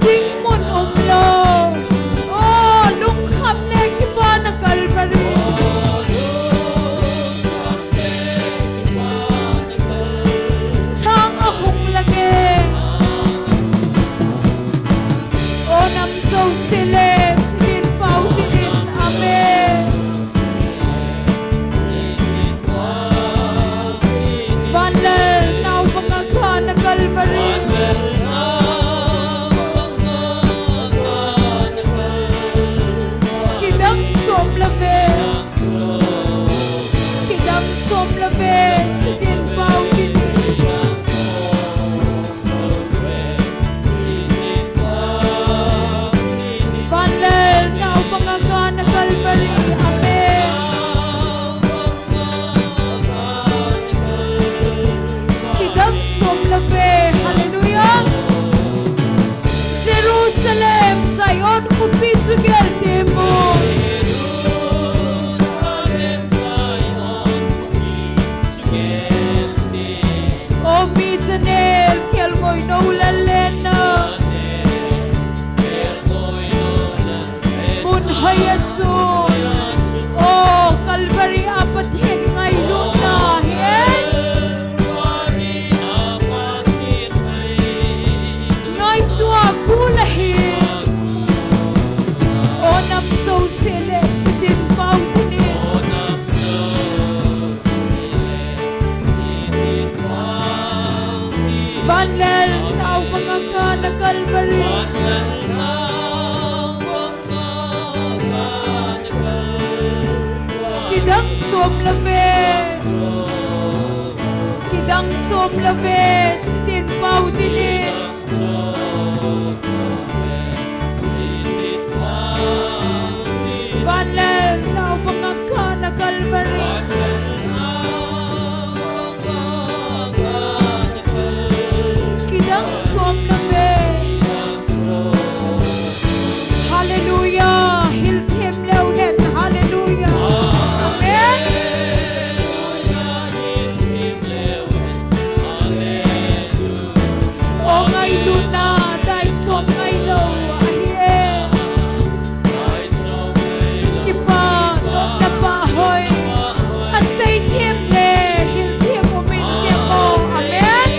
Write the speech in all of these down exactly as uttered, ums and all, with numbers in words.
Ding mun umlou. O, lungkham le kipana Calvary. Lhang ahung lenge. O nam jouse le, chitin pao tin in, amen. Vanlal naobang a kana Calvary. Kidang chom love. Kidang chom love, chitin pao tin in. Vanlal naobang a kana Calvary. Amen. Kidang chom love. Hallelujah. Jerusalem, Zion khopi chu gel temo. O mi chanel, kelngoi nou lal lenna. Mun hoi a chun, o Calvary a Pathen ngailutna hi e. Ngaito a kul ahi. O nam jouse le, chitin pao tin in. Vanlal naobang a kana Calvary. Kidang chom love. Kidang chom love, chitin pao tin in. Vanlal naobang a kana Calvary. Kidang chom love. Hallelujah. Hilthem leu hen. Hallelujah. Amen. O ngailutna, dai chom ngailou ahi e. Kipa nopna pahoi. Asei them le, hilthem umin temo. Amen.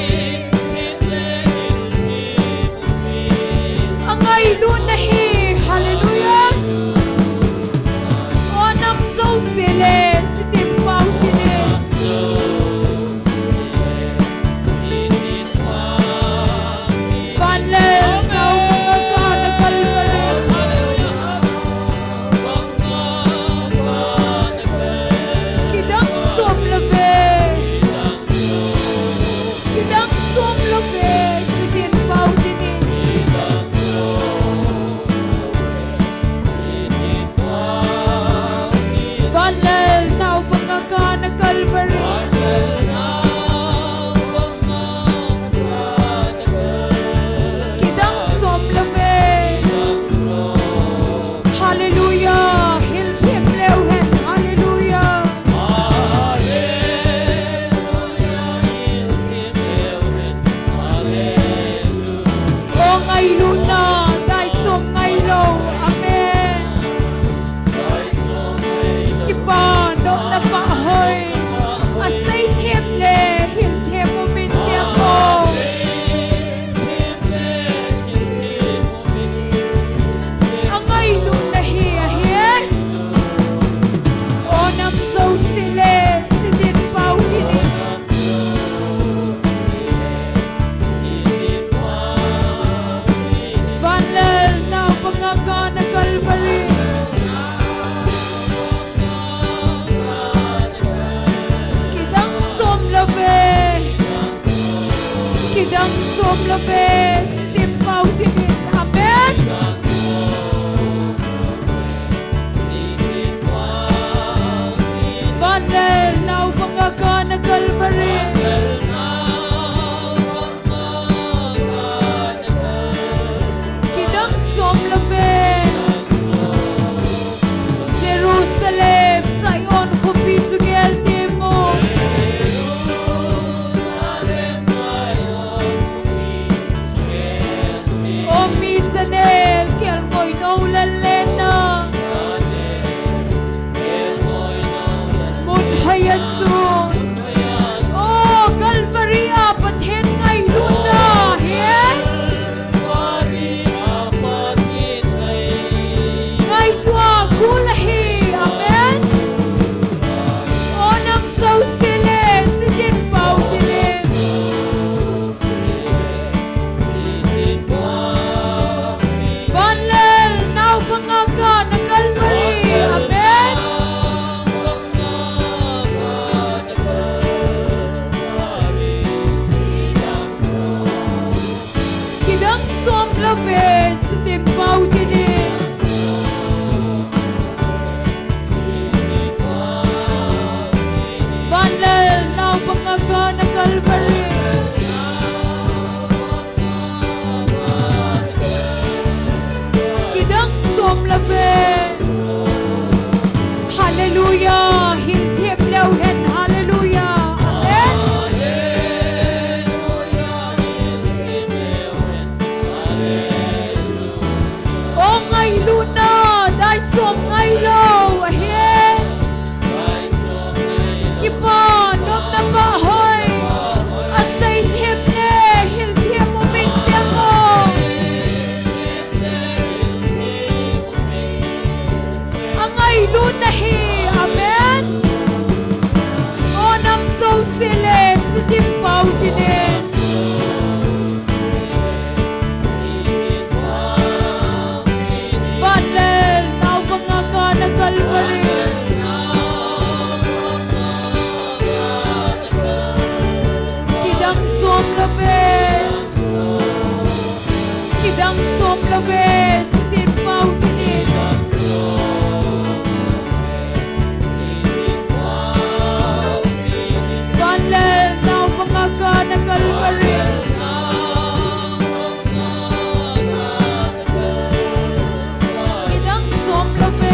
Angailutna hi, hallelujah. O nam jouse le, chitin pao tin in. Vanlal naobang a kana Calvary. Kidang chom love. Kidang chom love, chitin pao tin in. Vanlal naobang a kana Calvary. Kidang chom love. Hallelujah. Hilthem leu hen. Hallelujah. O ngailutna, dai chom ngailou. Amen. Kipa nopna pahoi. Asei them le, hilthem umin temo. Angailutna hi ahi e. O nam jouse le, chitin pao tin in. Vanlal naobang a kana Calvary. Kidang chom love. Kidang chom love. Chitin pao tin in. Amen. Vanlal naobang a kana Calvary. Kidang chom love. Jerusalem, Zion khopi chu gel temo. Fe, chitim pau tinin. Vanlel naobang a kana Calvary. Kidang chom love. Hallelujah. Hilthem leu hen. Hallelujah. Amen. O ngailutna, dai chom ngailou ahi. Kipa, nopna pa hoi. Asei them le, hilthem u ming them u. Angailut nahi, amen. O nam jouse le, chitim pau tinin. Vanlel naobang a kana Calvary. Kidang chom love. Kidang chom love, chitim pau tinin. Vanlel naobang a kana Calvary. Kidang chom love.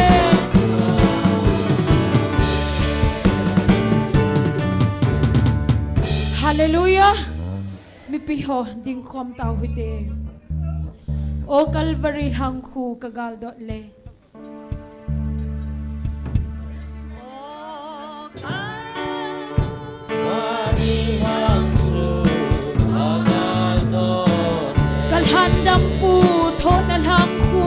Hallelujah. Mipi ho dingkhom tau hite. O Calvary lhangkhu ka galdot le. Ka lhandampu thohna lhangkhu.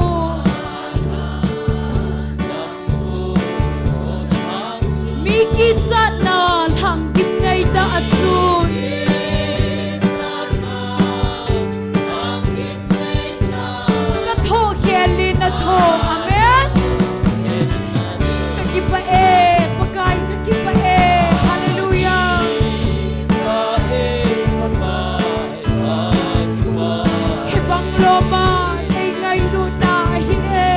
Mi kichatna lhang gimnei ta a chun. Ka thoh khel in na thoh. Amen. Ka kipah e, Pakai ka kipah e. Hallelujah. Hibang lom a nei ngailutna ahi e.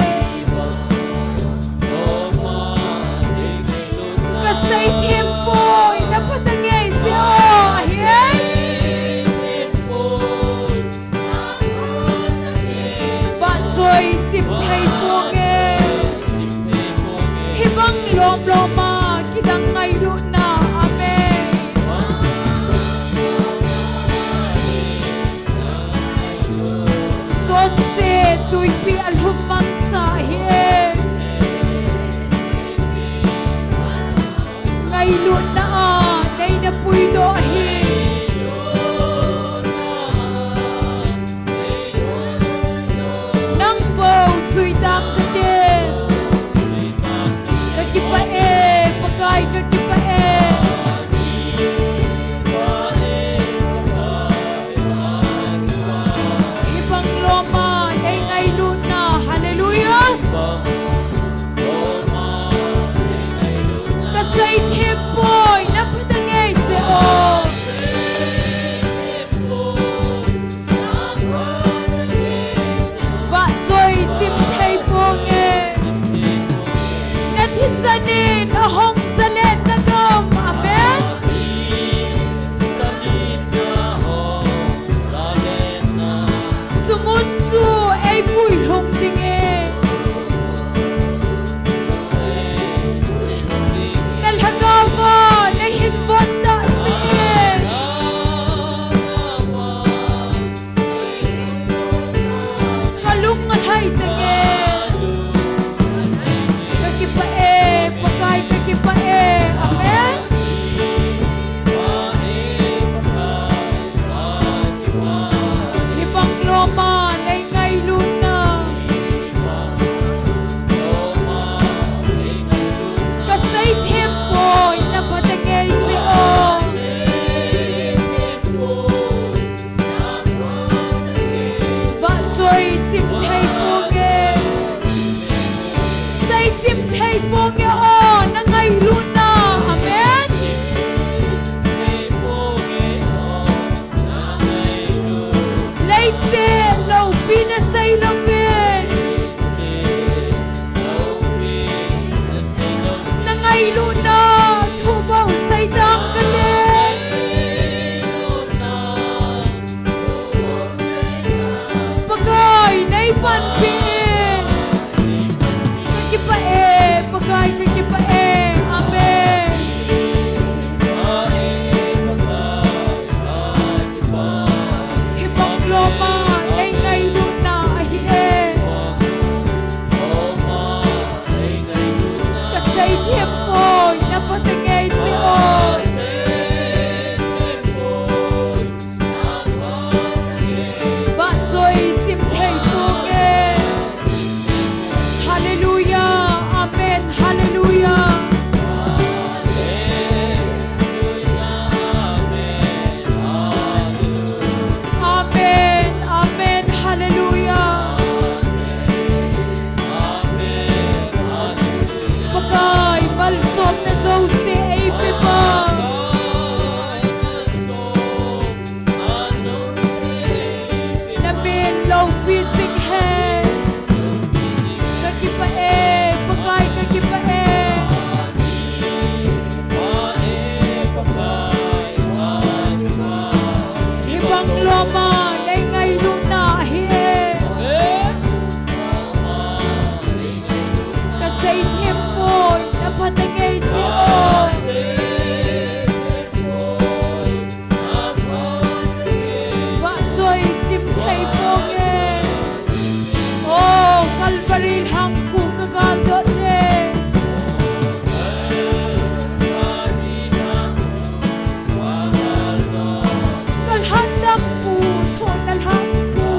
Ka seithem poi, na phatah ngei jeh u ahi e. Vahchoi chim thei ponge. Hibang lom lom a kidang ngailutna. Amen. Chonset tuipi a lhum mangsa ahi e. Ngailutna a nei na puidoh ahi. Nang bou jui tang kate. Ka kipah e, Pakai ka kipah e. Hibang lom a nei ngailutna, hallelujah. Ka seithem poi, na phatah ngei jeh u. Vahchoi chim thei ponge. Na thisan in ahung zalet na gam. Amen. Chumun chu ei puilhung ding e. Na lhagao va nei hin von ta seh. Ka lung alhai tenge. Ka kipah e, Pakai ka kipah e. Amen. Hibang lom a nei ngailutna. Love it. Na ngailutna thu bou seitang kate. Pakai nei panpi. Ka kipah e, Pakai ka kipah e. Amen. Hibang loma nei ngailutna ahi e. Ka seithem poi, na phatah ngei sih o. Vahchoi chim thei ponge. Hallelujah. Amen. Hallelujah. Amen. Amen. Hallelujah. Pakai, malsomna jouse eipe pa. Na min loupi jing hen. Ka kipah e, Pakai ka kipah e. Hibang loma nei ngailutna ahi e. Ka seithem poi, na phatah ngei sih o. Vahchoi chim thei ponge. O, Calvary lhangkhu ka galdot e. Ka lhan dampu, thona lhangkhu.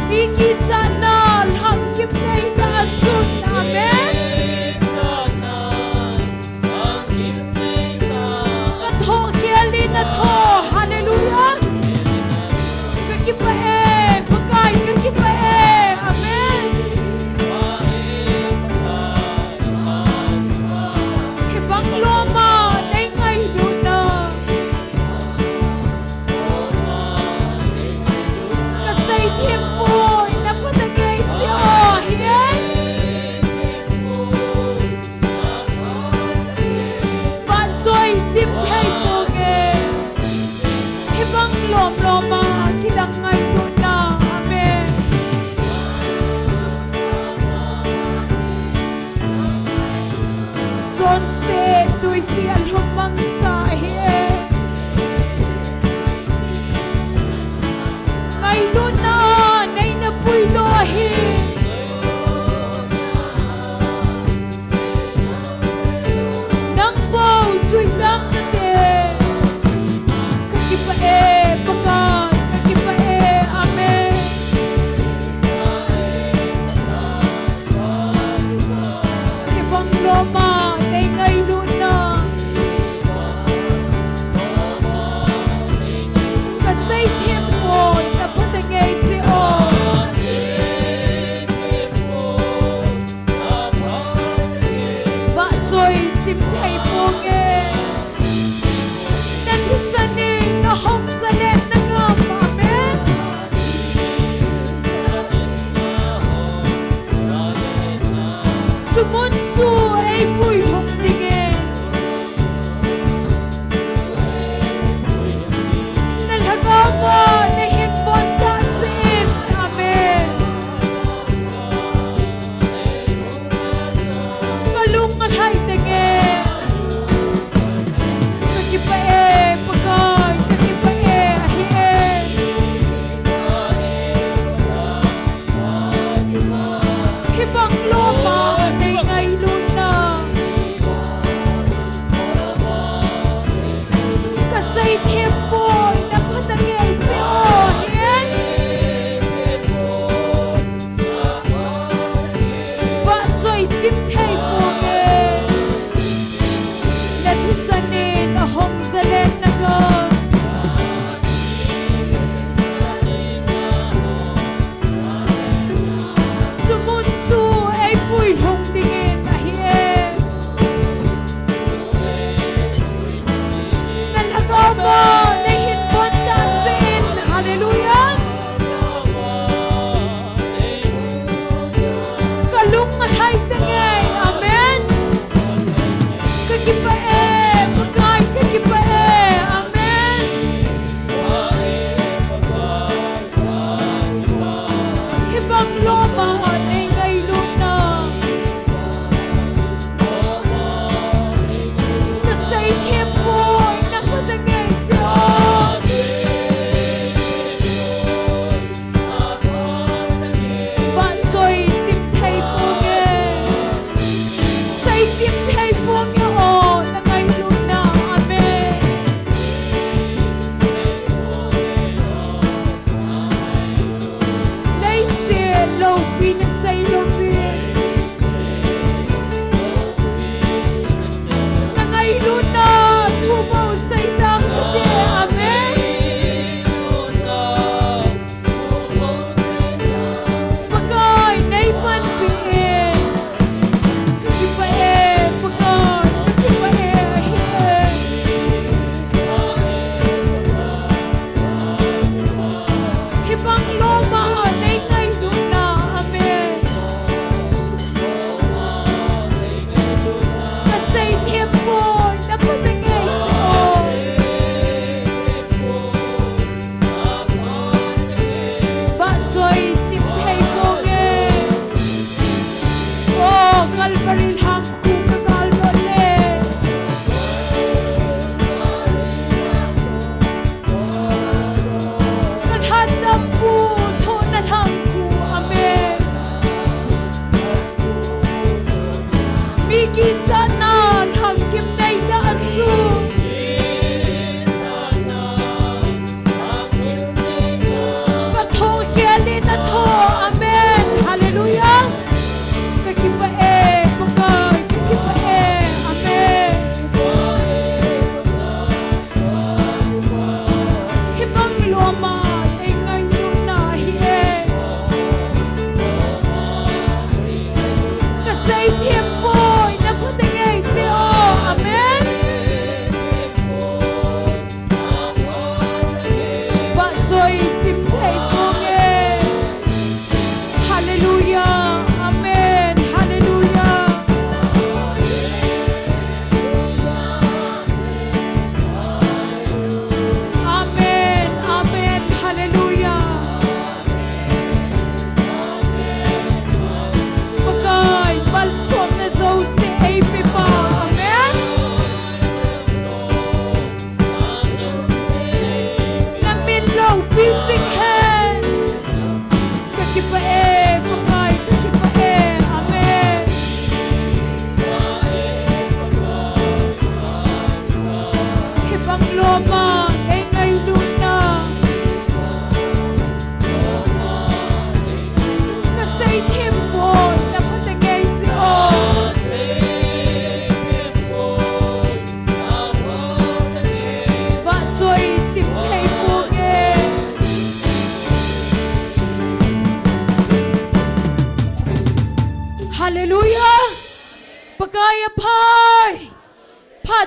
Mi kichatna lhang gimneina achun. Amen. Ka thoh khel in na thoh. Hallelujah. Ka kipah e, Pakai ka kipah e. Amen. Hibang loma nei ngailutna. Ka seithem poi, na phatah ngei sih o, hi e. Vahchoi chim thei ponge. Hibang lom loma kilang ngailutna. Amen. Chonse tuipi alhum mangsa ahi e. Ngailutna nei na puidoh ahi. Nang bou jui dang kate. Ka kipah e, Pakai, ka kipah e. Amen. Hibang loma nei ngailutna.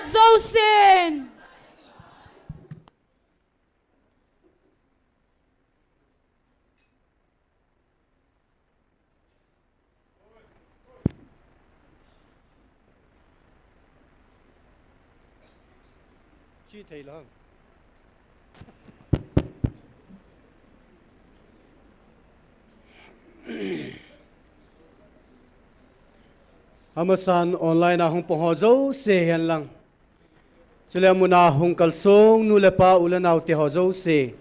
Jousen. Chi thei lang. Amasan online a hung pang ho jouse hen lang. Chule amun a hung kalsong nu le pa u le nao te ho jouse.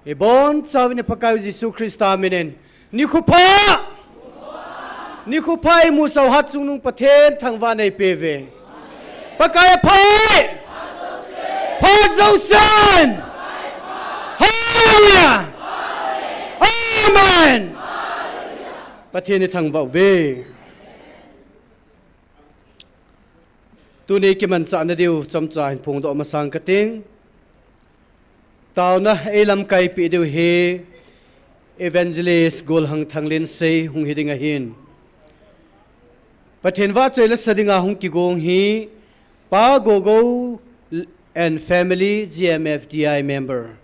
Ibonchauvin i Pakaiu Jesu Christa minin. Nikho pha! Nikho pha imusah u Hatchungnung Pathen thangvah in eipeuve. Pakai aphai! Pha jousen! Hallelujah! Amen! Pathen ithangvah uve. Tuni kimanchah nadiu chomcha hin phongdoh masang kating. Taona eilamkaipi diu hi Evangelist Golhang Thanglinsei hung hiding ahin. Pathen vahchoi lasa dinga hung kigong hi Pa Gogo and Family G M F D I member.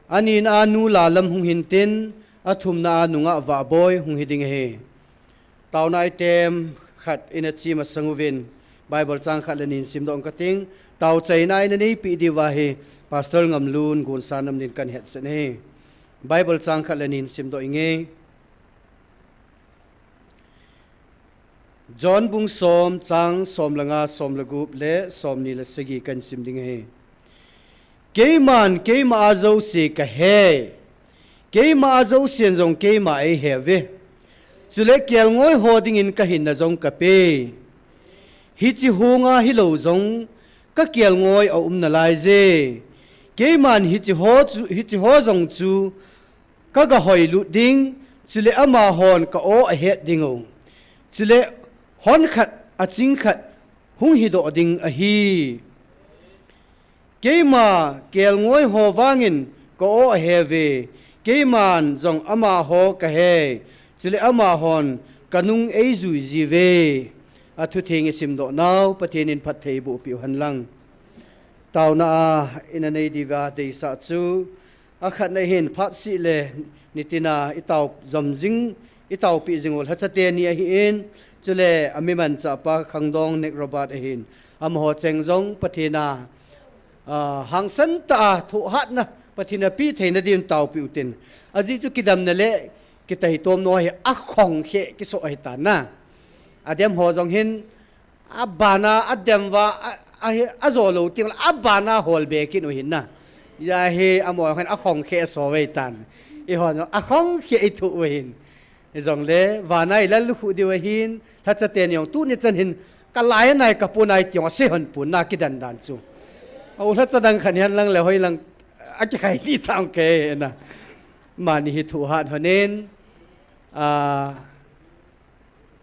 Anina a Nu Lalam hung hintin, athumna a Nungah Vahboi hung hiding ahi. Taona item khat ina chi masang uvin, Bible chang khat le ni simdoh kating, taochaina ina neipi diuva hi, Pastor Ngamlun gonsa nam din kahin hetsah e. Bible chang khat le ni simdoh inge. John bung som chang som le nga, som le gup le som ni le sagi kahin sim ding ahi. Keiman keima a jouse kahe. Keima a jousen jong keima eiheuve. Chule kelngoi ho dingin kahinna jong kapei. Hiche hunga hilou jong kakelngoi aum nalaije. Keiman hiche ho chu, hiche ho jong chu kagahoilut ding, chule amahon ka-o ahet dingu. Chule hon khat aching khat hung hidoh ding ahi. Keima kelngoi ho vangin ka-o aheuve, keiman jong amaho kahe, chule amahon kanung eijuijiuve. Athutheng isimdoh nau, Pathen in phatthei eiboh piu henlang. Taona a ina nei diuva deisah chu, akhatna hin phatseh le nitina itao jom jing, itaopi jing u lhacha teni ahin, chule amimanchah pa Khangdong Nek Robert ahin. Amaho cheng jong Pathen a, a, hangsan tah a thohhatna Pathen a pe theina din taopi utin. Ajeh chu kidemna le kitaitom nau hi akhong khe kiso ahitan na. Adem ho jong hin, abana, adem uva, a, a, ajo lou teng le, abana holbe kit u hin na. Hijeh hin, amaho hin akhong khe aso uve tan. Eiho jong akhong khe ithoh u hin. Hijongle, vana ilal lukhuh diu ahin, lhacha teni jong tuni chan hin, kalai anai kapon ai ti jong asei hon pon na kidan dan chu. A u lhacha dang khat hihen lang le hoilang, akikhai ni tang ke na. Mani hi thohhat honin, a,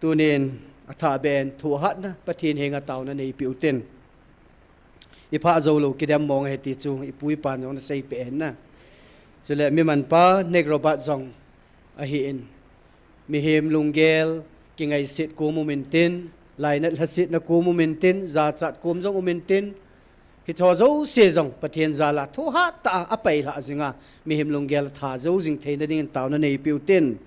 Tunin athahbeh in thohhatna Pathen henga taona neipiu tin. Iphah joulou kidem mong ahi ti chu ipu ipan jong ana seipeh ahin na. Chule mimanpa Nek Robert jong ahin. Mihem lunggel kingaiset kom um intin, lainat lhasetna kom um intin, jachat kom jong um intin, hicheho jouse jong Pathen jal a thohhat tah a apailhah jinga, mihem lunggel atha jou jing theina dingin taona neipiu tin.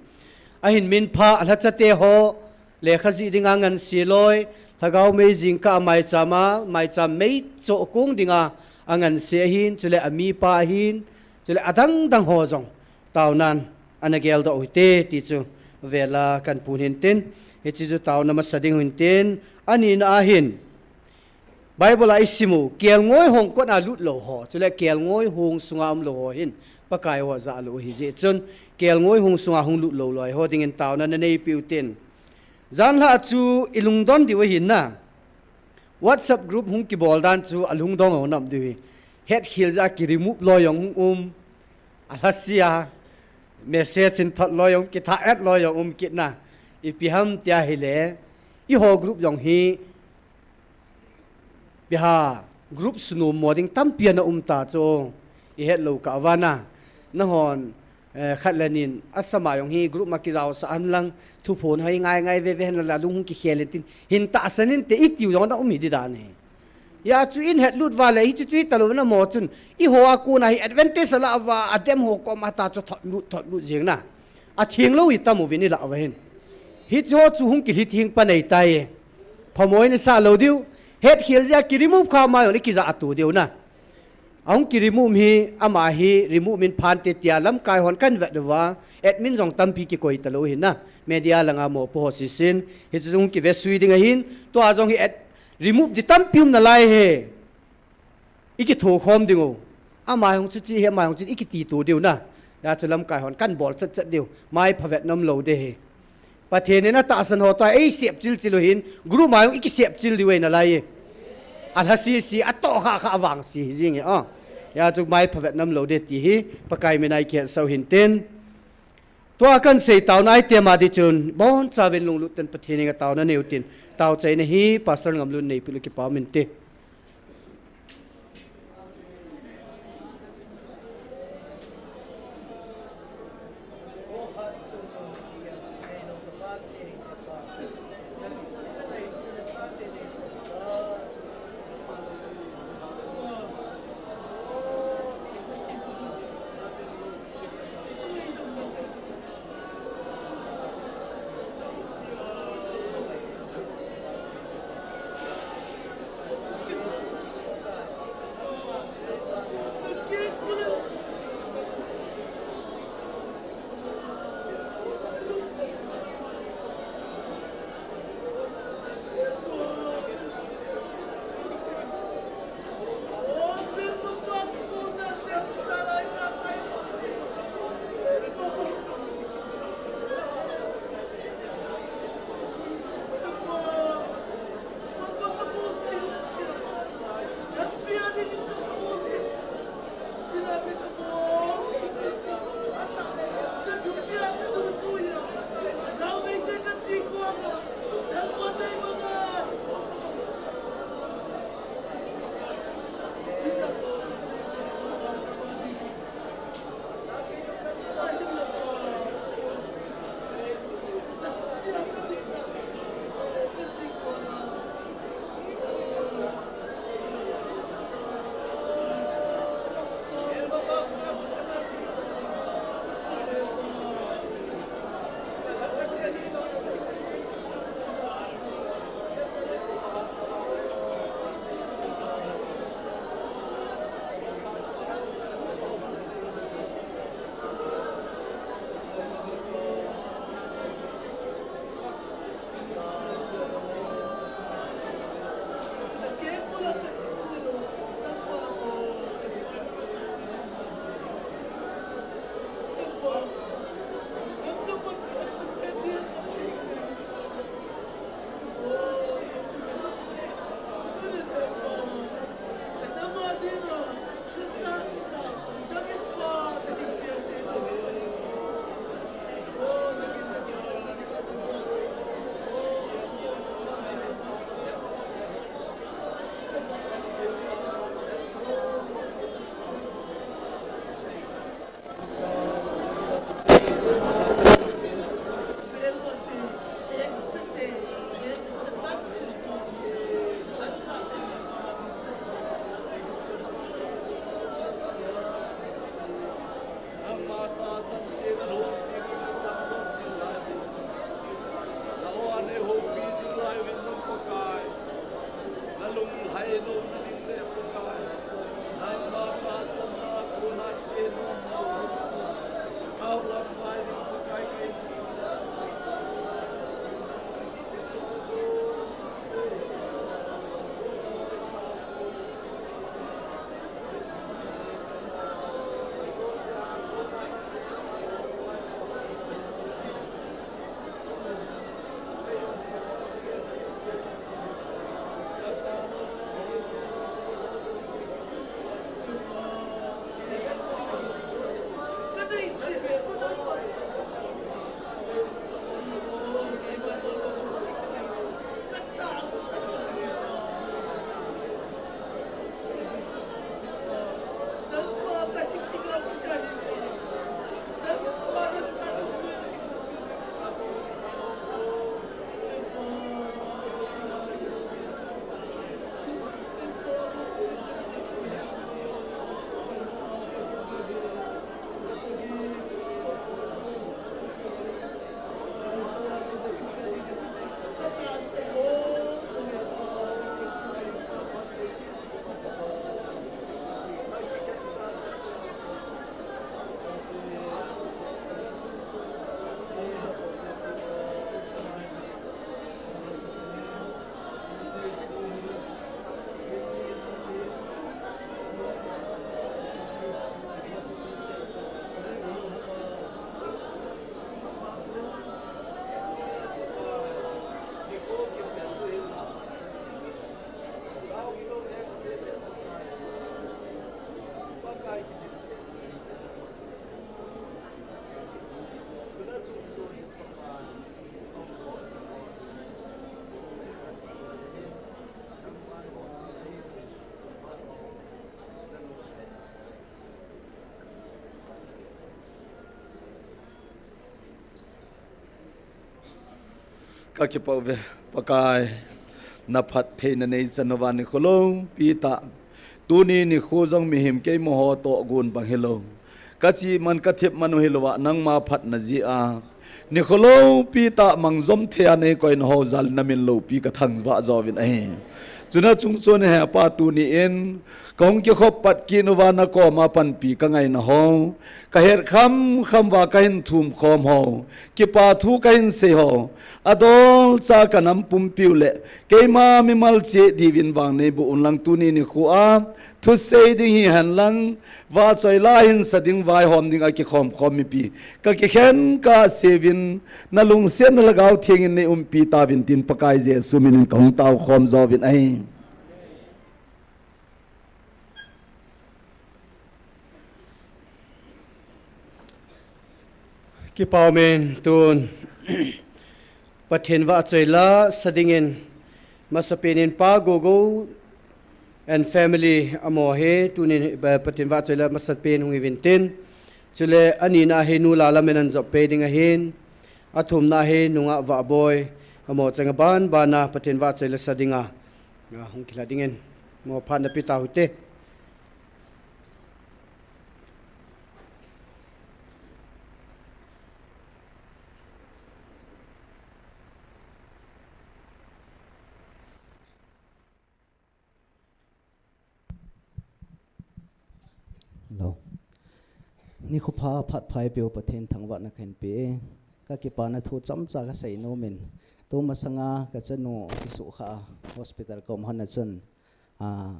Ahin minpha alhachate ho, lekha jih dinga nganse loi, lhagao mei jingkah a maicham a, maicham mei choh kong dinga anganse ahin, chule amipa ahin, chule adang dang ho jong taonan ana geldoh u hite ti chu vela kahin pun hintin, hiche chu taona masa ding hintin, anina ahin, Bible a isim u, kelngoi hung kona lut lou ho, chule kelngoi hung sunga umlou ho hin, Pakai ho jahlou ahi jeh chun, kelngoi hung sunga hung lut lou loi ho dingin taona naneipiu tin. Janhi a chu ilungdon diu ahin na. WhatsApp group hung kibol dan chu alungdong ho nam diu ahi. Hetkhel jeh a ki remove loi jong um. Alhase a message in thot loi jong, kithah et loi jong um kit na. Ipi ham tia ahile, eiho group jong hi Ipi ham, group sunom mo ding tampi ana um ta chu, ihet lou kah uva na. Nahon, eh, khat le nin, asama jong hi group ma kijaosah hen lang, thuphon hoi ngai ngai veve hen lang, alung hung kikhel intin, hin tahsan inte itiu jong ana um hi di dan ahi. Hia chu in hetlut uva le, hichu chu hitalou na mo chun, eiho a kona hi advantage ala uva, adem ho koma ta chu thotlut, thotlut jeng na. Atheng lou hi tam uvin ilah uva hin. Hichu ho chu hung kilhi theng pa nei tai. Phamoi nasa lou diu. Hetkhel jeh a ki remove kha mai ole kija atu diu na. Ahung ki remove hi, ama hi remove min phante tia lamkai hon kan vet uva. Admin jong tampi kikoi talou hin na. Media langa mopo ho sisin. Hichu hung kivesui ding ahin. Tua jong hi ad-, remove di tampi um nalai hi. Iki thokhom ding u. Ama hung chu chi hi, ama hung chu iki ti tu diu na. Hia chu lamkai hon kan bol chat chat diu. Mai phavet nom lou de hi. Pathen in atahsan ho toh, ei sep chil chil u hin, group ma jong iki sep chil diu ahi nalai. Alha sisi, atoh kha kha avang si hi jing e, a. Hia chu mai phavet nom lou de ti hi, Pakai mina i kihetsah u hintin. Tua kan sei taona item a di chun, boncha uvin lunglut tah in Pathen henga taona neiyu tin, taochaina hi, Pastor Ngamlun neipi u kipa um inte. Ka kipah uve, Pakai, na phattheina neichan uva nikho loupi tah. Tuni nikho jong mihem keima ho tohgon bang hilou, ka chih man ka thep man u hilouva, nangma phatna jeh a nikho loupi tah mangjom thei a neikoina ho jal in na min loupi ka thangvah jouvin ahi. Chuna chung chun he Pa, tuni in ka hung kikhop pat kit uva na koma panpi ka ngaina ho, ka het kham kham uva ka hin thum khom ho, kipa thu ka hin sei ho, adolcha ka nam pumpiu le keima mimal cheh diuvin vang neiboh unlang tuni nikho a thusei ding hihen lang, vahchoi la hin sa ding vaihom ding a kikhom khom mipi ka kikhen kah seuvin, na lungsetna Lhagao Theng in nei umpi tauvin tin Pakai Jesu min in ka hung tao khom jouvin ahi. Kipah umin tun Pathen vahchoi la sa dingin masapen in Pa Gogo and family amaho hi tunin, eh, Pathen vahchoi la masapen hung hiuvin tin. Chule anina hi Nu Lalamin ahin jop pei ding ahin. Athumna hi nungah Vahboi amaho chang a ban ban a Pathen vahchoi la sa dinga, ah, hung kilha dingin mo phat na pe tau hite. Hello. Nikho pha phat pha eipeu Pathen thangvahna kahin pe e. Ka kipana thu chomcha ka sei nom in. Tumasanga ka chanu kisukha hospital kom hon a chun, ah,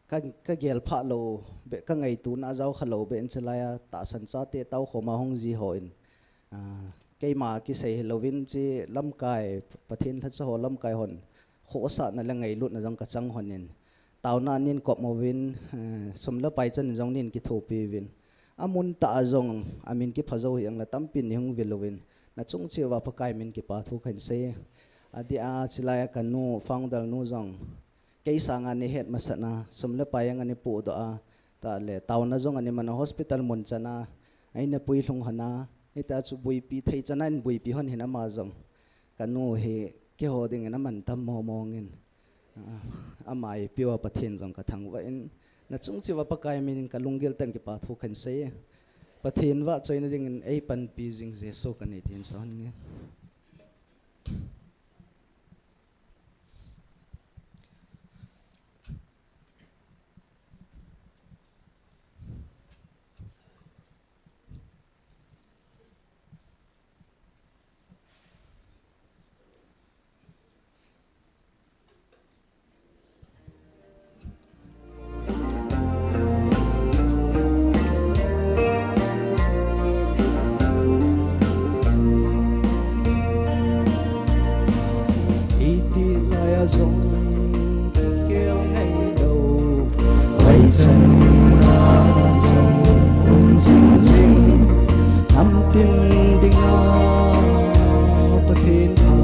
ka, ka gel pha lou beh, ka ngaituna jao kha lou beh in chulai a tahsan chate tao khoma hung ji ho in, ah, keima kisei hilouvin chi lamkai, Pathen lhacha ho lamkai hon khosahna le ngailutna jong ka chang hon in, taona nin kop uvin, eh, sum le pai chan in jong nin kithopi uvin, amun tah a jong amin kipha jou hi ang le tampin nei hung vil uvin, na chung cheh uva Pakai min kipa thu kahin sei. Adeh a chulai a ka nu, founder nu jong kei sanga nei het masat na, sum le pai jong anei pohdoh a, tah le taona jong anei man a hospital mun chan a, anei pui lhung hon a, hita chu buipi thei chan a ahin buipi hon hin ama jong ka nu hi keiho dingin aman tam mong mong in, ah, ama eipeu a Pathen jong ka thangvah in, na chung cheh uva Pakai min in ka lunggil tah in kipa thu kahin sei. Pathen vahchoina dingin eipanpi jing Jesu kanei tin son nge. Iti lai a jong kikhel ngai lou, hoichan a jong um jing jing, namtin dinga Pathen pha,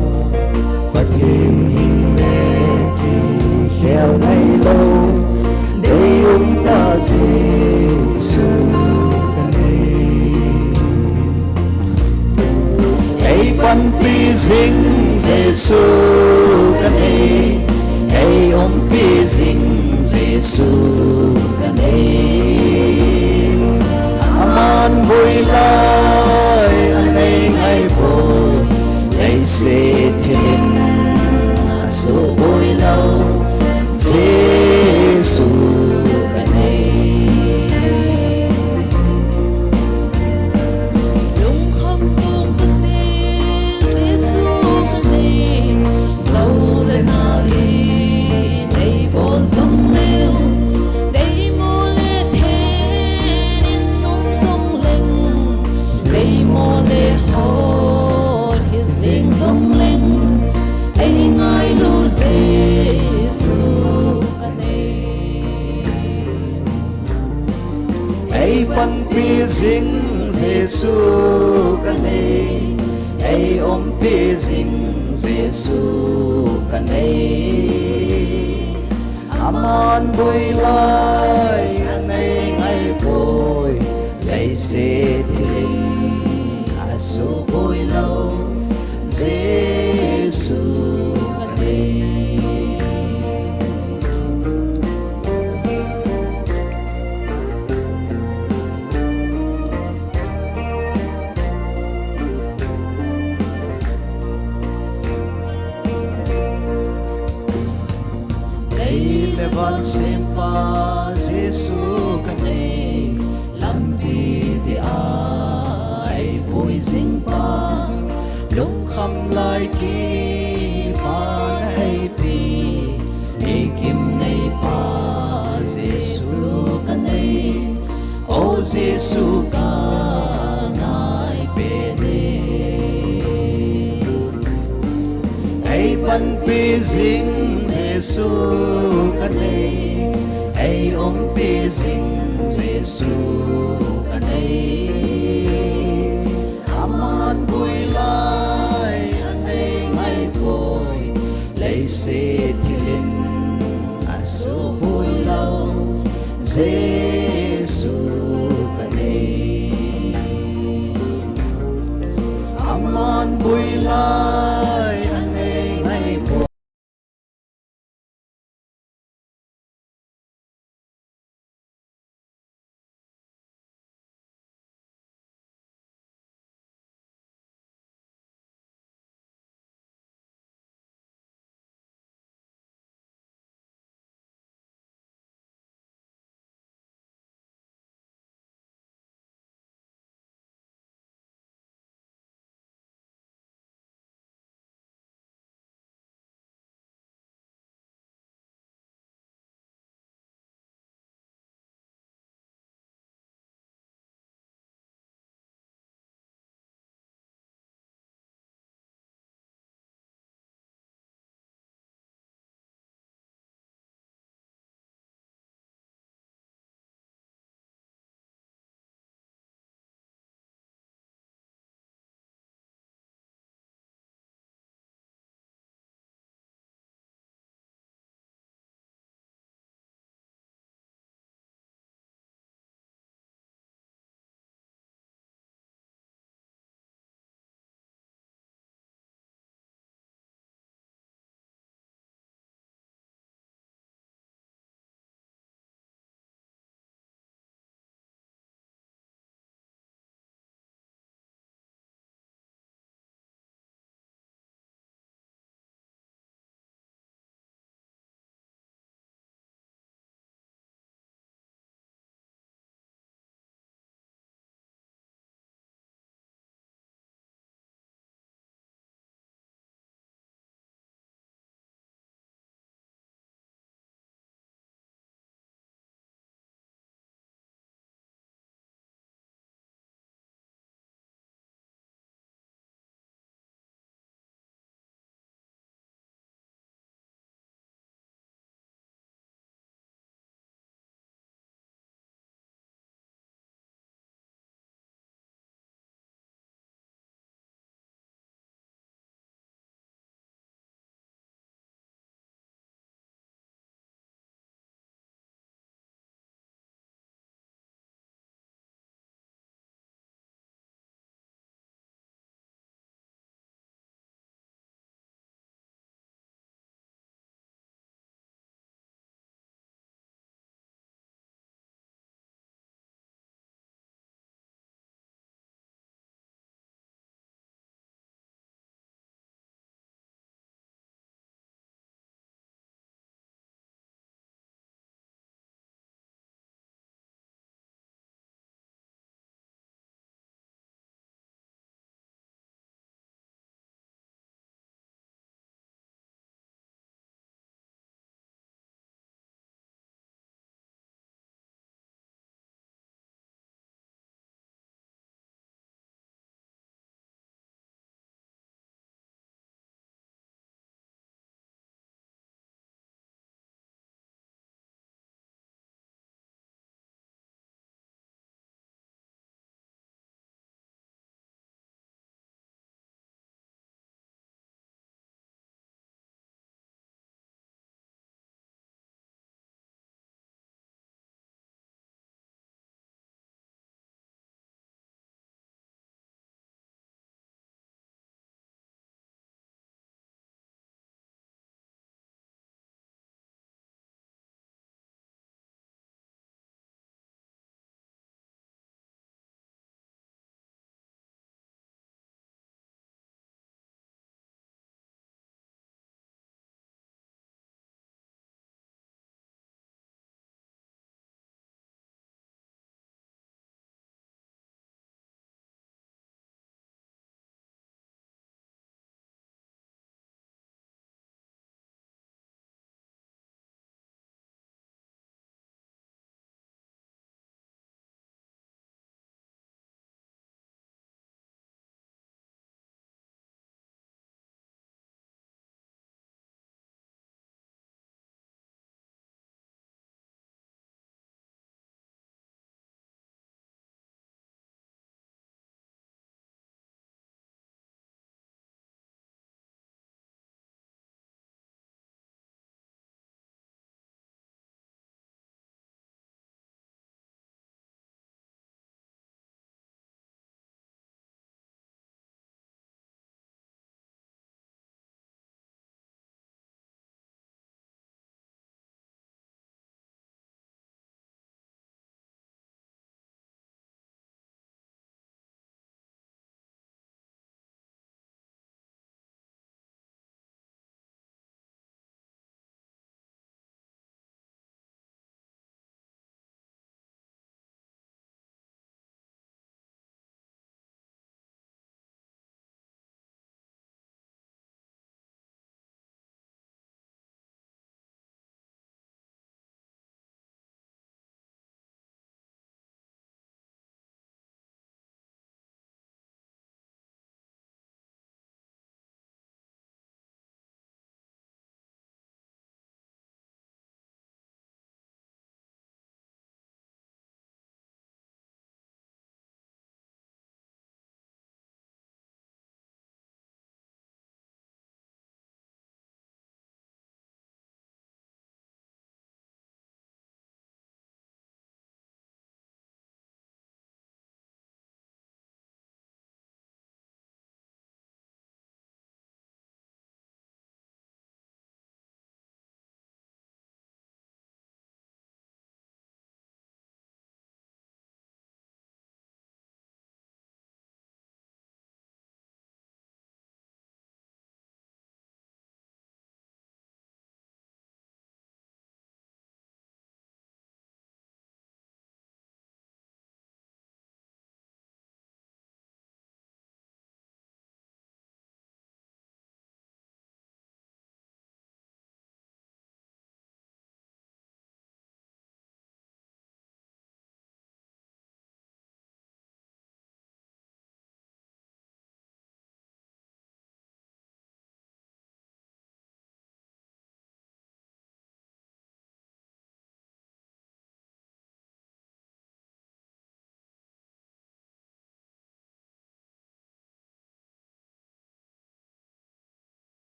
Pathen hing le kikhel ngai lou, deium tah Jesu kanei. Eipanpi jing Jesu kanei, eiumpi jing Jesu kanei. Aman boi lai anei ngai poi, leiset thil in asuh boi lou, Jesu kanei. Lungkham pum kanei, Jesu kanei. Jou le nal in nei bol jong leu, deimo le then in um jong leng, deimo le hot hi jing jong leng, ei ngailu Jesu kanei. Eipanpi jing Jesu kanei, eiumpi jing Jesu kanei. Aman boi lai anei ngai poi, leiset thil in asuh boi lou, Jesu Sempa Jesu kanei, lampi tia eipui jingpa, lungkham lai kipa neipe, eikim neipa Jesu kanei, O Jesu kanaipe ne. Eipanpi jing Jesu kanei, eiumpi jing Jesu kanei. Aman bui lai anei ngaipoi, leiset thilin asubui lou Jesu kanei. Aman bui lai anei ngaipoi.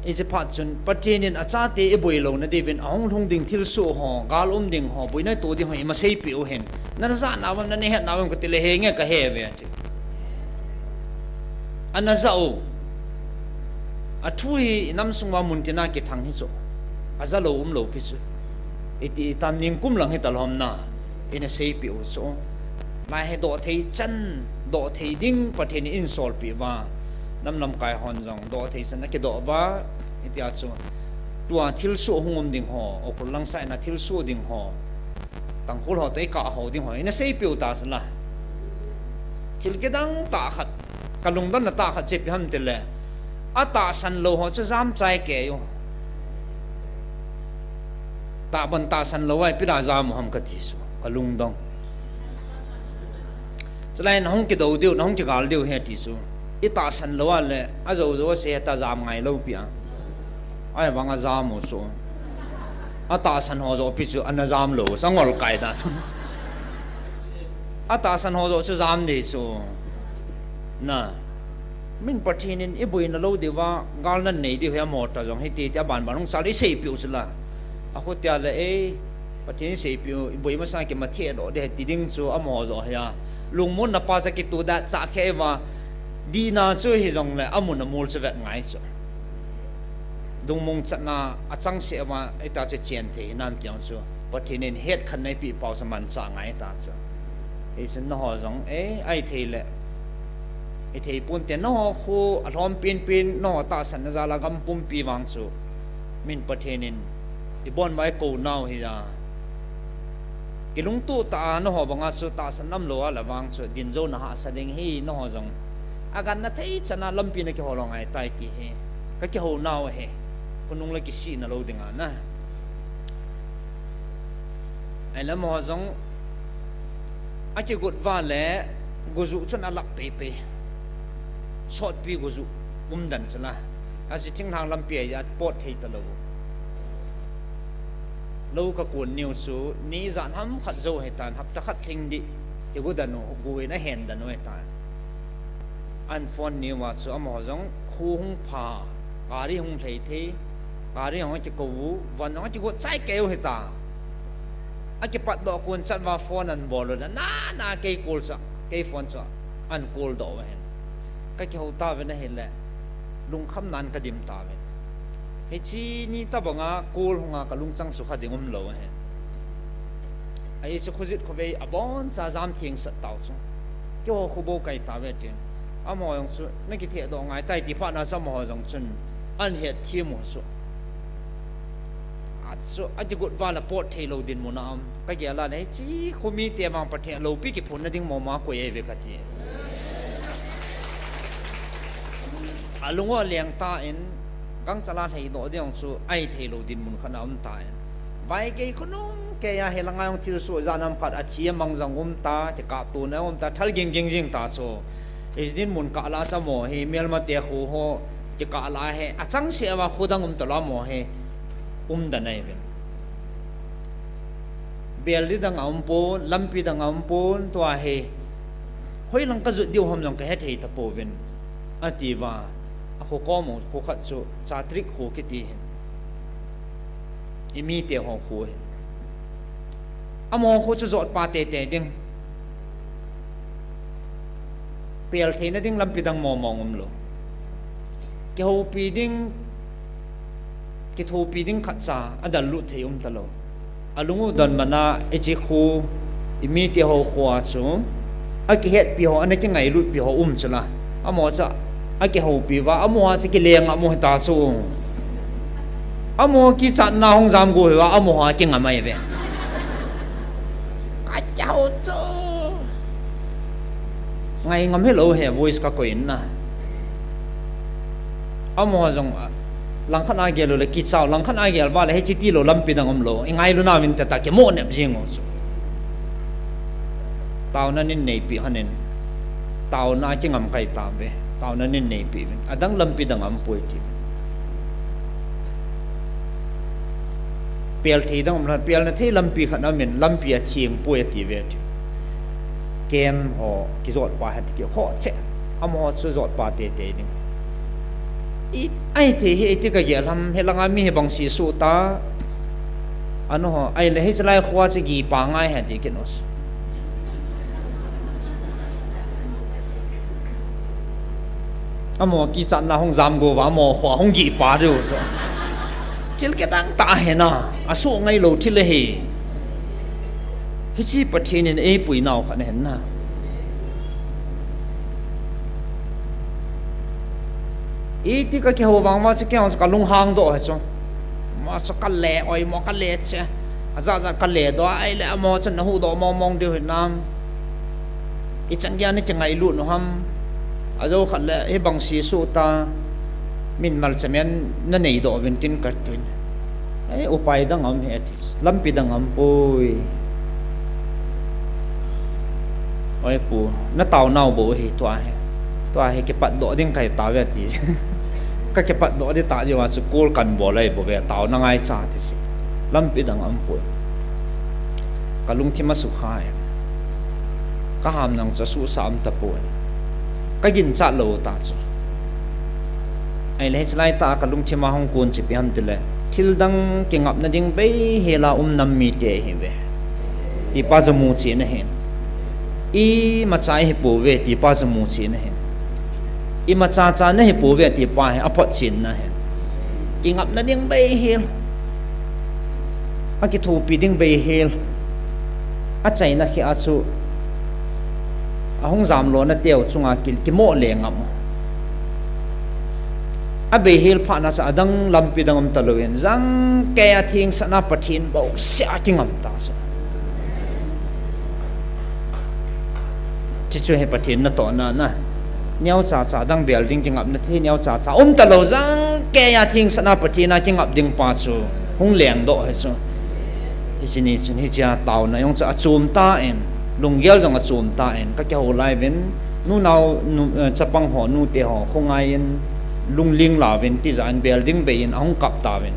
Hiche phat chun Pathen in achate iboi louna diuvin ahung lhung ding thilsoh ho, gal um ding ho, boina ito ding ho ima seipeh u hen. Nana jana uvam, nana hetna uvam kati le, henge, kahe uve ati. Ana ja u. Athu hi inam sunga muntina kithang hi chu. Aja lou umlou pi chu. Iti itam ningkum lang hitalou ham na. Ina seipeh u chu. Lai hi doh thei chan, doh thei ding Pathen in eisolpeh uva. Nam lamkai hon jong doh thei chan akidoh uva. Hitia chu. Tua thilsoh hung um ding ho, Ukhrul lang side na thilsoh ding ho. Tangkhul ho toh ikah ho ding ho. Ina seipeh u ta chu la. Thil kidang tah khat. Kalungdonna tah khat chu ipi ham tile. Atahsan lou ho chu jam chai kei u. Tahbeh tahsan lou a ipi dia jam u ham kati chu. Kalungdong. Chulai nahung kidou diu, nahung kigal diu ahi ti chu. Itahsan lou a le, ajou jou a se ta jam ngai lou pi a. Ahivang a jam u chu. Atahsan ho joh pi chu, ana jam lou, chu angol kai dan. Atahsan ho joh chu jam ding chu. Na. Min Pathen in iboina lou diuva, gal nanei diu ahi amaho toh jong hiti ti abanban hung sal iseipeh u chu la. Akhutia le, ei, Pathen in seipeh u, iboi masang kimathe doh ding ahi ti ding chu amaho joh ahi a. Lungmonna pa cha kituh da cha khe uva, dihna chu hijongle, amun amol chu vet ngai chu. Lungmong chatna achangseh uva, ita chu chen thei hinam ti jong chu. Pathen in hetkhenna eipeh pau chu manchah ngai ta chu. Hichun nangho jong, eh, ahithei le. Ithei ponte nangho khu alhom penpen, nangho tahsanna jal a gam pumpi vang chu. Min Pathen in, ibon uva eikou nau hi a. Kilungtoh tah a nangho banga chu tahsan umlou a la vang chu, din jouna hahsa ding hi nangho jong. Aganna thei chan a lampi nakihol u ngai tai ti hi. Kakihou nau ahi. Khonung le kisihna lou ding a na. Ahile amaho jong akigot uva le, gojuh chun alap peipei. Sotpi gojuh umdan chu la. Achu thinglhang lampi a apot thei talou. Lou kakon niu chu, ni ijat ham khat jou ahitan, hapta khat lhing ding. Igo dan u, go in ahen dan u ahitan. An phone niu a chu amaho jong kho hung pha, gari hung lhei thei, gari hung akikou u, von jong akigot chai kei u hita. Akipatdoh kon chat uva phone anbol u le, nana kei call chu, kei phone chu, an call doh u ahin. Kakihou tauvin ahile, lungkham nan kadim tauvin. Hiche ni tobanga call hunga kalungchang sukha ding umlou ahi. Ahi chu khojit khovei aboncha jam thengsat tau chu. Keiho khu bou kai tauve tin. Amaho jong chu nakithehdoh ngai tai ti phatna chu amaho jong chun ahin hetthem u chu. Achu akigot uva la pot theilou dinmun a um. Kagel a le hiche khu mite vang Pathen loupi kiphonna ding mama koi ahiuve kati. Alung u aleng tan, gangchal a lheidoh ding chu ahithei lou dinmun khat a um tan. Vaigei khonung keiya hilanga jong thilsoh ijat ham khat athi amang jong um ta, kikaptona um ta, thal gingging jing ta chu. Hiche dinmun kah la chu amaho hi, melmate kho ho, kikah la hi, achangseh uva kho dang um talou amaho hi, umdan ahiuvin. Bel ding dang aumpon, lampi dang aumpon, tua hi. Hoilang kajot diu ham jong kahethei tapouvin. Atiuva, akho kom u, kho khat chu, Chatrik kho kiti hin. Imite ho kho hin. Amaho kho chu jotpa teitei ding. Pel theina ding lampi dang mong mong umlou. Kihoupi ding, kithopi ding khatcha adallut thei um talou. Alung u donbutna, hiche kho, imite ho kho a chu, akihetpi ho, ana kingailutpi ho um chu la. Amaho chu, akihoupi uva, amaho chu kileng ngam u hita chu. Amaho kichatna hung jam go hiuva, amaho akingam ahiuve. Kakihou chu. Ngai ngam hilou he, voice kakoi in na. Amaho jong, langkhat a gel u le kicha u, langkhat a gel uva le hiche tilou lampi dang umlou. Ingailu nauvinte tia kimo nep jing u chu. Taona nein neipi hon in. Taona kingam kai tauve. Taona nein neipi uvin. Adang lampi dang aumpoi ti. Pel thei dang umlou, pelna thei lampi khat aumin, lampi atheng poi atiuve ti. Camp ho kijotpa hiti kikhoh cheh. Amaho chu jotpa teitei ding. I, ai thei hi, iti kagel ham, hilanga mi hi bang si su ta. Ano ho, ai le hi chalai khua chi gi pa ngai ha ti kin os. Amo kichatna hung jam go va, amo khua hung gi pa diu so. Thil kidang tah hi na, asu ngai lou thil ahi. Hichi Pathen in eipui nau khat ahi na. Iti kakihou vang ma chu kei hung chu kalung hang doh hi chu. Ma chu kale oi mo kale che. Aja ja kale doh ai le amo chu nahu doh mong mong diu hi nam. Ichan gei a nakingailut nu ham. Ajo khat le hi bang si su ta. Min mal chamen nanei doh vin tin katin. Ei, upai dang um he ti. Lampi dang um poi. Oi pu, natao nau bou hi tua hi. Tua hi kipat doh ding kahi tave ti. Kakipat doh di ta di va chu kul kan bol ai bou ve tao na ngai sa ti si. Lampi dang um poi. Kalungthim asukha e. Kaham nang chu asusa um tapoi. Kaginchat lou ta chu. Ai le hichelai ta kalungthim a hung kun chu ipi ham tile. Thil dang kingapna ding beihel a um nam mite hi ve. Ti pa chu muchen ahi. Imacha ihi pouve ti pa chu muchen ahi. Imacha cha nahi pouve ti pa hi aphotchenna ahi. Kingapna ding beihel. Akithopi ding beihel. Achaina khi a chu. Ahung jamlona teu chunga ki, kimo le ngam. Abeihel phatna chu adang lampi dang um talou in, jangkei a thengsahna Pathen bouseh a kingam ta chu. Chuchu hi Pathen natohna na. Neocha cha dang bel ding kingapna thei neocha cha um talou jangkei a thengsahna Pathen a kingap ding pa chu hung lengdoh hi chu. Hiche ni chun hichea taona jong chu achom tan, lunggel jong achom tan, kakihou lai uvin, nunao, nu, eh, chapang ho, nute ho, khongai in, lungling lauvin, tijat in, bel ding bei in, ahung kap tauvin.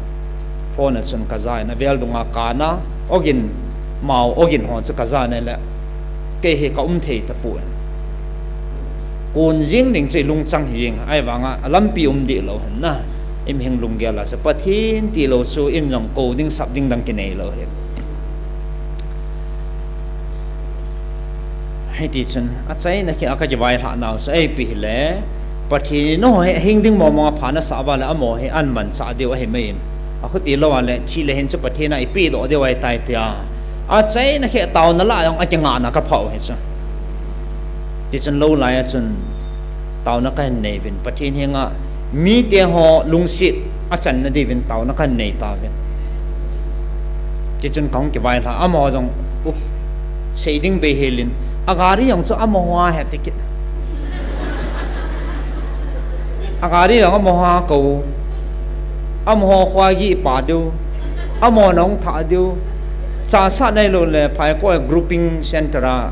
Phone a chun kaja in, avel dunga kana, ogin, mao, ogin ho chu kaja in le, kei hi kaum thei tapon. Kon jing ding chu ilungchang hi jeng, ahivanga, alampi um deh lou hin na, imihing lunggel a chu, Pathen tilou chu, in jong kou ding, sap ding dang kinei lou hi. Hiti chun, achaina khi a kakivailhah nau chu, ipi hile, Pathen in nangho hi ahing ding mong mong a pha nasah uva le, amaho hi ahin manchah diu ahi mai in. Akhuti lou a le, thi le hin chu Pathen a ipehdoh diu ahitai tia. Achaina khi taona lah a jong akingahna kaphah u hi chu. Tichun lou lai a chun, taona kahin nei uvin, Pathen henga, mite ho lungset achanna diuvin taona kahin nei tauvin. Tichun kahung kivailhah, amaho jong, uh, sei ding beihel in, agari jong chu amaho a ahi ti kit. Agari jong amaho a kou, amaho kho a gihpa diu, amaho a hung thah diu, chasah nailou le, phaikoi grouping center a,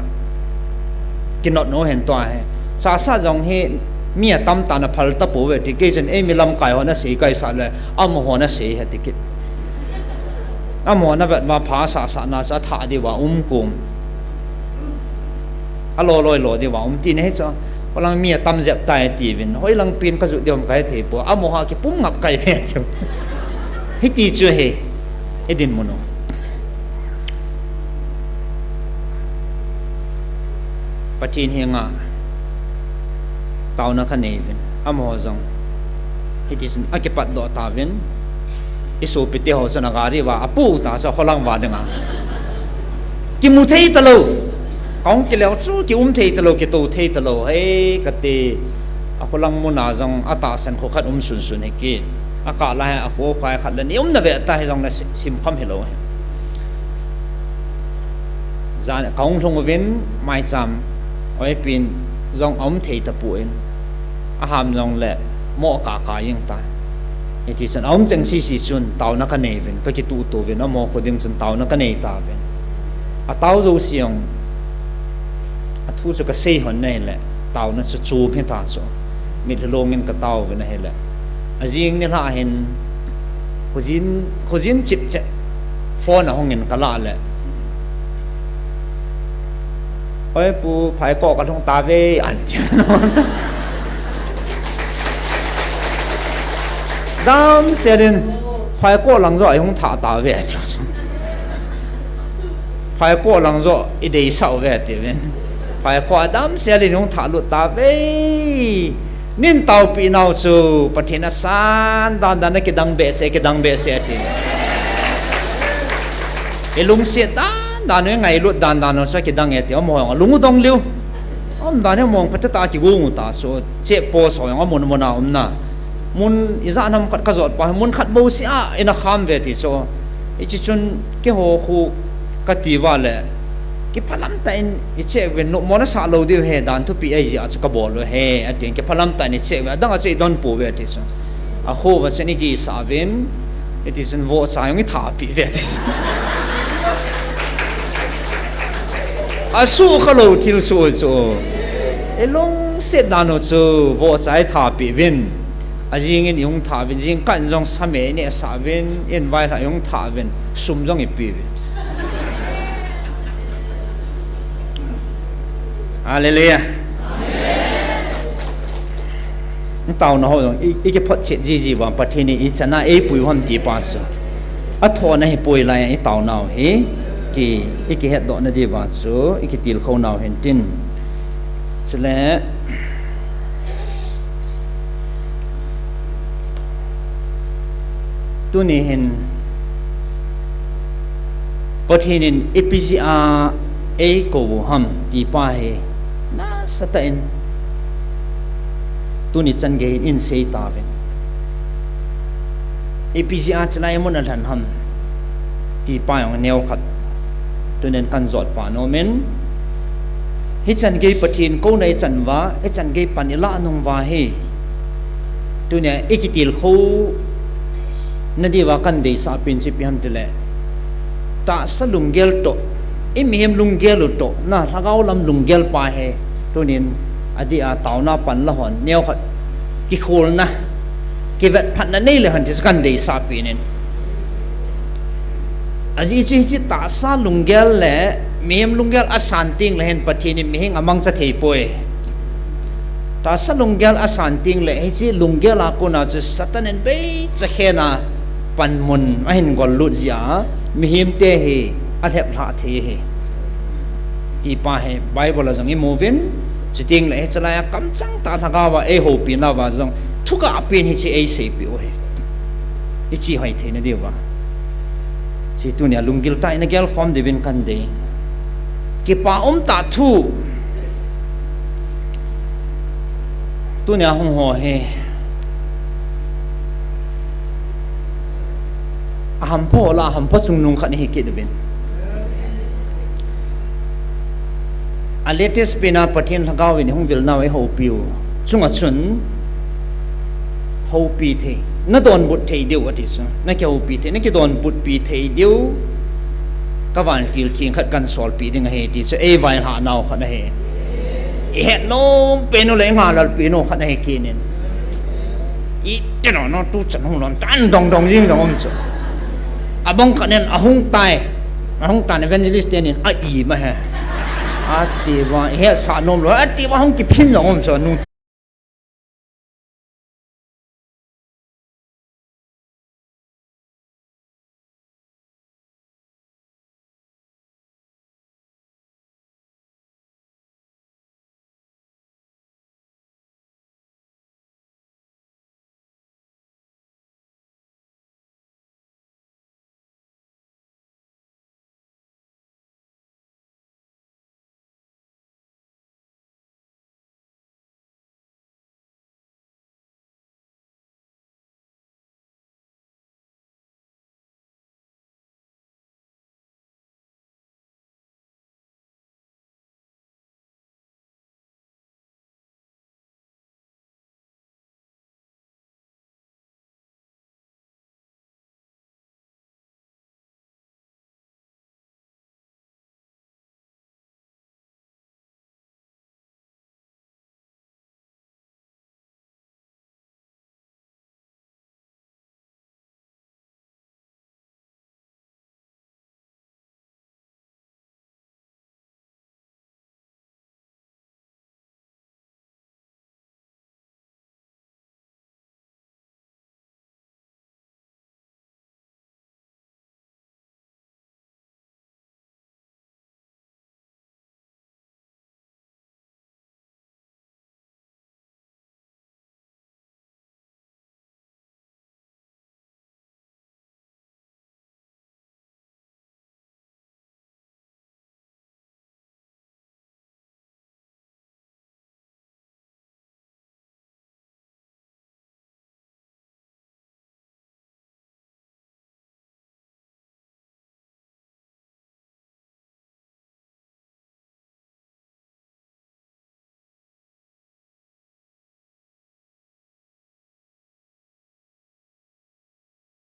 kinot nu hin tua hi. Chasah jong hi, mi atam tah in aphal tapouve ti, kei chun eimi lamkai hon asei kaisah le, amaho nasei ahi ti kit. Amaho navet uva pha asahsahna chu athah diuva um kum. Alo loi lo diuva um tina hi chu. Hoilang mi atam jep tai tiuvin. Hoilang pin kajot diu ham kahe thei poi. Amaho a kipum ngap kahi ve tiu. Hiti chu hi. Idinmun u. Pathen henga taona kanei uvin, amaho jong hiti chun akipatdoh tauvin, isopite ho chun agari uva apoh u ta chu akholang uva dinga. Kimu thei talou. Kahung kile u chu kium thei talou, kitou thei talou. Hei, kati, akholang muna jong atahsan kho khat um sunsun hi kit. Akah lai a kho kai khat le ni um na ve ta hijongle si-, simkham hilou hi. Jan kahung lhung uvin maicham oipin jong aum thei tapon, aham jongle mo kaka jeng ta. Hiti chun aum cheng sese chun taona kanei uvin, kakituhto uvin, amaho kho ding chun taona kanei tauvin. Atao jouse jong athu chu kasei lhon ahile, taona chu chom hita chu. Mitlhi long in katao uvin ahile, ajing nilhah hin khojin, khojin chipchet phone ahung in kalah le, Oi pu, phaikoi kalhung tauve, ahin ti. Damsel in, phaikol lang joh ihung thah tauve ati. Phaikol lang joh ideisah uve atiuvin. Phaikol damsel in ihung thah lut tauve. Nei taopeh nau chu Pathen asan dandan a kidang behseh, kidang behseh ati. Ilungset dandan u, ingailut dandan u chu kidang e ti, amaho jong alung u dong lheh u. Umdan hi mong phatecha kigong u ta chu, check post ho jong amun mun a umna. Mun ijat ham khat kajot pa, mun khat bouseh a ina kham uve ti chu. Hiche chun keiho khu kati uva le, kiphalam tah in i check uvin, nommo nasah lou diu ahi, dan thupi ahijeh a chu kabol u ahi, atin kiphalam tah in i check uve, adang a chu idon pouve ti chu. Akho uva chun igisah uvin, hiti chun vohcha jong ithahpeh uve ti chu. Asukha lou thilsoh chu. Ilungset dan u chu vohcha ithahpeh uvin. Ajing in ihung thah uvin, jingkah in jong sa me inehsah uvin, in vailhah ihung thah uvin, sum jong ipeh uvin. Hallelujah. Itaona ho jong i, ikiphotchet jiji uva Pathen in ichan a eipui u ham ti pa chu. Athoh na hipoi, lai a itaonau hi. Ti ikihetdoh na diuva chu ikitilkhou nau hintin. Chule tuni hin Pathen in ipi jeh a eikou u ham ti pa hi nasatah in tuni chan gei hin isei tauvin. Ipi jeh a chulai mun alhan ham ti pa jong neokhat tunin kan jot pan aumin, hichan gei Pathen kouna ichan uva, hichan gei pan ilah nung uva hi, tunia ikitilkhou na diuva kan deisah pen chu ipi ham tile, tahsa lunggel toh, i mihem lunggel u toh, na lhagao lam lunggel pa hi, tunin adeh a taona pan la hon, neokhat kikholna, kivetphatna nei le hon ti chu kan deisah pen in. Ajeh chu hiche tahsa lunggel le mihem lunggel asan teng le hin Pathen in mihem amangcha thei poi. Tahsa lunggel asan teng le hiche lunggel a kona chu Satan in beicha khen a panmun ahin gol lut jeh a mihem te hi alhep lhah thei ahi. Ti pa hi Bible a jong imu uvin, chuteng le hiche lai a kamchang tah lhagao a eihoupi nauva jong thugah pen hiche eiseipeh u ahi. Iche hoi theina diuva. Hiche tunia lunggil tah in agel khom diuvin kan dei. Kipa um tah thu. Tunia hung ho hi. Ahampha ho lah a hampha chungnung khat nahi kit uvin. A latest pen a Pathen lhagao in ihung vil nau eihoupi u chunga chun houpi thei, nadonbut thei diu ati chu. Nakihoupi thei, nakidonbutpi thei diu. Ka vantil theng khat kan solpeh ding ahi ti chu, eivailhah nau khat ahi. Ihet nom pen u le ingahlel pen u khat ahi kit in. Iti nom nom tu chan hung lom tan dong dong jing jong um chu. Abang khat nen ahung tai. Ahung tan evangelist ten in a-im ahi. Ati uva, ihetsah nom lou. Ati uva hung kiphin jong um chu. Nu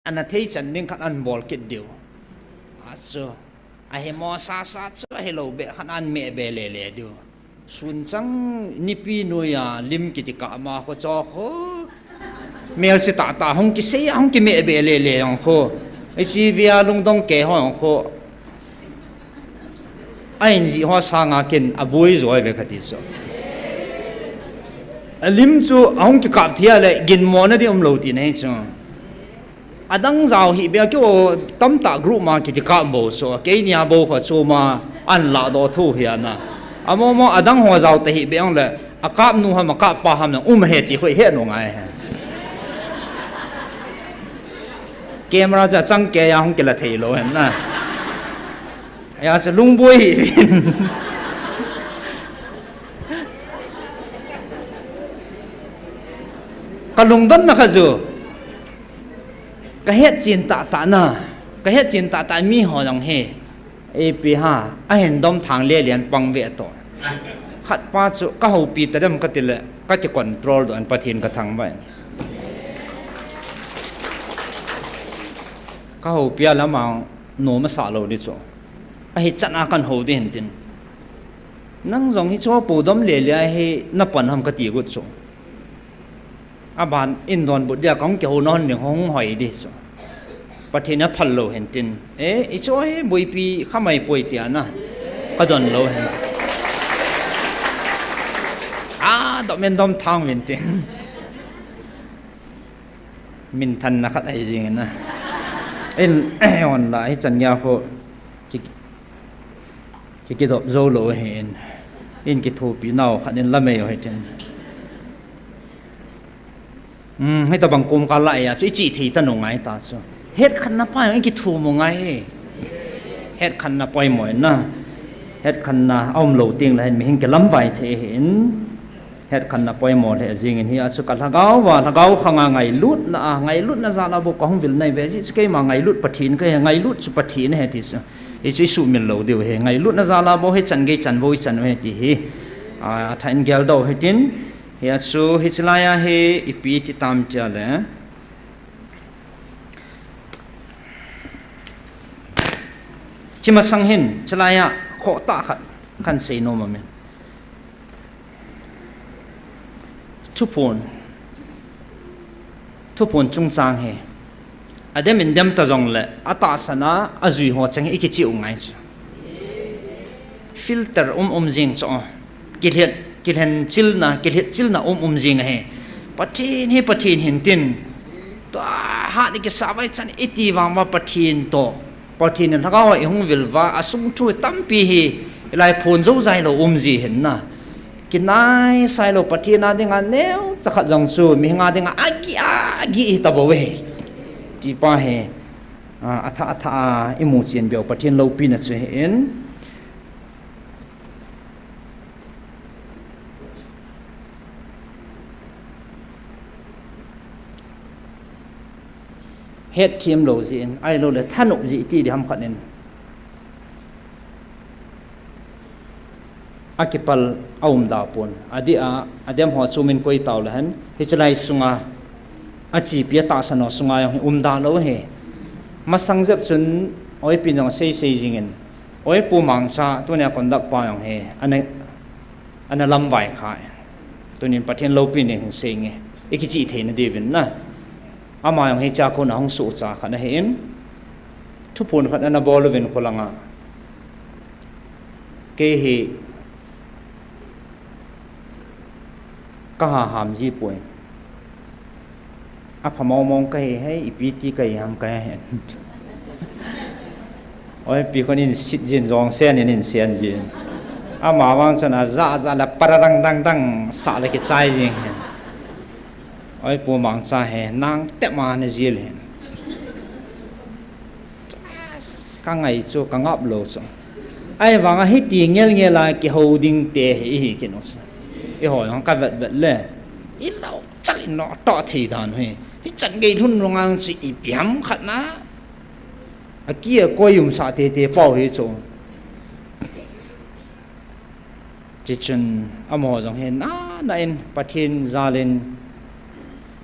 Ana thei chan ding khat an bol kit diu. Achu. Ahi mo sasa chu ahilou be khat an meh be le le diu. Sun chang nipi noiya lim kiti kah ma kho cho kho. Melse tah tah hung kisei a hung kimeh be le le jong kho. Hiche via lungdong kei ho jong kho. Ahin jih ho sanga ken aboi jo ve kati chu. Alim chu ahung kikap thei a le ginmo na ding umlou tina hi chu. Adang jao hih beh a keiho tamtah group ma kiti kap bou chu. Keini a bou kho chu ma an ladoh thou hi ana. Amo mo adang ho jao ta hih beh ong le akap nu ham akap pa ham na um he ti kho he nu ngai he. Camera chu achang kei a hung kila thei lou hen na. Ahi chu lungboi hi. Ka lungdon na kha chu. Ka hetchen tah tah na. Ka hetchen tah tah mi ho jong hi. Ipi ham, ahin dom thang le lian pang ve to. Khat pa chu ka houpi ta dem kati le, ka ti control doh in Pathen ka thangvah in. Ka houpi a lam a nom asa lou di chu. Ahi chan a kan hou di hin tin. Nang jong hichu pou dom le le a hi na pan ham kati got chu. Aban in donbut dia kahung kihou na hon ding hung hoi di chu. Pathen a phal lou hin tin. E, hichu hi boipi khamai poi tia na. Ka don lou hin. A, dom in dom thang vin tin. Minthan na khat ahi jing in na. In, on la, hichan gei a kho. Ki, ki kidop jou lou ahi in. In kithopi nau khat in la mei u hitin. Hmm, hitabang kum ka la ya, chu i chi thei ta nu ngai ta chu. Hetkhenna pa in kithu mu ngai he. Hetkhenna poimo in na. Hetkhenna aum lou teng le hin mihing kilamvai thei ahi in. Hetkhenna poimo lheh jing in hi a chu ka lhagao va, lhagao khang a ngailutna a, ngailutna jal a bou ka hung vil nai ve ji chu keima ngailut Pathen ka he, ngailut chu Pathen he ti chu. Hichu i sumil lou diu he, ngailutna jal a bou hi chan gei chan bou i chan u he ti hi. A, athah in geldoh hitin, hi a chu hiche lai a hi ipi ti tam tia le. Chi masang hin, chulai a, khoh tah khat, kan sei nom amin. Thuphon, thuphon chungchang hi, adem in dem ta jong le, atahsan a, ajui ho cheng hi i kichih u ngai chu. Filter um um jing chu. Kilhet, kilhen chilna, kilhet chilna um um jing ahi. Pathen hi Pathen hin tin. Tua hat i kisa vai chan i ti vang va Pathen to. Pathen in lhagao i hung vil va, asung thu tampi hi, i lai phon jou jai lou um ji hin na. Kinai sai lou Pathen a dinga neo chakhat jong chu, mihing a dinga agi, agi hi ta bou ve. Ti pa hi, a, atha, atha, a, i mu chen beu Pathen loupina chu hi in. Hetthem lou jeh in, ahilou le thanop jeh ti di ham khat in. Akipal aum da pon. Adih a, adem ho chu min koi tau le hen. Hiche lai sunga, achipi atahsan ho sunga jong hi um da lou hi. Masang jep chun, oipi jong sei sei jing in. Oi Pu Mangcha, tunia conduct pa jong hi, ana, ana lamvai kha. Tunin Pathen loupina hin sei nge. I kichih theina diuvin na. Ama jong hi cha kona hung suhcha khat ahi in. Thuphon khat ana bol uvin kholanga. Kei hi ka ha ham ji poi. Apha mong mong ka hi hei, ipi ti ka hi ham ka hi. Oi, pi kon in sit jin jong sen in in sen jin. Ama vang chun aja aja la pararang dang dang sa la kichai jing hi. Oi, Pu Mangcha hi nang te ma na jil hi. Ka ngai chu, ka ngap lou chu. Ahivanga hiti ngel ngel a kihou ding te hi, hi kinu chu. Eiho jong ka vet vet le. I lau chal in no to thei dan hi. Hichan gei lhun lou ngang chu ipi ham khat na. Aki a koi um sa te te pau hi chu. Tichun amaho jong hi nana in Pathen jal in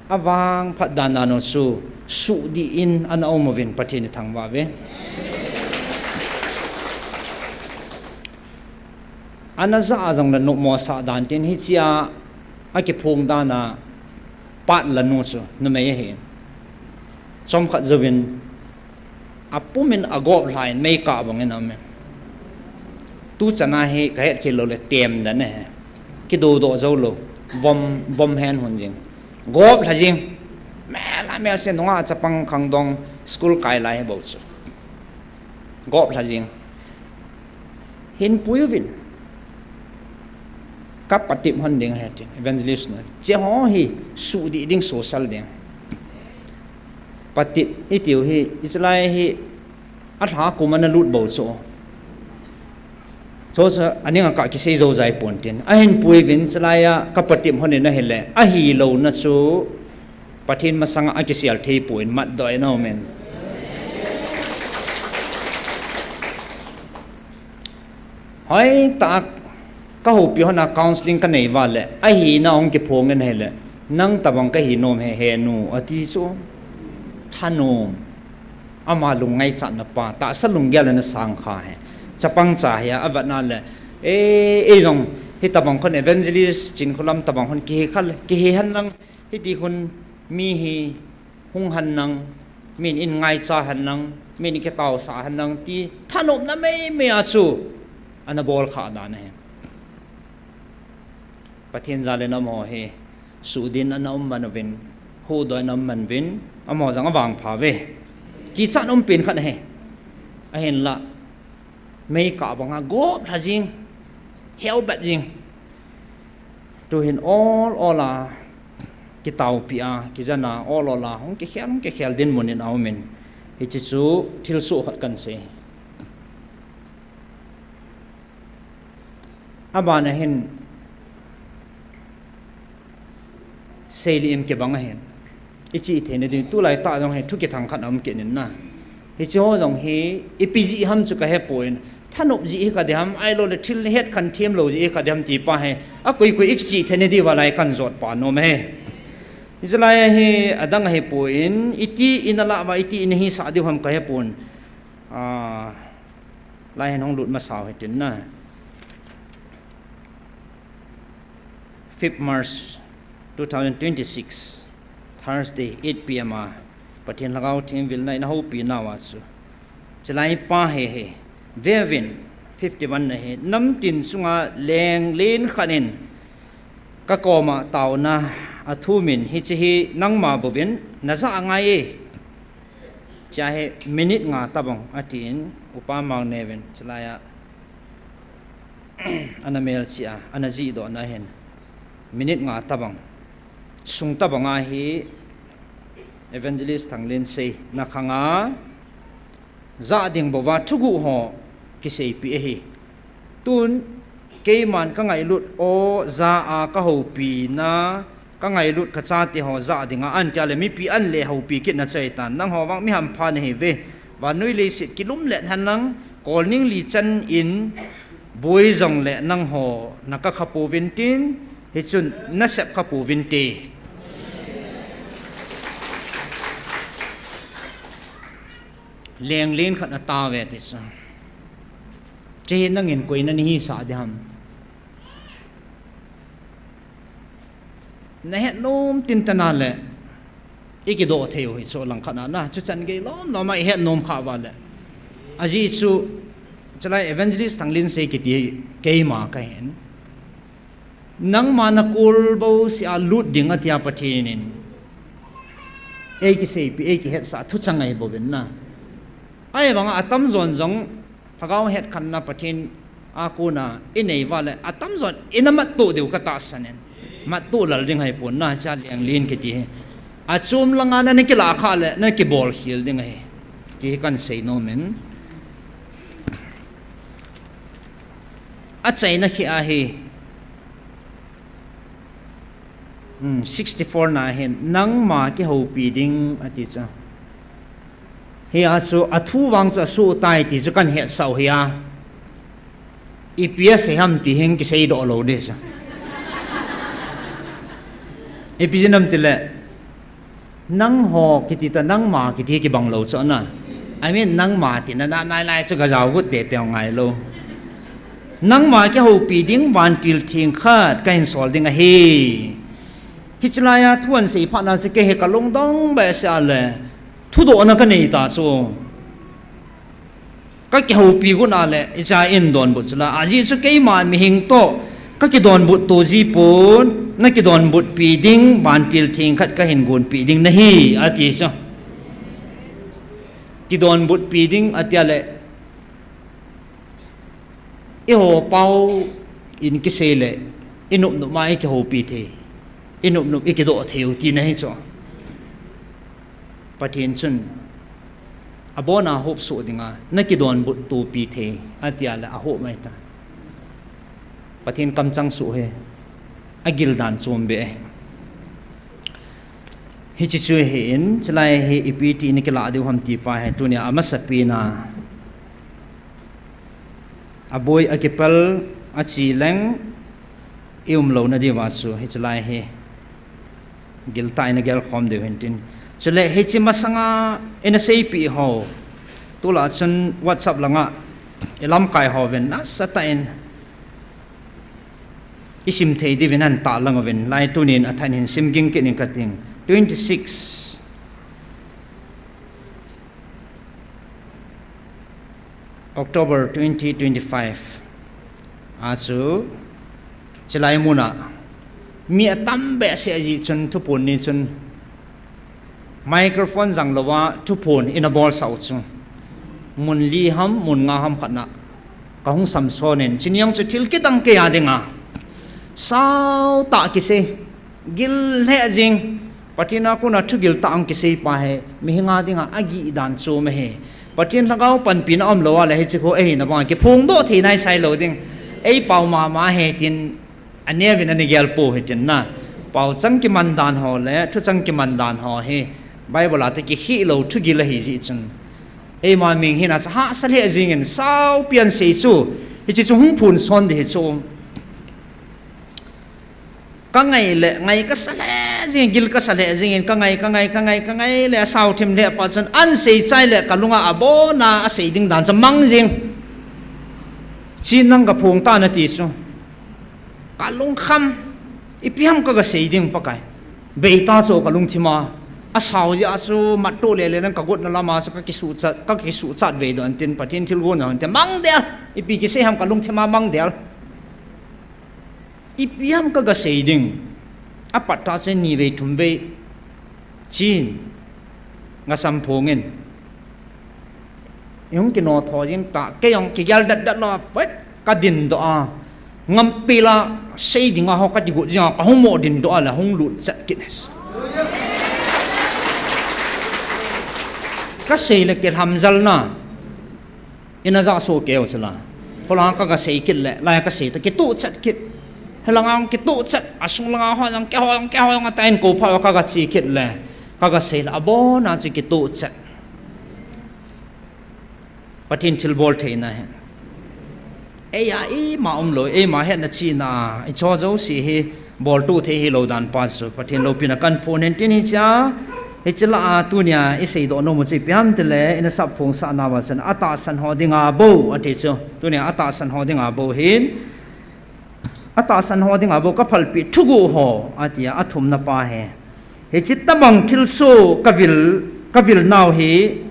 avang phat dan dan u chu Suhdih in ana um uvin Pathen ithangvah uve. Ana ja a jong le nopmo sah dan tin hichea akiphong dan a pat la nu chu numei ahi. Chomkhat jouvin apum in agop lha in meikah bang in aum in. Tu chan a hi kahet khel lou le tem dan ahi. Kidodoh jou lou. Vom, vom hen hon jing. Gop lha jing. Mel a mel se nunga chapang khangdong school kai lai hi bou chu. Gop lha jing. Hin pui uvin. Ka patep hon ding ahi tin, evangelist nu. Hiche ho hi suhdih ding social ding. Patep itiu hi, hichelai hi, alha kum ana lut bou chu. Chu chu, aning a ka kisei jou jai pon tin. Ahin pui uvin, hichelai a ka patep hon in ahile, ahilouna chu, Pathen masanga akisel thei pon matdoh in aum in. Hoitah a ka houpi hon a counseling ka nei uva le, ahina hung kiphong in ahile, nang tabang kahi nom e, he nu, ati chu. Thanom. Ama lung ngaichatna pa, tahsa lunggel ana sang kha hi. Chapang cha hi a, avetna le, e, ei jong, hitabang khon evangelist, Chinkholam tabang khon kihi kha le, kihi hen lang, hiti khon mi hi, hung hen lang, min in ngaicha hen lang, min in kitaosah hen lang, ti thanopna meimei a chu, ana bol kha dan ahi. Pathen jal in amaho hi, suhdih in ana um man uvin, huhdoh in ana um man uvin, amaho jong avangpha uve. Kichat um pen khat ahi. Ahinla, meikah banga gop lha jing, heu bet jing. Tuhin ol ol a, kitaopi a, kijen a, ol ol a, hung kikhel, hung kikhel dinmun in aum in. Hiche chu thilsoh khat kan sei. Aban a hin, sei le im kibang ahin. Ichih theina ding, tulai tah jong hi thu kithang khat aum kit in na. Hiche ho jong hi, ipi jeh ham chu kahe poi, thanop jeh hi kati ham, ahilou le thil het khen them lou jeh hi kati ham ti pa hi, akoi koi ichih theina diuva lai kan jot pa nom e. Hichelai a hi, adang ahi poi, iti in alah uva, iti in ahisah diu ham kahe pon. Ah, lai hin hung lut masa u hitin na. Fifth March two thousand twenty-six, Thursday, eight P M a, Pathen Lhagao Theng vilna in ahoupi nauva chu. Hichelai pa hi hi, veuvin, fifty-one na hi, namtin sunga leng len khat in, ka koma taona athum in, hiche hi nangma bouvin, najah angai e. Hiche hi minute nga tabang atin, Upa Mangneuvin, hichelai a, ana melchih a, ana jihdohna hin. Minute nga tabang. Sung tabang a hi Evangelist Thanglinsei na khang a, jah ding bouva thuguh ho kiseipeh ahi. Tun, keiman ka ngailut o, jah a ka houpi na, ka ngailut ka chate ho jah dinga, ahin tia le mipi an le houpi kit na chu ahitan, nangho vang mi hampha nahi uve, vannoi leiset kilum let hen lang, kolning li chan in, boi jong le nangho na ka kha pouvin tin, hichun nasep kha pouvin te. Leng len khat atao ve ti chu. Hiche hi nangin koi na nahisah ding ham. Nahet nom tin tana le, ikidoh thei u hi chu langkhat a na, chuchan gei lom lom a ihet nom kha uva le. Ajeh chu, hichelai Evangelist Thanglinsei kiti keima kahin. Nangma na kol bouseh a lut ding atia Pathen in. Eikiseipeh, eikihetsah thuchang ahi bouvin na. Ahivanga atamjon jong, Lhagao hetkhenna Pathen a kona inei uva le, atamjon ina mattoh diu katahsan in. Mattoh lal ding ahi pon na, hiche leng len kiti hi. Achom langa nana kilah khah le, nana kibol khel ding ahi. Ti hi kan sei nom in. Achaina khi ahi. Hmm, sixty-four na hin, nangma kihoupi ding ati chu. Hia chu, athu vang chu asoh tai ti chu kan hetsah u hia. Ipi asei ham ti hin kiseidoh lou ding chu. Ipi jeh ham tile. Nangho kiti ta nangma kiti kibang lou chu na. I mean, nangma tina na nai lai chu gajao gut te te ngai lou. Nangma kihoupi ding vantil theng khat kahin sol ding ahi. Hiche laiya thu ahin sei phat na chu kei hi kalungdong behseh le thudohna kanei ta chu. Kakihoupi got na le, icha in donbut chu la, ajeh chu keima mihing toh kakidonbut to ji pon, nakidonbutpi ding vantil theng khat kahin gonpi ding nahi, ati chu. Kidonbutpi ding, ati a le, eiho pao in kisei le, inop nop ma ikihoupi thei, inop nop ikidoh thei u tina ahi chu. Pathen chun abona hop soh dinga, nakidonbut topi thei, ati a le ahop mai ta. Pathen kamchang soh hi, agil dan chom beh. Hiche chu hi in, chulai hi ipi ti in kilah diu ham ti pa hi, tunia amasapen a, aboi akipel, achi leng, i um louna diuva chu, hiche lai hi giltah in agel khom diu hintin. Chule hiche masanga ina seipeh ho, tulai chun WhatsApp langa ilamkai hovin nasatah in isim thei diuvin ahin tahlang uvin, lai tunin athah in hin sim ging kit in kating. Twenty-six October twenty twenty-five a chu, chulai muna mi atam behseh jeh chun thuphon ni chun microphone jang louva thuphon ina bolsah u chu, mun li ham, mun nga ham khat na kahung samson in, chuni jong chu thil kidang kei a dinga saotah kisei, gil lheh jing, Pathen a kona thugil tah a kisei pa hi, mihing a dinga agih dan chom ahi. Pathen lhagao panpina umlou a le hiche khu eihina banga kiphongdoh thei nai sai lou ding. Eipao mama ahi tin, aneuvin ana gel pou hitin na. Paochang kiman dan ho le thuchang kiman dan ho hi Bible a toh kikhel lou thugil ahi jeh chun, eima mihing hina chu hahsa lheh jingin sao pen sei chu, hiche chu hung phonson ding hi chu. Kangai le, ngai kasa lheh jing, gil kasa lheh jingin, kangai, kangai, kangai, kangai le, asao thim lheh phat chun, ahin sei chai le, kalunga abona asei ding dan chu mang jing. Chin nang kaphong tan ati chu. Kalungkham, ipi ham kaga sei ding Pakai. Beita chu kalungthim a, asao jeh a chu mattoh lele nang kagotna lama chu kakisuhchat, kakisuhchat vei doh intin Pathen thilgon jong intin mang del, ipi kisei ham kalungthim a mang del. Ipi ham kaga sei ding. Apat tah chun ni vei thum vei chin, ngasam phongin, ihung kinoh tho jing tah, kei jong kigel datdat lou a, pet, kadindoh a, ngampel a sei dinga ho kati got jing a, kahung mo dindoh a le hung lut chet kit. Kasei le kilhamjal na. Ina ja soh keu chu la. Hola kaga sei kit le, lai kasei toh kitoh chet kit. Helanga kitoh chet, asung langa ho jong keiho jong, keiho jong atan kou pha kaga che kit le, kaga sei le, abona chu kitoh chet. Pathen thilbol theina hi. Eia ima umlou, eima hetna chihna, icho jouse hi, boltoh thei hilou dan pa chu Pathen loupina kahin phong in tin hichea, hiche lah a tunia iseidoh nom u chu ipi ham tile, ina sapphong sah nauva chun atahsan ho dinga bou ati chu. Tunia atahsan ho dinga bou hin, atahsan ho dinga bou kaphalpeh thuguh ho atia, athumna pa hi. Hiche tobang thilsoh kavil, kavil nau hi,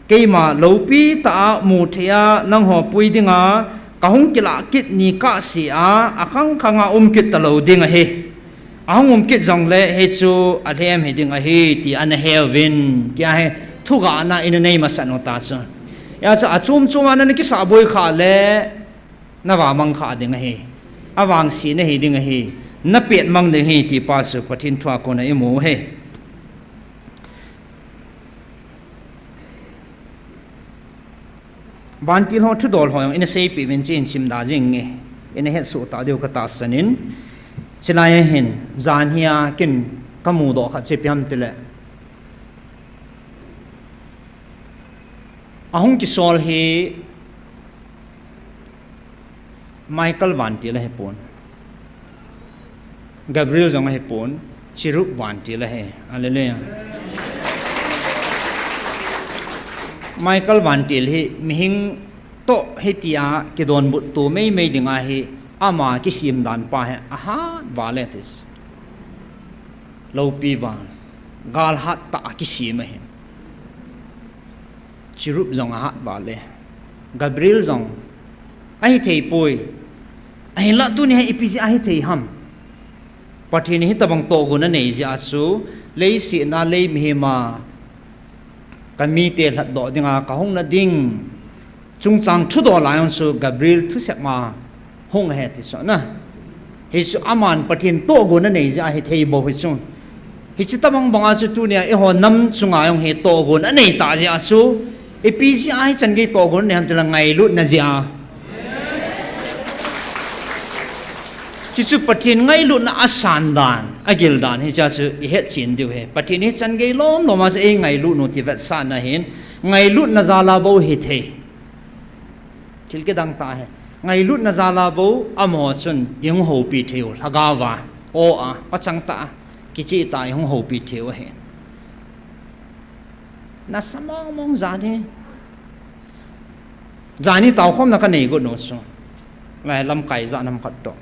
keima loupi tah a mu thei a nangho pui dinga kahung kilah kit ni kahse a, akhang khang a um kit talou ding ahi. Ahung um kit jongle hichu alhem hiding ahi ti ana heuvin, tia hi thugahna ina nei masat u ta chu. Hijeh chun achom chom a nana kisah boi khah le, navamang khah ding ahi. Avangse nahi ding ahi. Napet mang ding ahi ti pa chu Pathen thu a kona imu u ahi. Vantil ho thudol ho jong ina seipeh uvin, hiche hin simda jing nge, ina hetsoh tah diu katahsan in. Chulai a hin, jan hi a kin kamudoh khat chu ipi ham tile, ahung kisol hi Michael vantil ahipon, Gabriel jong ahipon, Cherub vantil ahi. Hallelujah. Michael Vantil hi mihing toh hitia kidonbut to meimei dinga hi ama kisem dan pa hi ahat vale ati. Loupi vang, gal hattah a kisem ahin. Cherub jong ahat vale. Gabriel jong ahithei poi. Ahinla tuni hi ipi jeh a hithei ham? Pathen in hitobang tohgon anei jeh a chu, leiset a lei mihem a kamite lhatdoh dinga kahung na ding chungchang thudol a jong chu Gabriel thusei ma hung ahi ti chu na. Hichu aman Pathen tohgon anei jeh a hithei bou hichu. Hiche tobang banga chu tunia eiho nam chunga jong hi tohgon anei tah jeh a chu, ipi jeh a hichan gei tohgon anei ham tile ngailutna jeh a. Chuchu Pathen ngailutna asan dan, agil dan hiche chu ihetchen diu ahi. Pathen hichan gei lom lom a chu eingailut u ti vetsahna ahin, ngailutna jal a bou hithei. Thil kidang tah ahi. Ngailutna jal a bou amaho chun eihung houpi thei u, lhagao a, aw a, pachang tah a, kicheh tah a eihung houpi thei u ahi. Nasa mong mong jani. Jani taokhomna kanei got u chu, lai lamkai jat ham khat toh.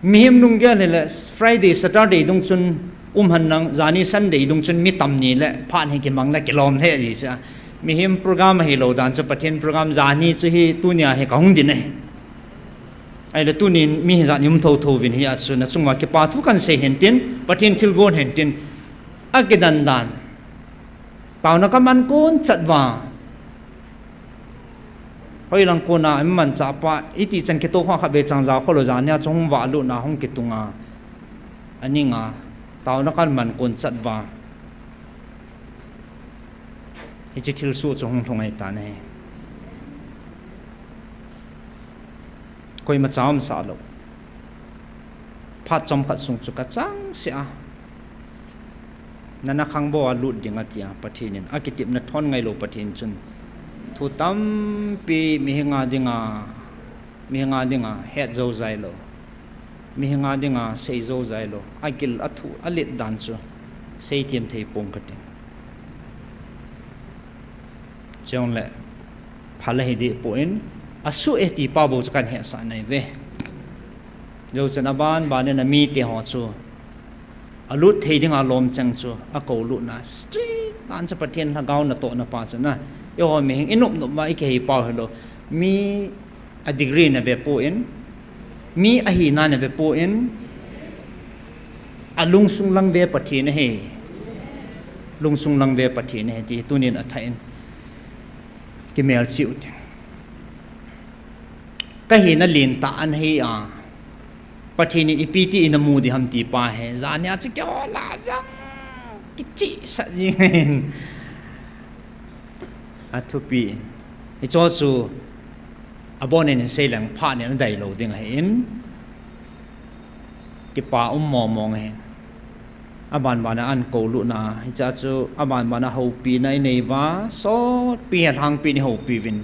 Mihem lunggel hile Friday, Saturday dung chun um henlang, jani Sunday dung chun mi tam ni le phat hi kimang le kilom le ti chu. Mihem program ahilou dan chu Pathen program jani chu hi tunia hi kahung din ahi. Ahile tunin mi hijat um thotho uvin hia chu nachung uva kipa thu kahin sei hen tin, Pathen thilgon hen tin, akidan dan. Taona kaman kon chat uva. Hoilang kona imanchah pa, iti chan kitoh kha khatvei chang jao kholou jania chu hung vahlutna hung kitunga, aninga, taona kaman kon chat uva. Hiche thilsoh chu hung lhung ahitan ahi. Koimacha umsah lou. Phat chomkhat sung chu kachangseh a, nana khangbou a lut ding atia Pathen in, akitepna thon ngailou Pathen chun thu tampi mihinga dinga, mihinga dinga het jou jailou, mihinga dinga sei jou jailou, agil athu alet dan chu seithem thei pong kati. Chule, phal ahi dehpoi, asuh e ti pa bou chu kahin hetsah naiuve. Jou chun aban ban in amite ho chu alut thei dinga lom cheng chu akoulutna, strict dan chu Pathen lhagao natohna pa chu na, eiho mihem inop nop ma ikihei pau hilou, mi a degree nave poi, mi ahina nave poi, alungsung lang ve Pathen ahi, lungsung lang ve Pathen ahi ti tunin athah in kimelchih u tin. Kahina lentah ana hi a, Pathen in ipi ti in amu ding ham ti pa hi, jania chu kihol a jong kichehsah jing in, athupi. Hicheho chu abonin hin seileng phat nin adailou ding ahin, kipa um mong mong ahin. Aban bana akoulutna, hichea chu aban bana houpina inei uva, sotpi helhangpi in ihoupi uvin.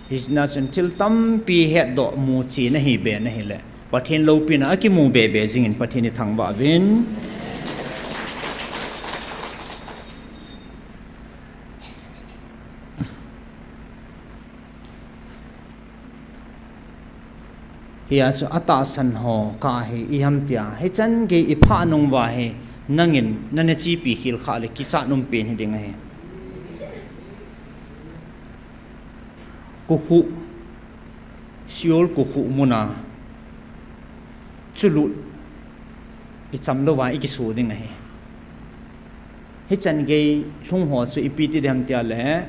Hijeh a chun thil tampi hetdoh muchen ahi be ahile, Pathen loupina akimu be be jingin Pathen ithangvah uvin. Hia chu atahsan ho kah hi iham tia, hichan gei iphah nung uva hi, nangin nana chepi khel khah le kichat um pen hiding ahi. Kokhuh, Sheol kokhuh muna chulut icham louva ikiso ding ahi. Hichan gei lhung ho chu ipi ti ding ham tia le,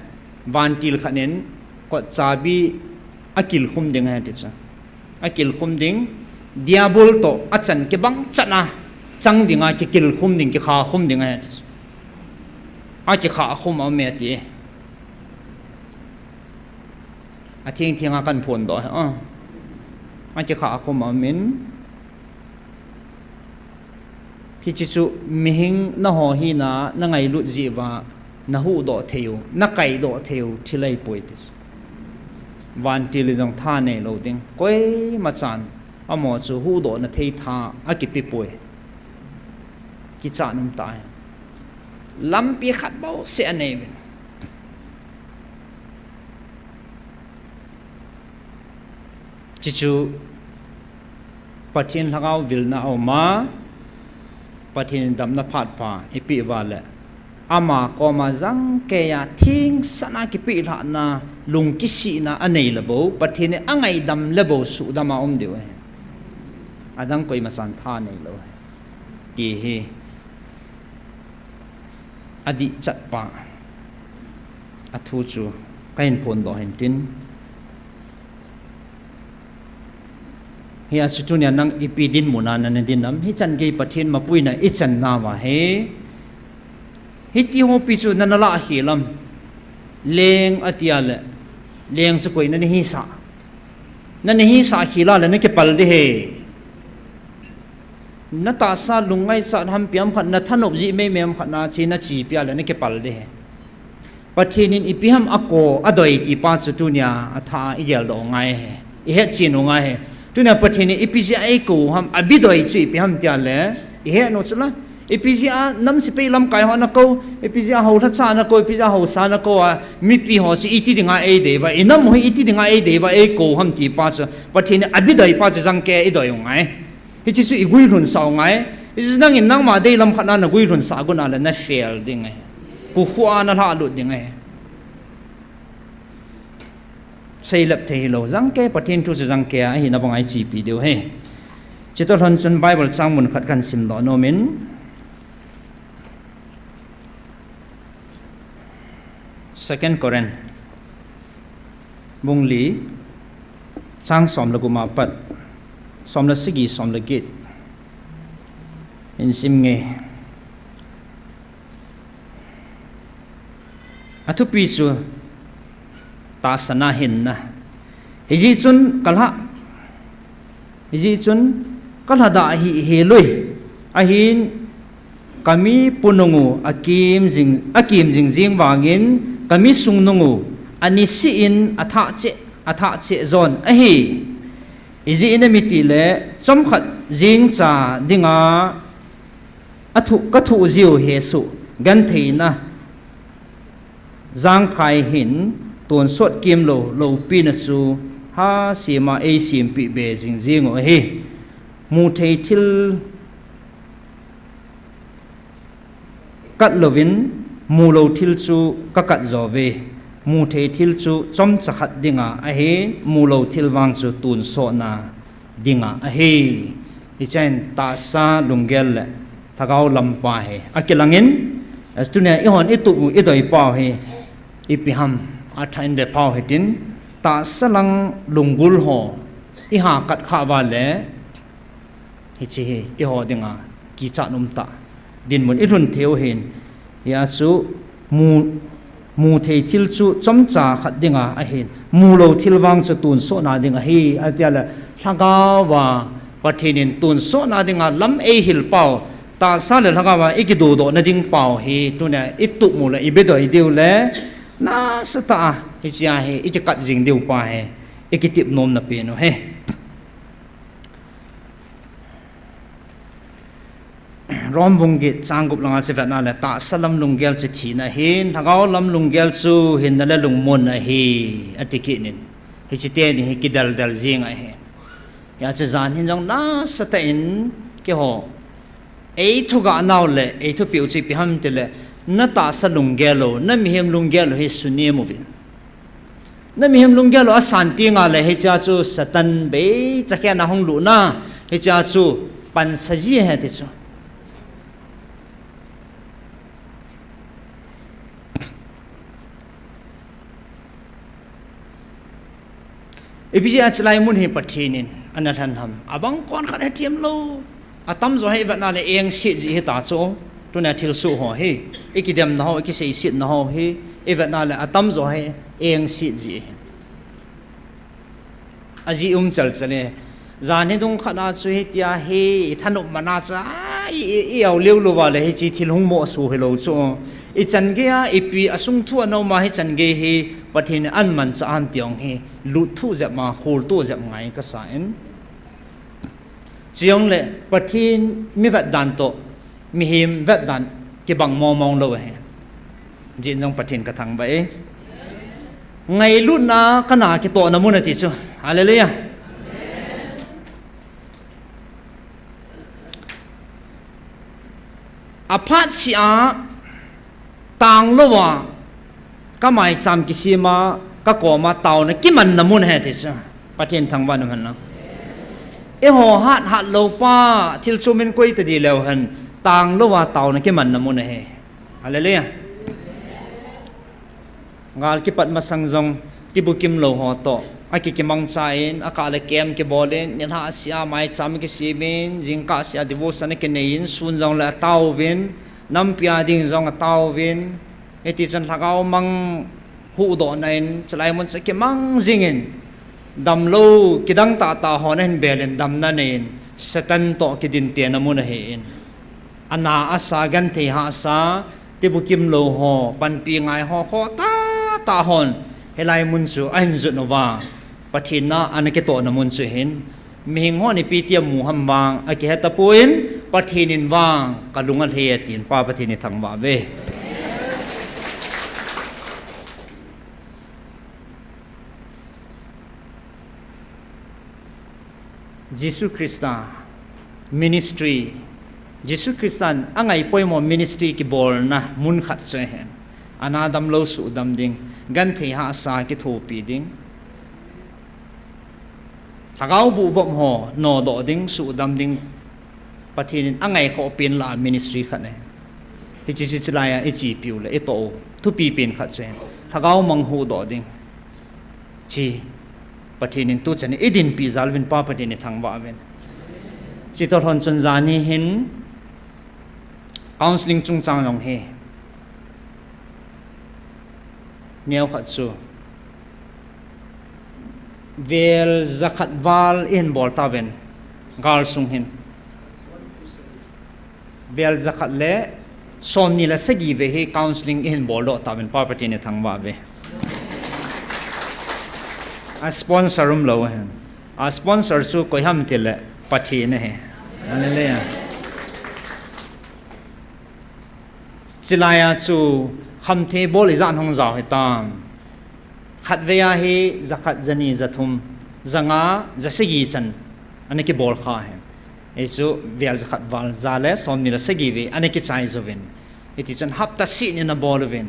vantil khat in kotchabi akilkhum ding ahi ti chu. Akilkhum ding, Diabol toh achan kibang chan a chang dinga kikilkhum ding, kikhakhum ding ahi ti chu. Akikhakhum aume ti. Atheng theng a kahin phondoh ahi. Akikhakhum aumin, hiche chu mihem naho hina nangailut jeh uva nahuhdoh theiu, nakaidoh theiu thil ahipoi ti chu. Vantil in jong tha neilou ding, koimachan amaho chu huhdohna thei tha akipepoi. Kichat um tah ahi. Lampi khat bouseh anei uvin. Chuchu Pathen lhagao vilna a um a, Pathen in damna phat pha eipeh uva le, ama koma jangkeiya thingsan a kipeh lhahna, lungkisihna anei le bou, Pathen in angaidam le bou suhdam a um diu ahi. Adang koima chan tha nei lou ahi. Ti hi adih chat pa a thu chu kahin phondoh hin tin. Hia chu tunia nang ipi dinmun a nana din am? Hichan gei Pathen mapuina ichan nauva hi, hiti hopi chu nana lah khel am? Leng atia le, leng chu koi nana hisah? Nana hisah khel a le nakipal ding ahi. Natahsa lungngaichat ham, ipi ham khat, nathanop jeh meimei ham khat na che nachepi a le nakipal ding ahi. Pathen in ipi ham ako, adoi ti pa chu tunia athah a igeldoh u ngai ahi. Ihetchen u ngai ahi. Tunia Pathen in ipi jeh a eikou ham, abidoi chu ipi ham tia le, ihet u chu la. Ipi jeh a nam sepai lamkai ho nakou, ipi jeh a hou lhacha nakou, ipi jeh a haosa nakou a, mipi ho chu iti dinga eidei uva, inam u hi iti dinga eidei uva eikou ham ti pa chu, Pathen in abidoi pa chu jangkeiya idoi u ngai. Hiche chu iguilhunsah u ngai. Hichu nangin nangma deilam khat na naguilhunsah gon a le nafail ding ahi. Kukhu a nalhahlut ding ahi. Seilep thei hilou, jangkei, Pathen thu chu jangkeiya ahina banga ichepi diu ahi. Chutoh lhon chun Bible chang mun khat kahin simdoh nom in, Second Corinth bung li, chang som le gup a pat som le sagi, som le get in sim nge. Athupi chu tahsana hinna. Hijeh chun kalha, hijeh chun kalhadah hihhel ui. Ahin kami punung u akim jing, akim jingjing vangin kami sungnung u aniseh in athah cheh, athah cheh jon ahi. Ijeh inem itile chomkhat jingcha dinga athu, kathuh jiu hesoh gentheina jangkhai hin tonsot kemlou loupina chu hasema eisempeh be jingjing u ahi. Muthei thil kat louvin, mulou thil chu kakat jouve. Muthei thil chu chomcha khat dinga ahi, mulou thil vang chu tonsotna dinga ahi. Hichea tahsa lunggel le lhagao lampa hi akilangin, tunia eihon itup u idoi pau hi ipi ham athah in ve pau hitin, tahsa lang lunggel ho iha kat khah uva le, hiche hi eiho dinga kichat umtah dinmun ilhun theiu hin, hia chu mu, muthei thil chu chomcha khat dinga ahin, mulou thil vang chu tonsotna ding ahi, atia le lhagao va Pathen in tonsotna dinga lam eihil pau, tahsa le lhagao va ikidodohna ding pau hi tunia itup u le ibidoi diu le nasatah a hichea hi ikikat jing diu pa hi ikitep nomna pen u ahi. Rom bung get chang gup langa chu vetna le tahsa lam lunggel chu thina ahin, lhagao lam lunggel chu hinna le lungmonna ahi, ati kit in. Hiche teni hi kideldel jing ahi. Hia chu jan hin jong nasatah in keiho eithugahnau le eithupiu chu ipi ham itile, natahsa lunggel u, namihem lunggel u hi sunem uvin. Namihem lunggel u asan tengle hichea chu Satan beichakhen ahung lutna, hichea chu pansa ji ahi ti chu. Ipi jeh a chulai mun hi Pathen in ana lhen ham? Abang konkhat hethem lou, atamjo hi ivetna le engset ji hita chu. Tunia thilsoh ho hi ikidemna ho, ikiseisetna ho hi ivetna le atamjo hi engset ji ahi. Ajeh um chelchel e. Jan hi dung khat a chu hitia hi ithanop mana chu a, i, i, i-ao leu lou uva le hiche thil hung mohso hilou chu. Ichan geiya ipi asung thu ana um a hichan gei hi Pathen in amanchah ham ti jong hi lutthuh jep ma, kholtoh jep ngai kasa in. Chujongle Pathen mi vetdan toh mihem vetdan Kibang mong mong lou ahi. Jin jong Pathen ka thangvah e. Ngailutna kana kitohna mun ati chu. Hallelujah. Aphat sia tang louva, ka maicham kisem a, ka koma taona kimanna mun ahi ti chu. Pathen thangvah in umhen lang. Eiho hat hat lou pa, thil chom in koi ta di leu hen, tang louva taona kimanna mun ahi. Hallelujah. Gal kipat masang jong, tibukim lou ho toh, akikimangcha in, akah le kem kibol in, nilhah sia maicham kisem in, jingkah sia devotion akinei in, sun jong le atao uvin, nampi a ding jong atao uvin, hiti chun lhagao mang huhdohna in, chulai mun chu kimang jing in, damlou, kidang tahtah hon ahin bel in, damna nei in, Satan toh kidin tena mun ahi in. Ana asa genthei hahsa, tibukim lou ho, panpi ngai ho, khoh tahtah hon, hilai mun chu ahin jot uva, Pathen na ana kitohna mun chu hin, mihing hon ipi ti amu ham vang akihe tapon, Pathen in vang ka lung alhei e tin Pa Pathen ithangvah uve. Jesu Christa ministry, Jesu Christan angai poimo ministry kibolna mun khat chu ahin. Ana damlou suhdam ding, genthei hahsa kithopi ding, lhagao buhvop ho nodoh ding, suhdam ding, Pathen in angaikhoh pen lah a ministry khat ahi. Hiche chu chulai a ichepiu le itoh u thupi pen khat chu ahin. Lhagao mang huhdoh ding, chi Pathen in tuchan in eidinpi jal uvin Pa Pathen ithangvah uvin. Chutoh lhon chun janhi hin counselling chungchang jong hi neokhat chu vel jakhat val ihin bol tauvin, gal sung hin vel jakhat le somni le sagi vei hi counselling ihin boldoh tauvin, Pa Pathen ithangvah uve. A sponsor umlou ahin. A sponsor chu koi ham tile Pathen ahi. Hallelujah. Chulai a chu khamthei bol ijat hung jao hitam. Khatvei a hi jakhat, jani, jathum, janga, jasagi chan ana kibol kha ahi. Hichu vel jakhat val ja le somni le sagi vei ana kichai jouvin, hiti chun hapta seh ni ana bol uvin.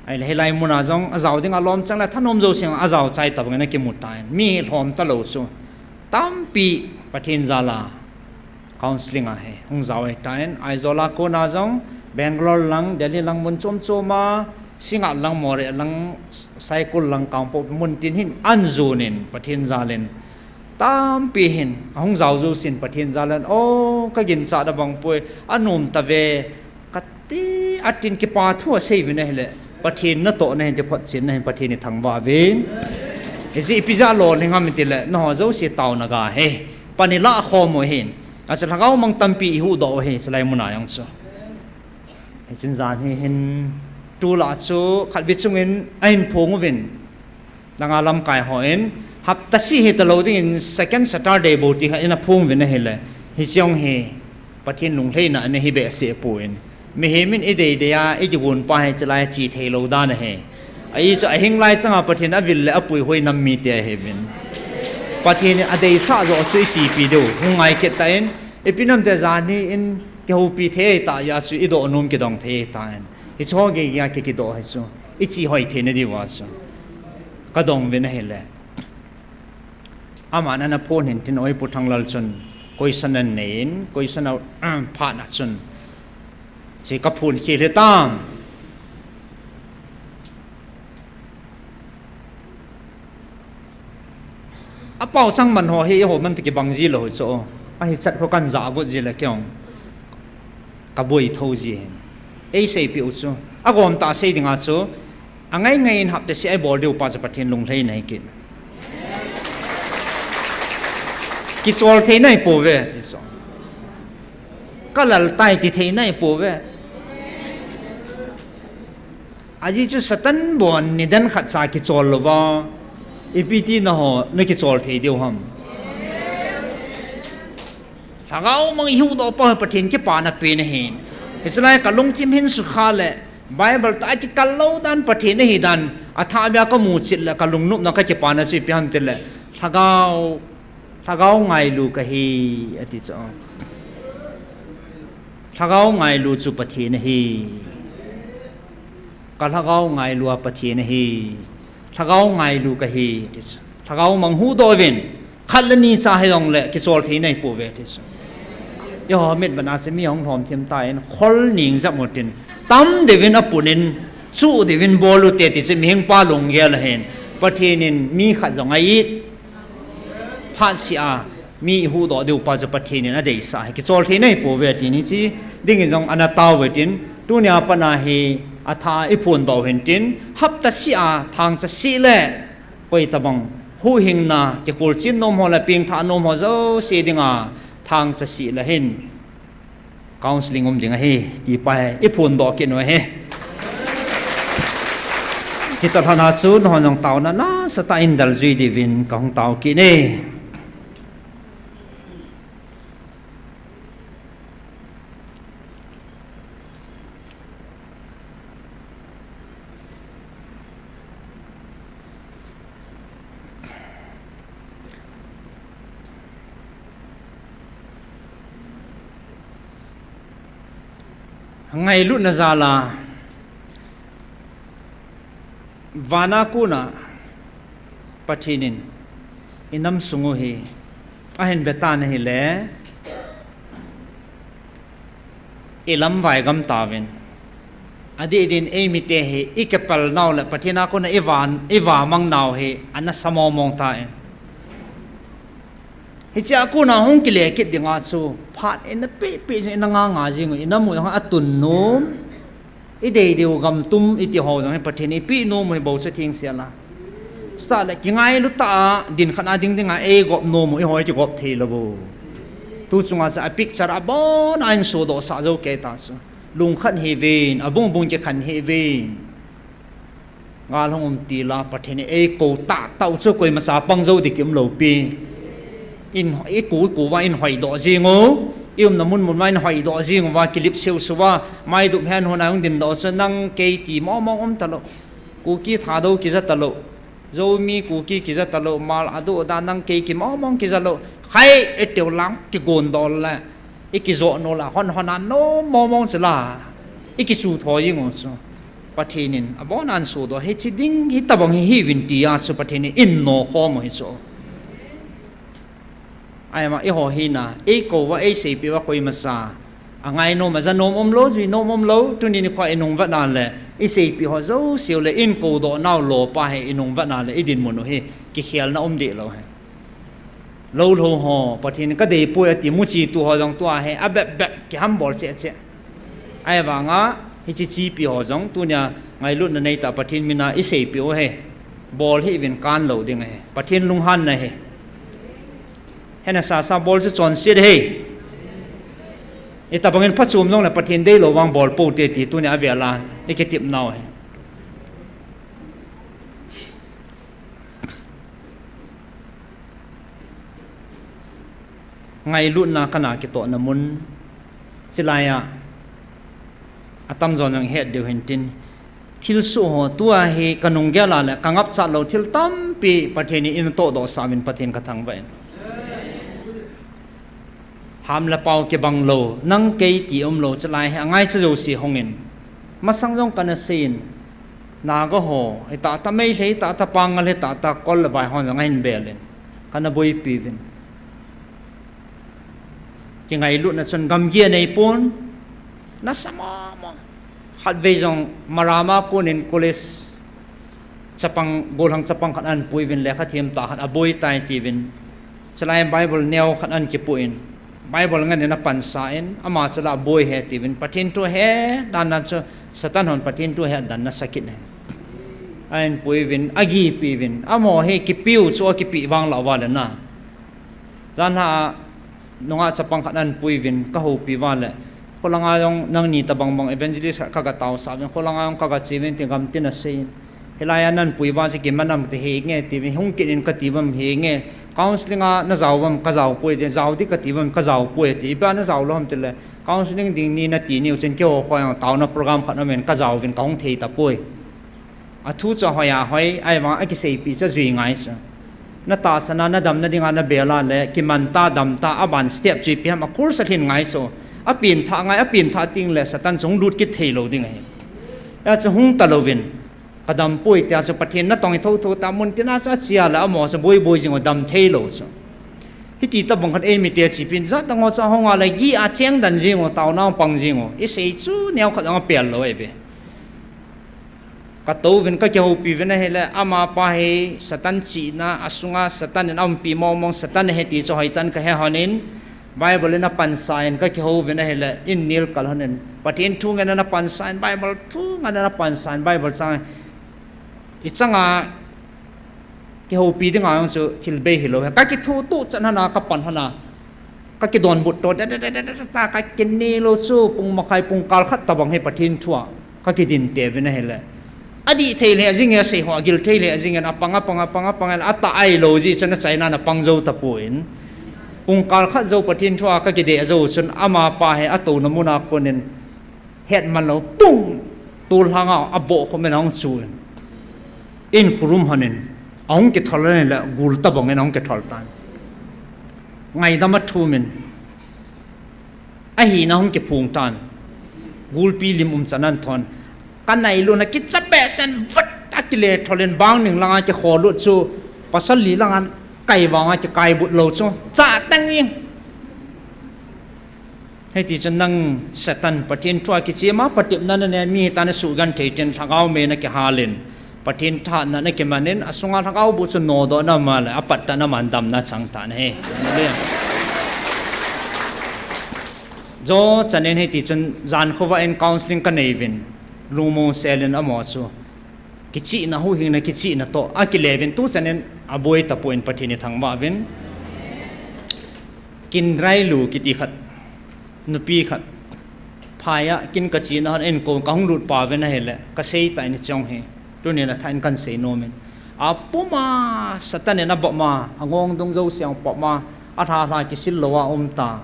Ahile hilai muna jong ajao ding alom chang le thanom jouse jong ajao chai tabang in ana kimu tan, mi lhom talou chu tampi Pathen jal a counselling a hi hung jao ahitan, Aizawl a kona jong, Bangalore lang, Delhi lang, mun chom chom a, Singngat lang, Moreh lang, Saikul lang, Kangpokpi mun tin hin ana jon in, Pathen jal in tampi hin ahung jao jousen Pathen jal in, o, kaginchat abang poi, anom tave, kati, atin kipa thu asei uvin ahile, Pathen natohna hin ti photchenna hin Pathen ithangvah uvin. Hiche ipi jeh a lolhing ham itile, nangho jouse taona ga hi pan ilah khom u ahin, achu lhagao mang tampi ihuhdoh u ahi, chulai muna jong chu. Hichun janhi hin, tu lah chu khatvei chungin ahin phong uvin, langa lamkai hon hapta seh hitalou dingin second Saturday bou ti khat in aphong uvin ahile, hiche jong hi Pathen lunglhaina ana hi behseh poi. Mihem in idei dei a, ikigon pa hi chulai a che theilou dan ahi. Ahi chu ahing lai changa Pathen avil le apuihoi nam mite ahiuvin, Pathen in adeisah joh chu ichepi diu hung ngai kit tan, ipi nam itile janhi in kihoupi thei ahitah jeh a chu idoh nom kidong thei ahitan, hiche ho geiya ki, kidoh hi chu iche hoi theina diuva chu kadong uvin ahile, aman ana phone hin tin, oi Pu Thanglal chun question ananei in, question a phatna chun, che kaphon khel hitam. Apao chang man ho hi eiho man toh kibang ji lou chu, ahichat kho kan ja got ji le keiin kaboi thou ji hin. Eiseipeh u chu, agomtah a sei dinga chu, angai ngai in hapta seh a ibol diu pa chu Pathen lunglhaina ahi kit. Kichol thei nahipouve ti chu, kalal tai ti thei nahipouve. Ajeh chu Satan bon nidan khatcha kichol louva, ipi ti nangho nakichol thei diu ham? Lhagao mang ihuhdoh pa hi Pathen kipana pen ahin, Hiche lai kalungthim hin sukha le, Bible tah a kikal lou dan Pathen ahi dan, athah beh a kamu chet le kalungnopna kakipana chu ipi ham tile, Lhagao, Lhagao ngailu kahi, ati chu. Lhagao ngailu chu Pathen ahi. Ka Lhagao ngailu a Pathen ahi. Lhagao ngailu kahi, ti chu. Lhagao mang huhdoh uvin. Khat le ni cha hijongle kichol thei nahipouve, ti chu. Eiho mitvet a chu mi hung lhomthim tan, khol ning jep utin. Tam deuvin apun in, chuh deuvin bol ute, ti chu mihing pa lunggel ahin. Pathen in mi khat jong a-it phatseh a, mi ihuhdoh diu pa chu Pathen in adeisah ahi. Kichol thei nahipouve, tin hiche dingin jong ana taove tin, tunia pat a hi athah a iphondoh uhin tin, hapta seh a thangcha seh le, koitobang huhhingna, kikholchil nom ho le pengthah nom ho jouse dinga thangcha seh le hin counselling um ding ahi, ti pa hi iphondoh kit u ahi. Chuti lhon a chu nahon jong taona nasatah in deljui diuvin kahung tao kit e. Ngailutna jal a, vana kona Pathen in inam sung u hi ahin vetan ahile, ilamvai gam tauvin. Adeh din eimite hi ikipal nau le Pathen a kona iva, ivamang nau hi ana sa mongmong tan. Hichea kona hung kile kit dinga chu phat ina pehpeh jing, ina nganga jing u, inam u jong atun nom. Idei diu gamtum iti ho jong hi Pathen in eipeh nom u hi bou chu thengsel a. Chutah le kingailu tah a din khat a ding dinga eigop nom u, eiho igop thei lou u. Tu chunga chu a picture abon a hin sodohsah jou kei ta chu. Lungkhat hih uvin, abungbung kikhen hih uvin. Gal hung um til a, Pathen in eikou tahtah u chu koimacha pang jou ding kium lou pi. In, ikou, ikou uva in hoidoh jing u. Iumna mun mun uva in hoidoh jing uva, kilip seu seu uva, maidup hen hon a hung dindoh chu nang kei ti mongmong um talou. Kuki Thadou kija talou. Zomi Kuki kija talou, Hmar adoh dan nang kei ki mongmong kija lou. Khai, iteu lang kigon doh le. Ikijot nom la, hon hon a nom mongmong chu la. Ikichu thou jing u chu. Pathen in abon a hin sodoh, hiche ding hitobang hi hih uvin tia chu Pathen in einokhom u hi chu. Ahivang eiho hina, eikou uva, eiseipeh uva koimacha. Angainom, ajanom umlou, juinom umlou, tuni nikho a inungvet na le, iseipeh ho jouse u le, inkoudoh nau lou pa hi inungvet na le, idinmun u hi, kikhelna um deh lou hi. Lou lou ho, Pathen in kadei poi ati muchi tu ho jong tua hi, abep bep, kihambol cheh cheh. Ahivanga, hiche chepi ho jong, tunia ngailutna neitah Pathen mina iseipeh u hi. Bol hih uvin kan lou ding ahi. Pathen lunghanna ahi. Hena sasa bol chu chonset ahi. Itobang in phachom jongle Pathen deilou vang bol pou te ti tunia avel a ikitep nau ahi. Ngailutna kana kitohna mun. Chulai a, atamjo nang het diu hintin. Thilsoh ho tua hi kanung gel a le kangapchat lou thil tampi Pathen in eina tohdohsah uvin Pathen kathangvah in. Ham le pao kibang lou, nang kei ti umlou, chulai hi angaicha jouse hungin. Masang jong kana seiyin, Naga ho, hitah tah Meitei, hitah tah Pangal, hitah tah kol le vai hon jong ahin bel in. Kana boipi uvin. Kingailutna chun gamgi anei pon, nasa mama. Khatvei jong Maram a konin college chapang, gollhang chapang khat ahin pui uvin lekha them tah khat aboi tai tiuvin. Chulai Bible neo khat ahin kipu in. Bible ngen in apansa in, ama chula aboi ahi tiuvin. Pathen thu ahet dan dan chu Satan hon Pathen thu ahet dan nasa kit ahi. Ahin pui uvin, agipi uvin. Amaho hi kipiu chu akipeh vang lou uva le na. Janhi a nungah chapang khat ahin pui uvin, kahoupi uva le. Kholanga jong nangni tobang bang evangelist khat kaga taosah uvin, kholanga jong kaga che uvin ti gamtin asei in. Hilai a nahin pui uva chu kiman am ti henge ti uvin, hung kit in kati uvam henge. Counseling a najao uvam kajao poi ti, jao ding kati uvam kajao poi ti. Ipi a najao lou ham tile, Counseling ding ni nati niu chun keiho kho jong taona program khat aum in kajaovin kahung thei tapoi. Athu chu ahoi ahoi, ahivang akiseipi chu ajui ngai chu. Natahsan a nadamna dinga nabel a le, kiman ta, dam ta, aban step chu ipi ham, a course alhin ngai chu. Apen thah ngai, apen thah teng le Satan chu hung lut kit thei lou ding ahi. Hijeh chun hung talouvin, kadam poi tia chu Pathen natong hi thotho ta, mun tina chu ache a le amaho chu boi boi jing u, dam thei lou chu. Hiti tobang khat eimite chepin, jat dang ho chu ahung a le, gih a cheng den jing u, taona pang jing u. Isei chu neo khat jong apel lou ahi ve. Katouvin kakihoupi uvin ahile, amapa hi Satan chihna, asunga Satan in aumpi mong mong, Satan ahi ti chu hoitah in kahe lhonin, Bible in apansa in kakihouvin ahile, in nel kal lhonin, Pathen thu ngen in apansa in, Bible thu ngen in apansa in, Bible chang, ichanga kihoupi dinga jong chu thil bei hilou ahi. Kakithutuh chan lhona, kapan lhona, kakidonbut to, da, da, da, kakinel u chu, pung makhai, pung kal khat tobang hi Pathen thua kakidin teuvin ahile, adih thei lheh jingin, asei ho agil thei lheh jingin, apang, apang, apang, apang, atah ahilou jeh chun achaina in apang jou tapon, pung kal khat jou Pathen thua kakideh jou chun amapa hi atouna muna konin hetman lou, pung! Tol lhanga abohkhum in ahung chu in, in khorum lhonin, ahung kithol in le, gul tobang in ahung kithol tan. Ngaidam athumin, ahina ahung kiphong tan. Gulpi lim umchan ahin thon. Kanailutna kicha behseh in, vat! Akile tholin, bang ning langa kikholut chu, pasal li langa kai vanga kikaibut lou chu, cha tang in. Hiti chun nang Satan, Pathen thua kichem a patepna nanei mi hitan, nasugenthei ten, lhagao mei nakihal in, Pathen thahatna nakiman in, asunga lhagao boh chu nodoh na um a le, apat tah in aman damna achang tan ahi. Jou chan in hiti chun jan khovah in counseling kanei uvin, lungmong sel in amaho chu kichihna, huhhingna kichihna toh akile uvin, tu chan in aboi tapon Pathen ithangvah uvin. Kinrailu kiti khat, nupi khat, phai a kin kachena hon eikou kahung lut peh uvin ahile, kasei tah in hiche jong hi, tunin athah in kahin sei nom in. Apum a, Satan in abom a, angong dung jouse ahung pom a, alha lha kisil lou a um ta.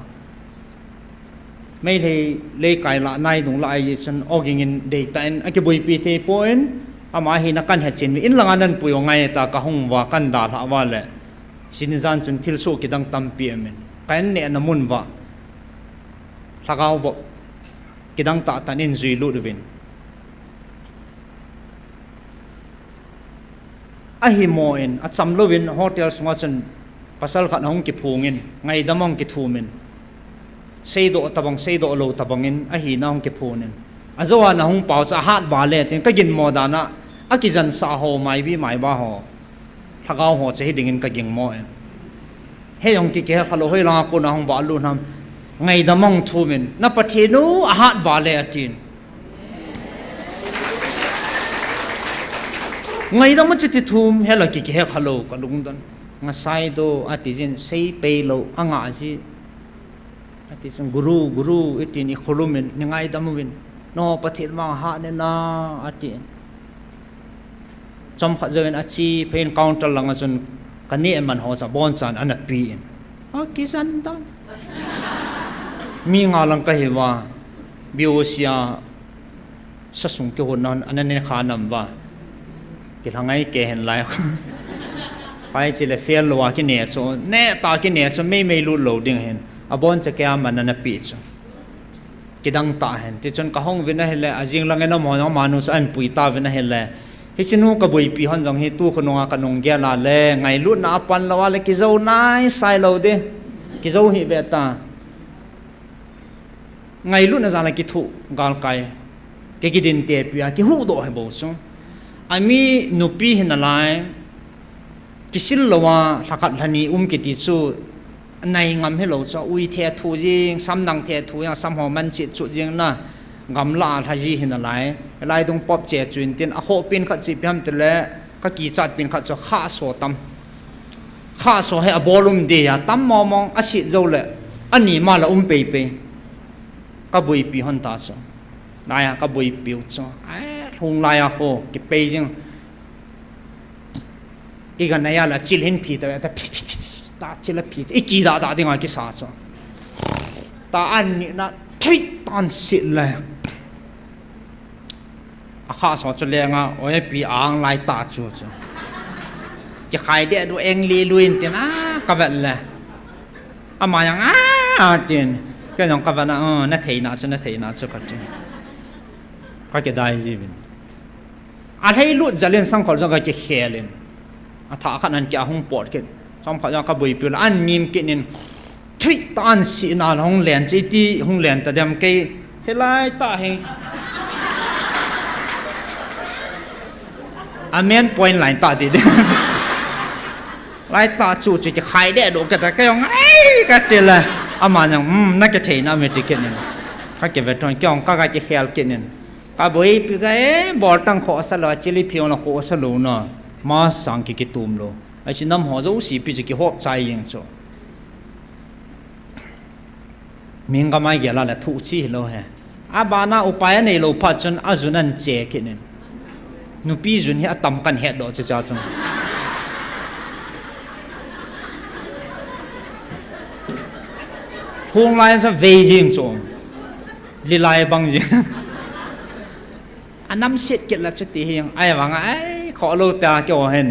Meitei leikai lah, naidung lah ahi jeh chun oging in deitah in akiboipi thei pon, ama hina kahin hechen uvin, in langa nahin pui u ngai tia kahung uva, kahin dalhah uva le, chuni jan chun thilsoh kidang tampi aumin, ka innehna mun uva lhagao vop kidang tah tah in jui lut uvin. Ahimo in, acham louvin hotel sunga chun pasal khat ahung kiphong in, ngaidam ahung kithum in, seidoh tobang, seidoh lou tobang in, ahina ahung kiphon in, ajou a nahung pau chu ahat val e tin, kaginmo dan a, akijansah ho, maibi maiba ho, lhagao ho chu hiding in kagingmo in. Hijong ki, kihe khalou, hoilanga kona hung valut ham, ngaidam ahung thum in, na Pathen u ahat val e atin. Ngaidam a chuti thum, hela ki, kihe khalou, kalungdon. Ngasai doh, ati jin, seipei lou, angah ji. Ati chun, Guru, Guru, itin ikholum in, ningaidam uvin. Nangho Pathen vang ahat nena, atin. Chomkhat jouvin ache phei in counter langa chun kaneh man ho chu abonchan ana pe in. Akijan dan. Mi nga lang kahiuva, B O C a sasung kihonna ana nekha nam uva. Kilhangai kei hen lai. Pai chele fail louva kine chu, neh tah a kine chu meimei lut lou ding ahin. Aboncha keiya man ana pe chu. Kidang tah hen. Tichun kahung uvin ahile, ajing lang in amaho jong amanu chu ahin pui tauvin ahile, hiche nu kaboipi hon jong hi tu khonunga kanung gel a le, ngailutna apan lou a le, kijou naisai lou ding. Kijou hih ve ta. Ngailutna jal a kithoh galkai, ki, kidin tepi a, kihuhdoh hi bou chu. Ami nupi hinalai, kisil louva lhakhat lhani um kiti chu, nai ngam hilou chu, ui thethu jing, samdang thethu jing, samho man chet chut jing na, gamla a lha ji hinalai, laidung pop che chu intin, akhoh pen khat chu ipi ham tile, kakichat pen khat chu khahso tam. Khahso hi abol um deh a, tam mong mong, aset jou le, ani ma la um pei pei. Kaboipi hon ta chu. Laiya kaboipiu chu. Ai, lhung laiya kho, kipei jing. Iga naiya la chil hin phi ta, ta phi, phi, phi, ta chil a phi, ikidah dah dinga kisa chu. Ta an nina, Thui tan sit le. A kha so chu lenga, oi pi ang lai ta chu chu. Kikhai de du eng li luin tin a ka vet le. Ama jong a tin. Kei jong ka vet na, "Oh, na theina chu, na theina chu," ka tin. Ka kidai jivin. A lhei lut jal in sangkhol jong ka kikhel in. A tha khat an kia hung pot kit. Sangkhol jong ka buipi le an nim kit in. Thui tan sit na hung len chu iti hung len ta dem kei. Hilai ta hi. A main point lai ta ti de. Lai ta chu chu kikhai de do ka ta kei jong ai ka ti le. Ama jong, "Hmm, na kitheina mi ti kit in." Ka kivet thon kei jong ka ka kikhel kit in. Ka buipi ka e, bol tang khoh sa lou, chili phiong la khoh sa lou na. Masang ki kitum lou. Achi nam ho jouse pi chu kihop chai jeng chu. Ming ka mai gel a le thu chi hilou he. A bana upai anei lou phat chun a jun an che kit in. Nupi jun hi a tam kan het doh chu cha chun. Hung lai sa vei jeng chu. Lilai bang jeng. A nam sit kit la chu ti hi jeng. Ai vang ai khoh lou ta kei o hen.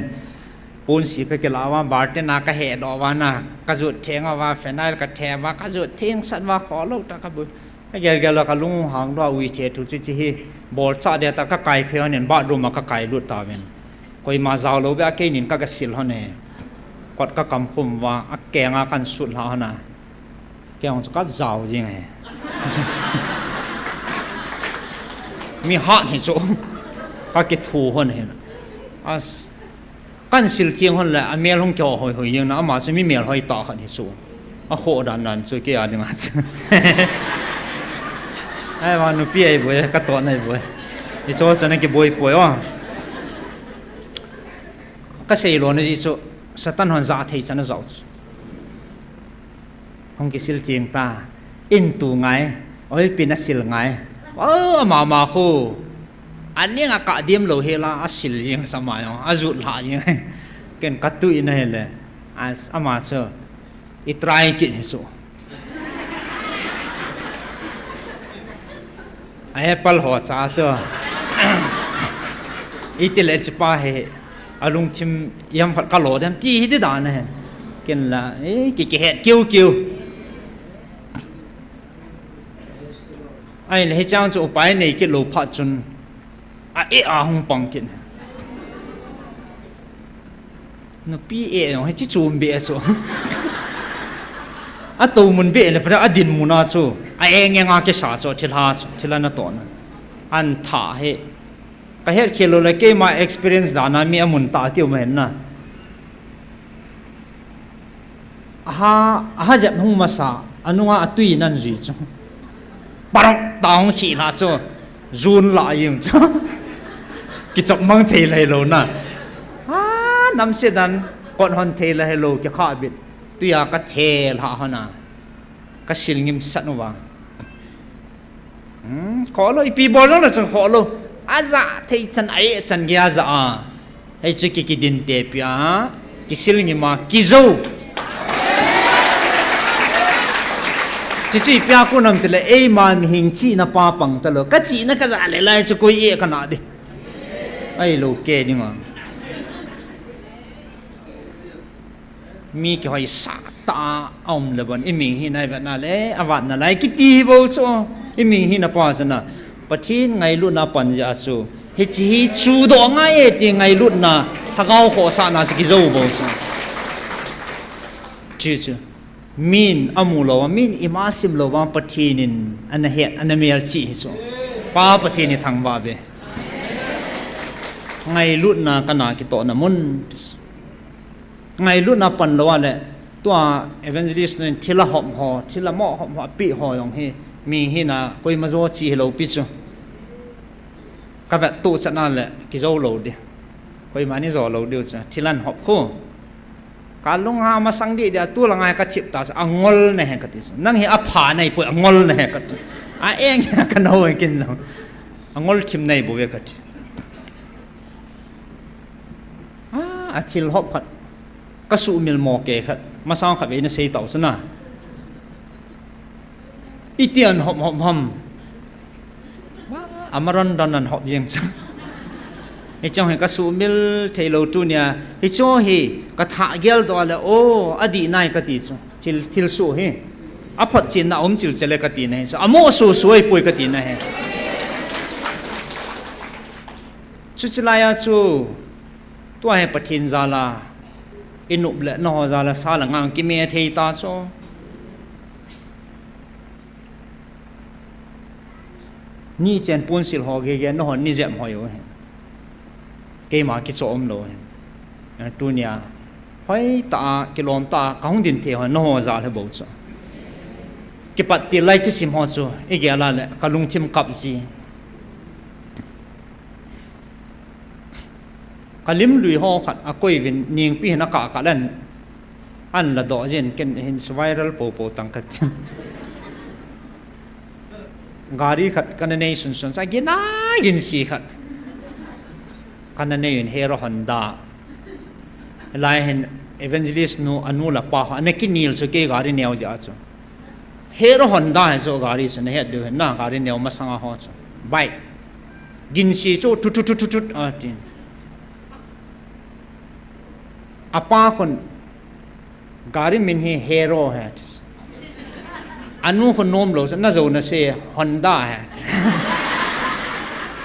Pun si ka kila va, bar te na ka he doh va na, ka jut theng va, phenyl ka the va, ka jut theng sat va, khoh lou ta ka bu. Ka gel gel la ka lung hang doh a ui the thu chu chi hi, bol cha de ta ka kai phe hon in bathroom a ka kai lut ta ven. Koima jao lou be a kei nin ka ka sil hon e. Kot ka kam khum va, a kenga kan sut hla hon a. Kei hong chu ka jao jing e. Mi hat hi chu, ka kithu hon hin. As, Kan sil tieng hon le, a mel hung kihoi hoi jeng na, ama chu mi mel hoi tah khat hi chu. A khoh dan dan chu kei a dinga chu. Ai va nupi ai boi, ka toh nai boi. I cho chan a kiboi poi o. Ka sei lou na ji chu, Satan hon ja thei chan a jao chu. Hung kisil tieng ta. In tu ngai. Oi pi na sil ngai. O, ama ma khu. Aning a ka dim lou hi la, a sil jing sa ma jong, a jut lha jing. Ken ka tu in a hi le. As ama chu. I try kit hi chu. A apple ho cha chu. I ti le chi pa he. A lungthim iam phat ka lo dem ti hi ti dan a hen. Ken la, eh, ki, ki het kiu kiu. Ai le hi chang chu upai nei kit lou phat chun. A e a hung pang kit. Nupi e jong hi chi chum be chu. A to mun be le pra a din mun a chu. A eng eng a kisa chu thil ha chu, thil a na to na. An tha he. Ka het khel lou le keima experience dan a mi a mun ta kiu ma hen na. Aha, aha jep hung masa, anunga atui nan jui chu. Parok ta hung khi la chu. Jun la jing chu. Kichap mang thei lai lou na. Ha, nam se dan, kot hon thei lai lou, ki kha bit. Tuia ka thel ha hon a. Ka sil ngim sat uva. Hmm, khoh lou, ipi bol jong le chun khoh lou. A ja thei chan, a e chan gei a ja a. Hei chu ki, ki din te pi a. Ki sil ngim a, ki jou. Chi chu ipi a kon am ti le, eima mihing chihna pa pang ta lou. Ka chihna ka ja le lai chu koi e ka na di. Ai lou ke ding a. Mi kihoi sa ta a um le bon, i ming hi nai vet na le, a vat na lai, kiti hi bo chu, i ming hi na pa chu na, Pathen ngailutna pan ja chu, hichi hi chu do ngai e ti ngailutna, thagau kho sa na chu ki jou bo chu. Chu chu, min a mu lou, min ima sim lou va Pathen in, ana het, ana mel chi hi chu. Pa Pathen i thangvah ve. Ngailutna ka na kitoh na mun. Ngailutna pan lou a le, tua evangelist nun thil a hom ho, thil a mo hom ho, a pi ho jong hi, mi hi na, koima jo chi hi lou pi chu. Ka vet tu chan a le, ki jou lou di. Koima ni jou lou di chu, thil an hop khu. Ka lung ha masang di di a tu la ngai ka thip ta chu, a ngol na he ka ti chu. Nang hi a pha nei poi, a ngol na he ka ti. A eng ka no kin jong. A ngol thim nei bo ve ka ti. A, a thil hop khat. Ka sumil mo ke khat. Masang khat ve na sei tau sana. Iti an hop hop ham. Amaron don an hop jeng. Hichong hi ka sumil thei lou tunia. Hicho hi ka thah gel doh le, o, adih nai ka ti chu. Thil, thil su hi. Aphot chin na um chil chele ka ti na hi. So, amo su su ai pui ka ti na hi. Chuchi lai a chu. Tua hi Pathen jal a. I nup le, na ho jal a sa la ngang ki me thei ta chu. Ni chen pun sil ho gege, na hon ni jem hoi u hen. Keima kicho um lou hen. Tunia, hoi ta, kilom ta, ka hung din thei ho, na ho jal he bou chu. Kipat ti lai thusim ho chu, i gel a le, ka lungthim kap ji. Ka lim lui ho khat, a koi vin, ningpi hin a ka ka len. An la doh jin ken hin viral po po tang ka tin. Gari khat ka na nei sun sun sa gin a gin si khat. Ka na nei in Hero Honda. Lai hin evangelist nu anu la pa ho. Ana kinil chu ke gari neo ja chu. Hero Honda hi chu gari chu na het diu hin na gari neo masanga ho chu. Bike. Gin si chu tut tut tut tut tut a tin. A pa khun gari min hi Hero he. Anu khun nom lou, na jo na se Honda he.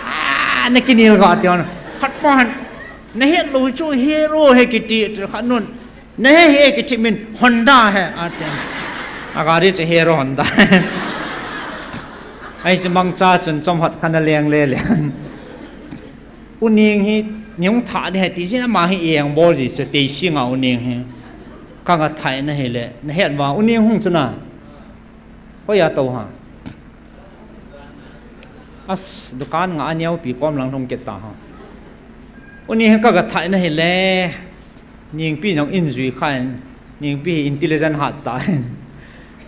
Ah, na kinil ga ti hon. Khat pa han, na het lou chu Hero he kiti, khat nun. Na he he kiti min Honda he, a ti. A gari chu Hero Honda. Ai chu mangcha chun chom hot khan a leng le le. U Ning hi, ni hung thah ni he ti jin ama hi eng bol ji chu tei singa U Ning hi. Ka nga thai na hi le, na het va U Ning hung chu na. Hoi a to ha. As, dukan nga a neo pi kom lang hung ke ta ha. U Ning hi ka ga thai na hi le. Ningpi nong in jui kha in. Ningpi hi intelligent hat ta in.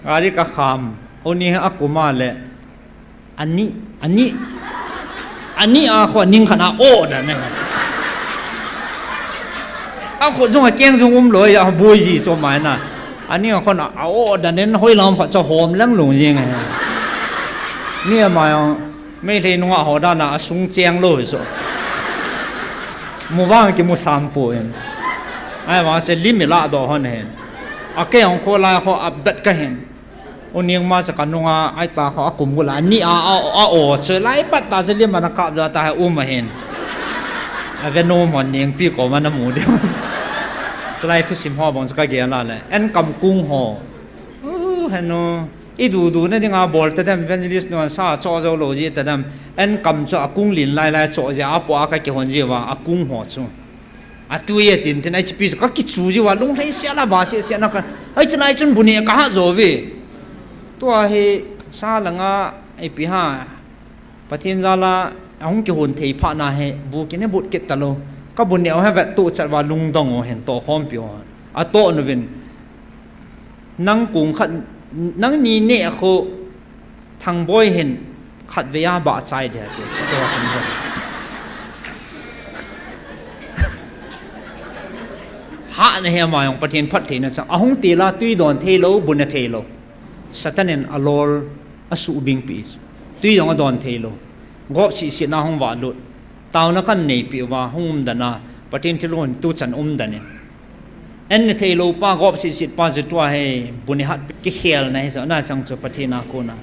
Gari ka kham. U Ning hi a kuma le. Ani, ani, ani a kho ning khan a o da ne. A kho jong a keng jong um loi a boi ji so mai na. Ani a kho na a o da nen hoi lam kho cho hom lang lung jing he. Mi a mai ong, mei lei nung a ho da na a sung cheng loi so. Mu vang ki mu sam po em. Ai vang se lim mi la do hon he. A ke ong kho la kho a bet ka hen. U Ning ma cha ka nunga ai ta kho a kum gula ni a, a, a o chu lai pat ta chu lim ana kap ja ta he um a hin. A ve nom hon Ningpi ko ma na mu de. Chu lai thusim ho bang chu ka gel a le. En kam kung ho. U, he nu. I du du na dinga bol ta dem evangelist nu an sa cho jo lo ji ta dem. En kam chu a kung lin lai lai cho ji a po a ka kihon ji va a kung ho chu. A tui a tin tin ai chipi chu ka kichu ji va lung lei sia la va sia sia na ka. Ai chun ai chun bu ne ka ha jo ve. Tua hi sa la nga ai pi ha. Pathen jal a hung kihon thei pha na he bu ki ne but kit ta lo. Ka bu ne o he vet tu chat va lung dong o hen to khom pi o. A to nu vin. Nang kung khat, nang ni ne a kho Thangboi hin khat vei a ba chai de ti chu to Thangboi. Ha na he ma jong Pathen phat thei na chang. A hung ti la tui don thei lo, bu ne thei lo. Satan in a lol a su bing pi. Tui jong a don thei lo. Gop si si na hung va lut. Tau na kan nei pi va hung um da na. Pathen thil un tu chan um da ne. En ne thei lo pa gop sit sit pa chu tua he bu ne hat ki khel na hi so na chang chu Pathen a kona.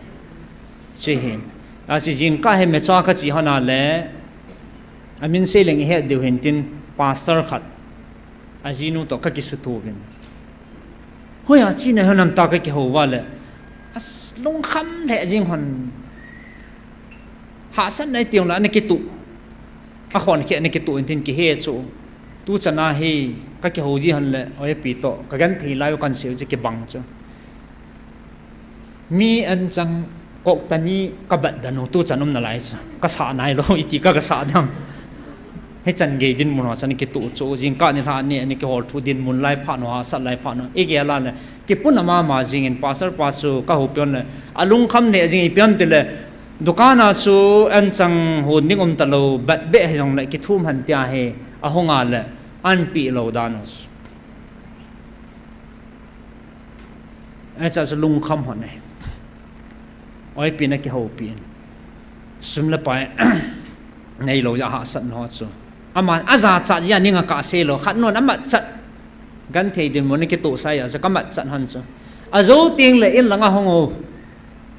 Chu hin. A chi jing ka he me chua ka chi hona le. A min sei leng he diu hin tin pastor khat. A jinu to ka ki su tu vin. Hoi a chi na honam ta ka ki ho va le. As lung kham le jing hon. Hahsatna i ti ong la, ana kitu. A khon khe ana kitu in tin kihe chu. Tu chana hi, ka kihou ji han le, oi pi to, ka gan thei lai u kan sel chu kibang chu. Mi an chang kok tani ka bat dan u, tu chan um na lai chu. Ka sa nai lo, iti ka ka sa dam. He chan gei dinmun ho chan kitu chu, jingkah ni lha ni, ani kihol thu dinmun lai pha no, hahsat lai pha no. I gel a le, Kipun ama ma jingin pastor pa chu ka houpi on le, a lungkham le jing ipi ham tile, dukan a chu an chang hun ding um talou, bat beh hi jong le kithum han tia hi, a hung a le, an pi lou dan u. Acha chu lungkham hon e. Oipi na kihoupi in. Sum le pai neilou jeh a hahsatna ho chu. Aman ajachat jeh a ning a kah sei lou. Khat nun amatchat. Genthei dinmun a kitohsa jeh a chu kamatchat hon chu. Ajou teng le in langa hung o.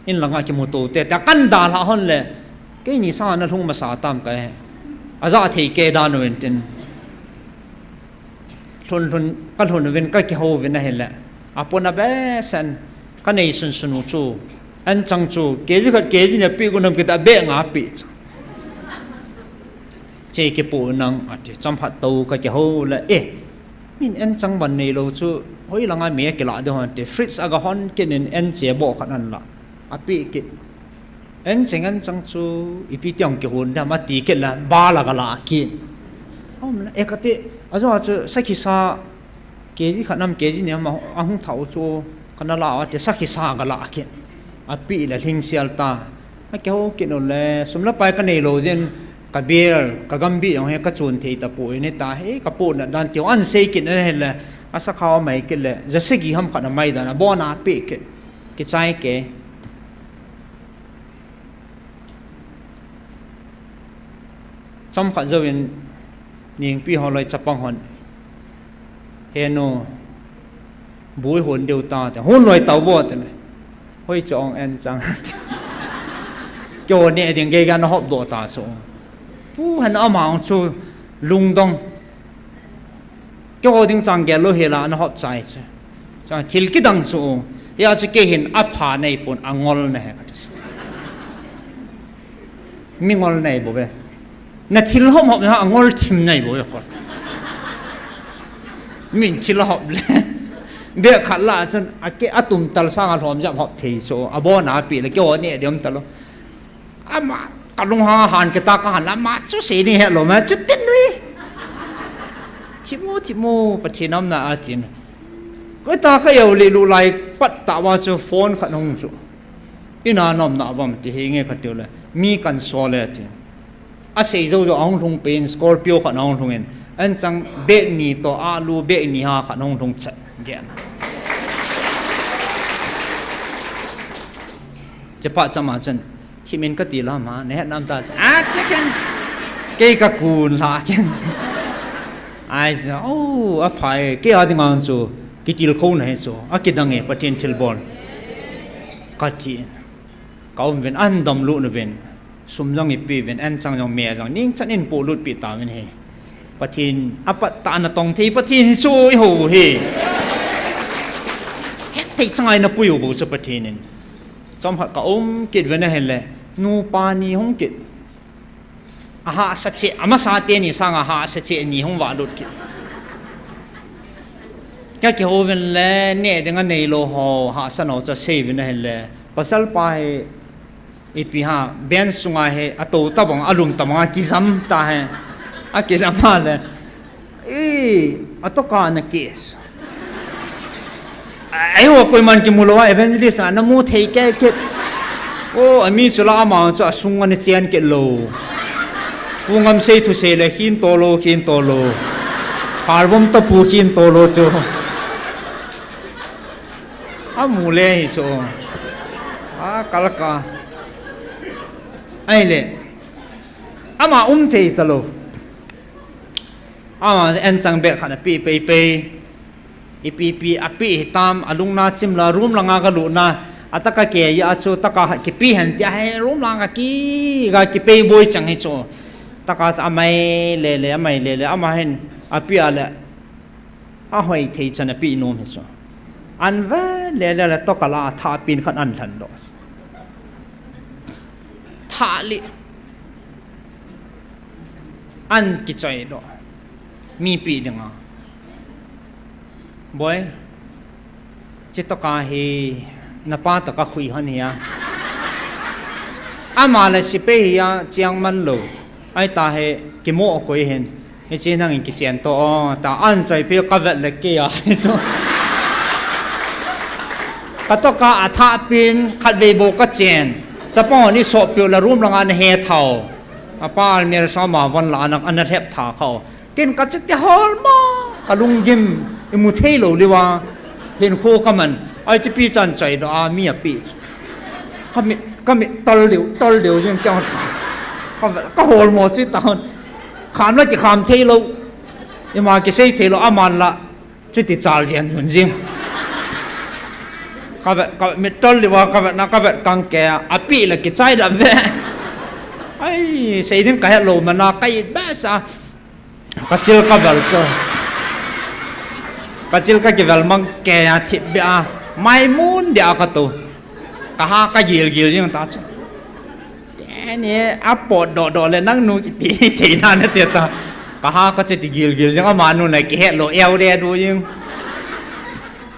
In langa kimuto te. Tia kan dalha hon le. Keini sanga nalhung masa tam kahe. Ajah thei kei dan uvin tin. Lhun lhun, kalhun uvin kakihou uvin ahile. Apona behseh in, kanei sunsun u chu. Anchang chu, KG khat, KG ni apeh gon ham kiti a bag nga apeh chu. Che kipoh nang ati, chomkhat tou kakihou le, eh. Min anchang ban neilou chu, hoilanga mi akilah ding ham ti, fridge a gahon kit in anche boh khat anla. Apeh kit. Anchang, anchang chu, ipi ti hung kihon ding ham ati kit le, bal a gala kit. Aum le, eh kati, ajou chu, sakhi sa, KG khat nam, KG ni ham, ahung thah u chu, kana la u ati, sakhi sa gala kit. Apeh le, lhingsel ta. Akihou kit u le, sum le pai kaneilou jeh in, ka bill, ka gambih jong hi kachon thei tapoi, hita hi, kapohnat dan ti, ahin sei kit in ahile, asakhao amai kit le, ja sagi ham khat amai dan, abon a apeh kit. Kichai kei. Chomkhat jouvin, Nengpi holoi chapang hon. He nu, bu ihon diu ta, ti. Hon loi tao vo, ti. Hoi chu ong anchang. Keiho neh ding geiya ana hop doh ta chu. Pu hen ama ong chu lungdong. Keiho ding chang gel lou hela ana hop chai chu. Chang thil kidang chu. Hia chu kei hin apha nei pon angol na he kati chu. Mi ngol nei bou ve. Na thil hop hop na angol thim nei bou ve kot. Min thil hop le. Bag khat la chun ake atum tal sanga lhom jep hop thei chu. Abon a apeh le keiho neh ding um talou. Ama, kalunghang a han kita kahan, ama chu sei ding helou ma, chuti nui. Thimu, thimu, Pathen umna atin. Koi ta ka yau le lu lai pat ta va chu phone khat hung chu. Ina nomna vam ti hi nge kati le. Mi kan so le ti. Asei jou jou ahung lhung pen Scorpio khat ahung lhung in. Anchang bag ni toh alu bag ni ha khat ahung lhung chet. Gen. Chepa chama chun. Thimin kati lama, nahet nam ta. A, te ken. Kei kakun la ken. Ai cha, oh, aphai, kei a dinga chu, kitilkhou na hi chu, akidang e, Pathen thilbol. Kati. Kaum uvin, ahin damlut uvin. Sum jong ipe uvin, anchang jong me jong, ningchan in polut pi tauvin hi. Pathen, apat tah a natong thei, Pathen hi chu ihou hi. Hetthei changa eina pui u bou chu Pathen in. Chomkhat kaum kit uvin ahile, nupa ni hung kit. Ahahsa cheh, amasa teni sanga ahahsa cheh ni hung valut kit. Kakihou uvin le, neh dinga neilou ho, hahsa nau chu asei uvin ahile. Pasal pa hi, ipi ham, bench sunga hi, atou tabang, alum tabang, akijam ta hi. Akijam a le. Eh, atoka na case. Ai ho koiman kimu lou a evangelist a namu thei kei kit. Oh, ami chu la ama chu asung ana chen kit lou. Pu Ngamsei thusei le khin to lou, khin to lou. Kharvom to pu khin to lou chu. Amu le hi chu. A kalka. Ahile. Ama um thei talou. Ama anchang bag khat ape pei pei. Ipi pi ape hitam, alungna chim la, room langa galut na, ataka kei a chu, taka kipe hen tia hi, room langa ki, ga kipei boi chang hi chu. Taka chu amai le le, amai le le, ama hin, ape a le, ahoi thei chan ape nom hi chu. An ve le le le, toka la, atha pen khat ahin lhan doh. Thah le. Ahin kichoi doh. Mipi dinga. Boi. Chetoka hi napa toh kakhui hon hia. Ama le sepai hia chiang man lou. Ahi ta hi kimo koi hin. Hiche nangin kichen to o, ta ahin choi peh kavet le kei a. Katoka athah pen, khatvei bou kachen. Chapang hon isop peh u le room langa ana he thau. Apa almirah sanga von la ana, ana lhep tha khau. Ken kachuti hol mo, kalunggim, imu thei lou liu a. Hinkho kaman, ai chipi chan choi doh a, mi ape. Kami, Ka mit tol deu, tol deu jing kya. Ka, ka hol mo chi ta hon. Kham la kikham thei lou. Ima kisei thei lou, aman la. Chuti chal jeng hun jing. Ka vet, ka vet mit tol deu a, ka vet na, ka vet kang ke a. Api la kichai da ve. Ai, sei ding ka het lou mana, ka it behseh a. Ka chil ka vel chu. Ka chil ka kivel mang ke a thip be a. Mai mun dia ka to. Ka ha ka gil gil jing ta chu. Teni a pot doh doh le nang nu kiti thei na na te ta. Ka ha ka che ti gil gil jing ama nu na kihet lou eu de du jing.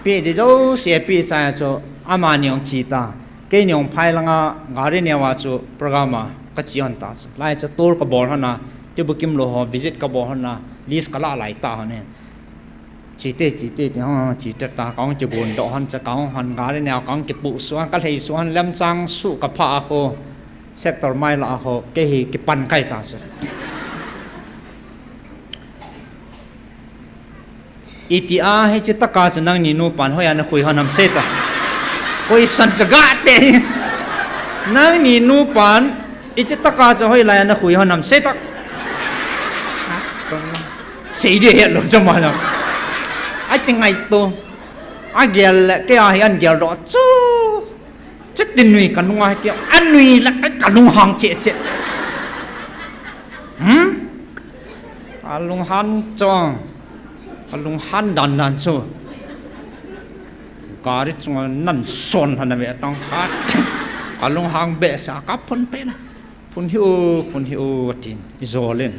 Pi di jo se pi cha chu ama ni ong chi ta. Kei ni ong phai langa gari ne wa chu program a ka chi on ta chu. Lai chu tour ka bol hon a. Ti bukim lou ho visit ka bol hon a. List ka la lai ta hon e. Chi te, chi te, ti hon, chi te ta, ka hon kigon doh hon cha, ka hon hon gari ne, ka hon kipu suan, ka lhei suan, lemchang su ka pha a ko, sector mai la a ko, kei hi kipan kai ta su. Iti a, hichi taka chu nangni nupan, hoiya na khui hon ham sei ta. Koi san cha ga te. Nangni nupan, hichi taka chu hoilaiya na khui hon ham sei ta. Sei di het lou cha ma na. Ai ti ngai to. A gel le, kei a hi an gel doh chu. Chuti nui ka nunga hi kei, a nui la ka, ka lunghang che che. Hmm? A lunghan chong. A lunghan dan dan chu. Gari chunga nan son hana ve tong ka. Ka lunghang behseh a ka phun pe na. Phun hi u, phun hi u, tin. I zolin.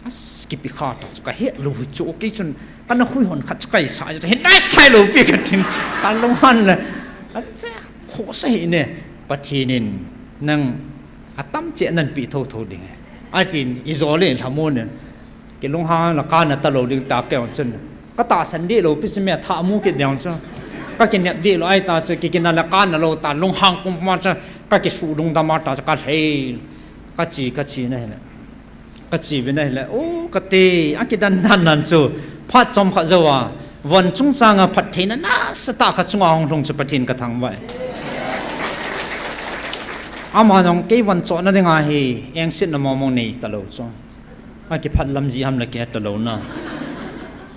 As, kipi kha ta chu ka het lou hi chu, kei chun, ka na khui hon khat chu ka i sa chu, hin nai sai lou pi ka tin, ka lunghan le. As, che, khosa hi ne, Pathen in, nang, atam che nan pe tho tho ding e. A tin, i zolin lhamon in, ki lunghang la ka na ta lou ding ta kei chun. Ka tahsan di lou pi si me tha mu kit ding chu. Ka kinep di lou ai ta chu, ki kina la ka na lou ta, lunghang pum ma chu, ka kisu lungdam a ta chu, ka lhei. Ka chi, ka chi na hi le. Ka chi ve na hi le, o, ka te, a kidan nan nan chu, phat chom khat jou a, von chungchang a phattheina nasatah ka chunga hung lhung chu Pathen ka thangvah e. Ama jong kei von chohna dinga hi, engsetna mong mong nei ta lou chu. A kiphat lam ji ham la kei ta lou na.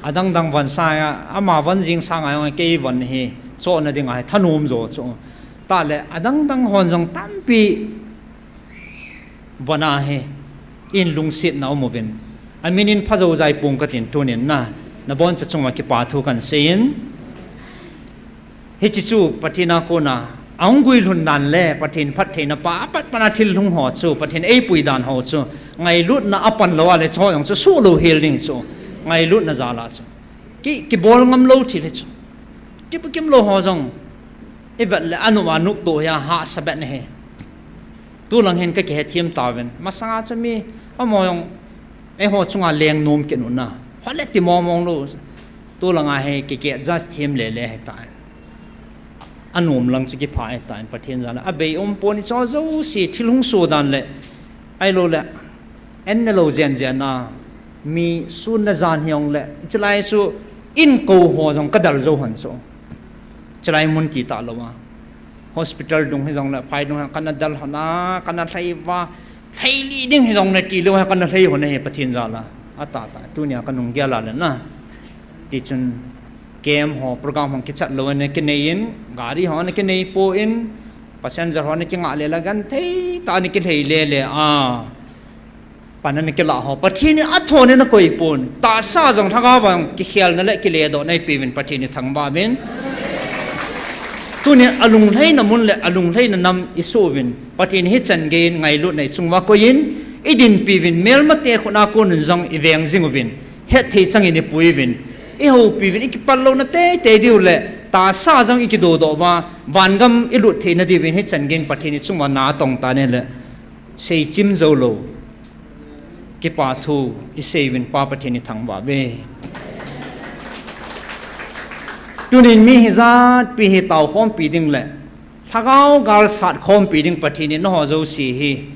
Adang dang von sa a, ama von jing sang a jong kei von hi, chohna dinga hi, thanom jo chu. Ta le, adang dang hon jong tampi, Von a hi, in lungsetna um uvin. A min in Phajojai Pung ka tin tunin na, na boncha chunga kipa thu kan sei in. Hichi chu Pathen a kona, a hung guilhun nan le, Pathen phattheina pa, apat pana thil lhung ho chu, Pathen eipui dan ho chu, ngailutna a pan lou a le chu jong chu, suh lou hel ding chu, ngailutna jal a chu. Ki, kibol ngam lou thil hi chu. Kibukim lou ho jong, i vet le a nop a nop to hi a hahsa bet na hi. Tulang hin ka kihethem tauvin. Masanga chu mi, amaho jong, eiho chunga leng nom kit u na. Hole ti mong mong lou. Tulanga hi kiki adjust them le le hi ta. A nom lang chu kipha hi ta in Pathen jal a. A bei um pon i cho jouse thil hung so dan le. Ahilou le. En ne lou jen jen a. Mi sun na jan hi jong le. Chilai chu in ko ho jong ka dal jou hon chu. Chilai mun ti ta lou a. Hospital dung hi jong le, phai dung hi kana dal hon a, kana lhai va, lhai li ding hi jong le ti lou a, kana lhai hon a hi Pathen jal a. A ta ta, tunia ka nung gel a le na. Ti chun, camp ho, program ho kichat lou a ne kinei in, gari ho ne kinei pon, passenger ho ne kinga le la genthei ta ne kilhai le le a. Pan a na kila ho, Pathen in a thon in a koi pon. Tahsa jong lhagao vang kikhelna le kiledohna eipeuvin Pathen i thangvah uvin. Tunin a lunglhaina mun le a lunglhaina nam i suh uvin. Pathen hichan gei in ngailutna i chung uva koi in. I dinpi uvin melmate khut a kon un jong i veng jing uvin. Hetthei chang in i pui uvin. I houpi uvin i kipat louna teitei diu le. Tahsa jong i kidodoh uva. Vangam i lut theina diuvin hichan gei in Pathen i chung uva na tong ta ne le. Seichim jou lou. Kipa thu i sei uvin Pa Pathen i thangvah uve. Tunin mi hijat pi hi tao khompi ding le lhagao gal sat khompi ding Pathen in nangho jouse hi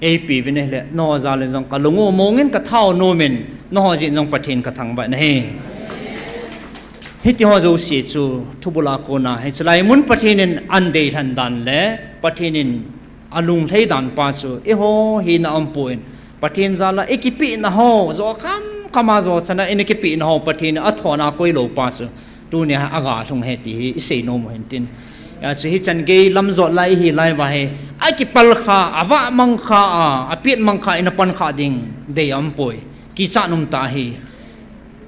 eipe uvin ahile, nangho jal in jong ka lung u mong in ka thao nom in, nangho jeh in jong Pathen ka thangvah na hi. Hiti ho jouse chu thubula kona, hiche lai mun Pathen in adeilhen dan le Pathen in alunglhai dan pa chu eiho hina aumpon, Pathen jal a ikipehna ho, jo kham kham a jo chan a ina kipehna ho Pathen in athona koilou pa chu tunia agalhung ahi ti hi isei nom u hintin. Hijeh chun hichan gei lamjot lai ihi lai uva hi, akipal kha, avah mang kha a, apet mang kha, ina pan kha ding dei aumpoi. Kichat um tah ahi.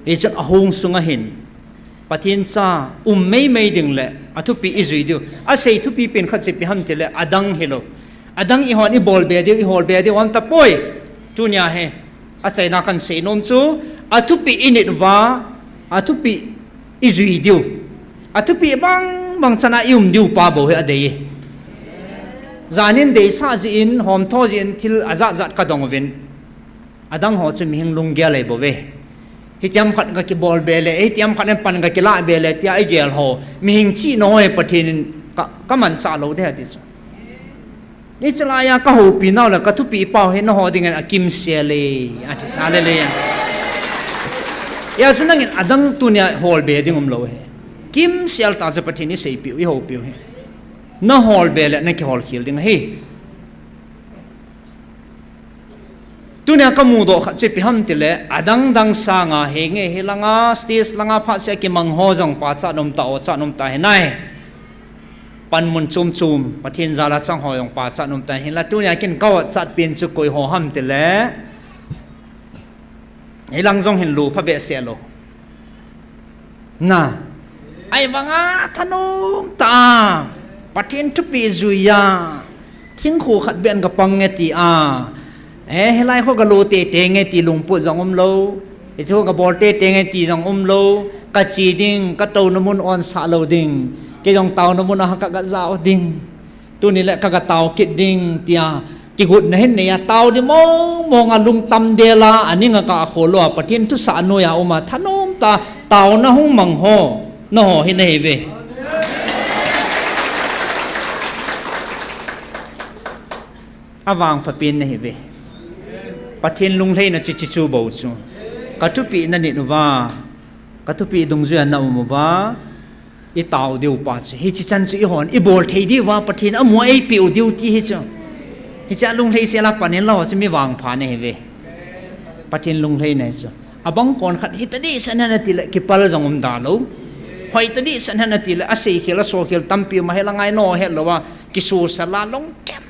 Hichun ahung sunga hin Pathen cha um meimei ding le athupeh ijui diu. Asei thupi pen khat chu ipi ham tile adang hilou. Adang eihon ibol be diu, ihol be diu aum tapoi. Tunia hi achaina kahin sei nom chu, athupeh init uva, athupeh ijui diu. Athupeh bang bang chan a ium diu pa bou hi adei e. Jan in deisah jeh in, homtho jeh in thil ajat jat kadong uvin. Adang ho chu mihem lunggel ahi bouve. Hitiam khat gakibol be le, hitiam khat in pan gakilah be le tia igel ho, mihem chihna ho hi Pathen in ka, kamanchah lou ding ahi ti chu. Hiche laiya kahoupi nau le kathupeh pau hi nangho dingin akimsel e, ati sa le le. Hijeh chun nangin adang tunia hol be ding umlou ahi. Kimsel tah chu Pathen in iseipeh u, ihoupi u ahi. Nahol be le nakihol khel ding ahi. Tunia kamudoh khat chu ipi ham tile, adang dang sanga hinge hilanga, stage langa phat seh a kimang ho jong pachat um tah, ochat um tah hinai. Panmun chom chom, Pathen jal a chang ho jong pachat um tah hinla, tunia kin ka ochat pen chu koi ho ham tile, hilang jong hin lou pha behseh lou. Na. Ahivanga thanom tah a, Pathen thupeh jui a, thingkho khat beh in kapang nge ti a. Eh, hilai kho galo tete nge ti lungput jong umlou. Hiche kho gabol tete nge ti jong umlou. Kache ding, katouna mun onsah lou ding. Kei jong taona mun a kaga jao ding. Tuni le kaga tao kit ding tia kigotna hin neiya tao ding mong mong a lungtam del a, aning a kakhol lou a, Pathen thusah noiya um a, thanom tah a taona hung mang ho, nangho hi nahiuve. Avangpha pen nahiuve. Pathen lunglhaina chu hiche chu bou chu. Kathupeh nanit uva, kathupeh dungjuiya naum uva, itao diu pa chu. Hiche chan chu eihon ibol thei diuva Pathen in amu a eipeh u diu ti hi chu. Hiche a lunglhai sel a pan in lou chu mi vangpha nahiuve. Pathen lunglhaina hi chu. Abang kon khat hita dehset hen ati le kipal jong um da lou. Hoita dehset hen ati le asei khel, aso khel tampi um a, hilang a nangho het louva kisosah a lungthim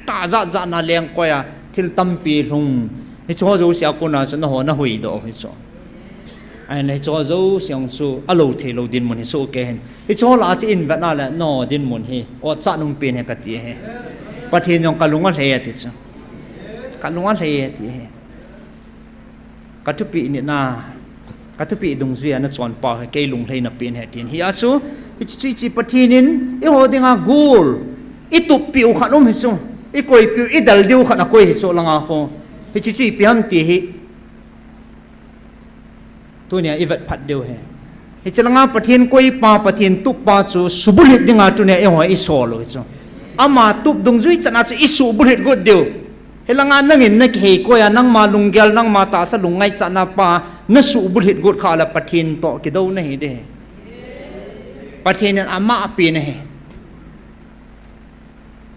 tah a jat jat na lengkoi a thil tampi lhung. Hiche ho jouse a kona chu nangho nahuhdoh u hi chu. Ahile hiche ho jouse jong chu alou thei lou dinmun hi soh kei hin. Hiche ho lah a chu ivetna le nangho dinmun hi ochat um pen ahi kati ahi. Pathen jong kalung alhai e ati chu. Kalung alhai e ati ahi. Kathupeh nitna, kathupeh dungjuiya nachon pau hi kei lunglhaina pen ahi tin. Hijeh chun, hiche chu hiche Pathen in eiho dinga gol, itup peh u khat um hi chu. Ikoi peh u, idal diu khat akoi hi chu langa kho. Hiche chu ipi ham ti hi. Tunia ivet phat diu ahi. Hiche langa Pathen koi pa, Pathen tup pa chu subulhit dinga tunia eiho isol u hi chu. Ama tup dungjui chan a chu isubulhit got diu. Hilanga nangin nakihei koi a, nangma lunggel, nangma tahsa lungngaichatna pa, nasubulhit got kha le Pathen toh kidou nahi ding ahi. Pathen in ama apen ahi.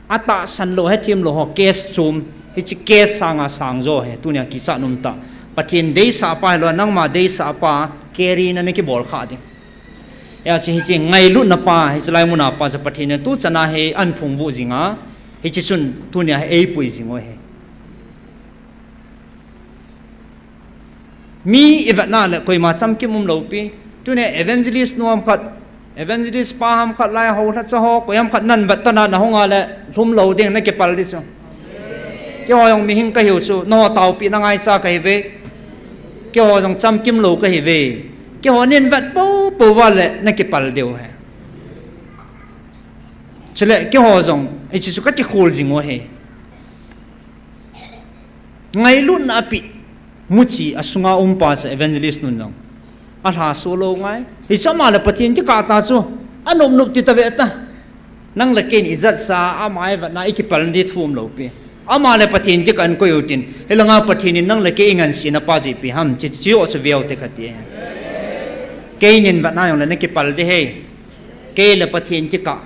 Atahsan lou, hethem lou ho, case chom, hiche case sanga sang jo ahi, tunia kichat um tah. Pathen deisah pa hilou, nangma deisah pa, carry na nakibol kha ding. Hijeh chun hiche ngailutna pa, hiche lai muna pa chu Pathen in tuchan a hi ahin phungvuh jing a, hiche chun tunia hi eipui jing u ahi. Mi ivetna le koima chamkim umlou pi. Tunia evangelist nu ham khat, evangelist pa ham khat, lai ho lhacha ho, koi ham khat nahin vet tan a nahung a le lhum lou ding, nakipal ding chu. Keiho jong mihem kahiu chu, nangho taopeh na ngaicha kahiuve. Keiho jong chamkim lou kahiuve. Keiho nahin vet poupou uva le nakipal diu ahi. Chule keiho jong, hiche chu kakikhol jing u ahi. Ngailutna apeh, muchi asunga um pa chu evangelist nun jong alhaso lou ngai. Hichu ama le Pathen kikah ta chu, anop nop ti tave ta. Nang le kei in ijat sa, ama ivetna ikipal ding thu umlou pi. Ama le Pathen kikah in koi u tin. Hilanga Pathen in nang le kei ingansena pa chu ipi ham, hiche, hiche ho chu veu te kati. Kei nin vatna jongle nakipal ding ahi. Kei le Pathen kikah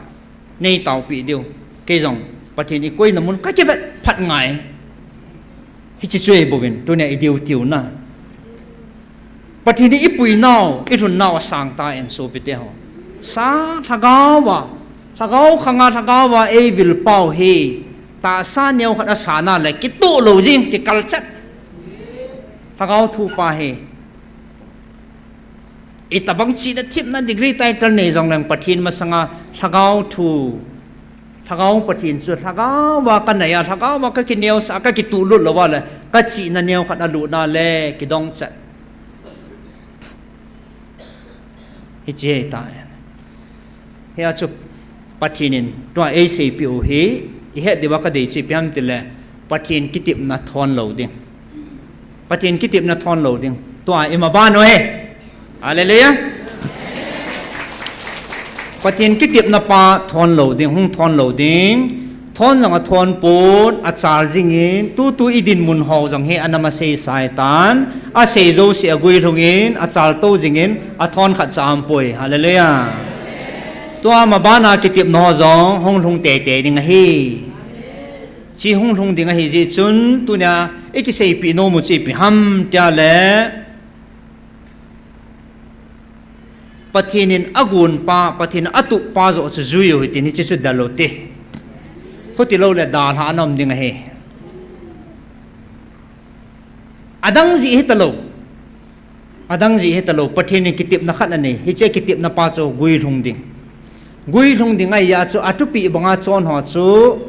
nei taopi diu. Kei jong Pathen ikoina mun kakivet phat ngai. Hiche chu ahi bouvin, tunia i duty u na. Pathen in ipuinau, ilhunnau asang tai sopite ho. Sa lhagao a, lhagao khanga lhagao a eivil pau hi, tahsa neokhat asana le kitoh lou jing, kikal chet. Lhagao thu pa hi. Itobang chihna themna degree title nei jongleng Pathen masanga lhagao thu, lhagao Pathen chu lhagao a kanei a, lhagao a kakineosah a, kakituhlut lou a le, kachihna neokhat alutna le kidong chet. Hiche ahitai. Hia chu Pathen in tua eiseipeh u hi, ihet diuva kadei chu ipi ham tile, Pathen kitepna thon lou ding. Pathen kitepna thon lou ding. Tua imaban u ahi. Hallelujah. Pathen kitepna pa thon lou ding, hung thon lou ding. Thon jong athon pon, achal jingin, tutu idinmun ho jong hi anam asei sai tan, asei jouse aguilhungin, achal tou jingin, athon khatcha aumpoi. Hallelujah. Tua mabana kitepna ho jong hung lhung teitei ding ahi. Hiche hung lhung ding ahi jeh chun, tunia ikiseipeh nom u chu ipi ham tile, Pathen in agonpa, Pathen in atup pa joh chu jui u hitin, hiche chu del u hite. Khuti lou le dalhah ana um ding ahi. Adang jeh hitalou. Adang jeh hitalou. Pathen in kitepna khat anei. Hiche kitepna pa chu guilhung ding. Guilhung ding ahia chu athupi banga chon ho chu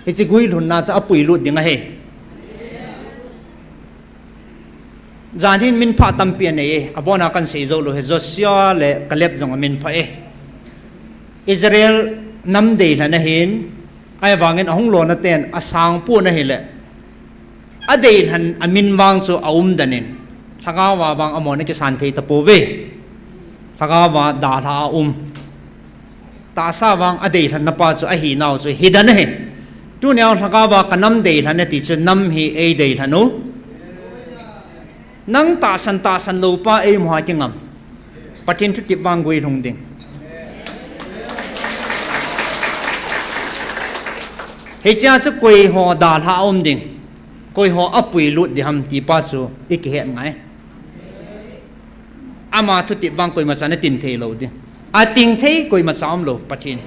hiche guilhunna chu apuilut ding ahi. Jan hin minphah tampi anei e, abona kahin sei jou lou hi, Joshua le Caleb jong aminphah e. Israel nam deilhen ahin, ahivangin ahung lona ten asang pon ahile, adeilhen amin vang chu aumden in, lhagao a vang amahon akisan thei tapouve. Lhagao a dalha aum. Tahsa vang adeilhenna pa chu ahinau chu hidan ahi. Tunia lhagao a kanam deilhen ati chu nam hi eideilhen u. Nang tahsan tahsan lou pa eimu a kingam. Pathen thutep vang guilhung ding. Hichea chu koiho dalha aum ding. Koiho apuilut ding ham ti pa chu ikihet ngai. Ama thutep vang koimacha natin thei lou ding. Ating thei koimacha umlou Pathen.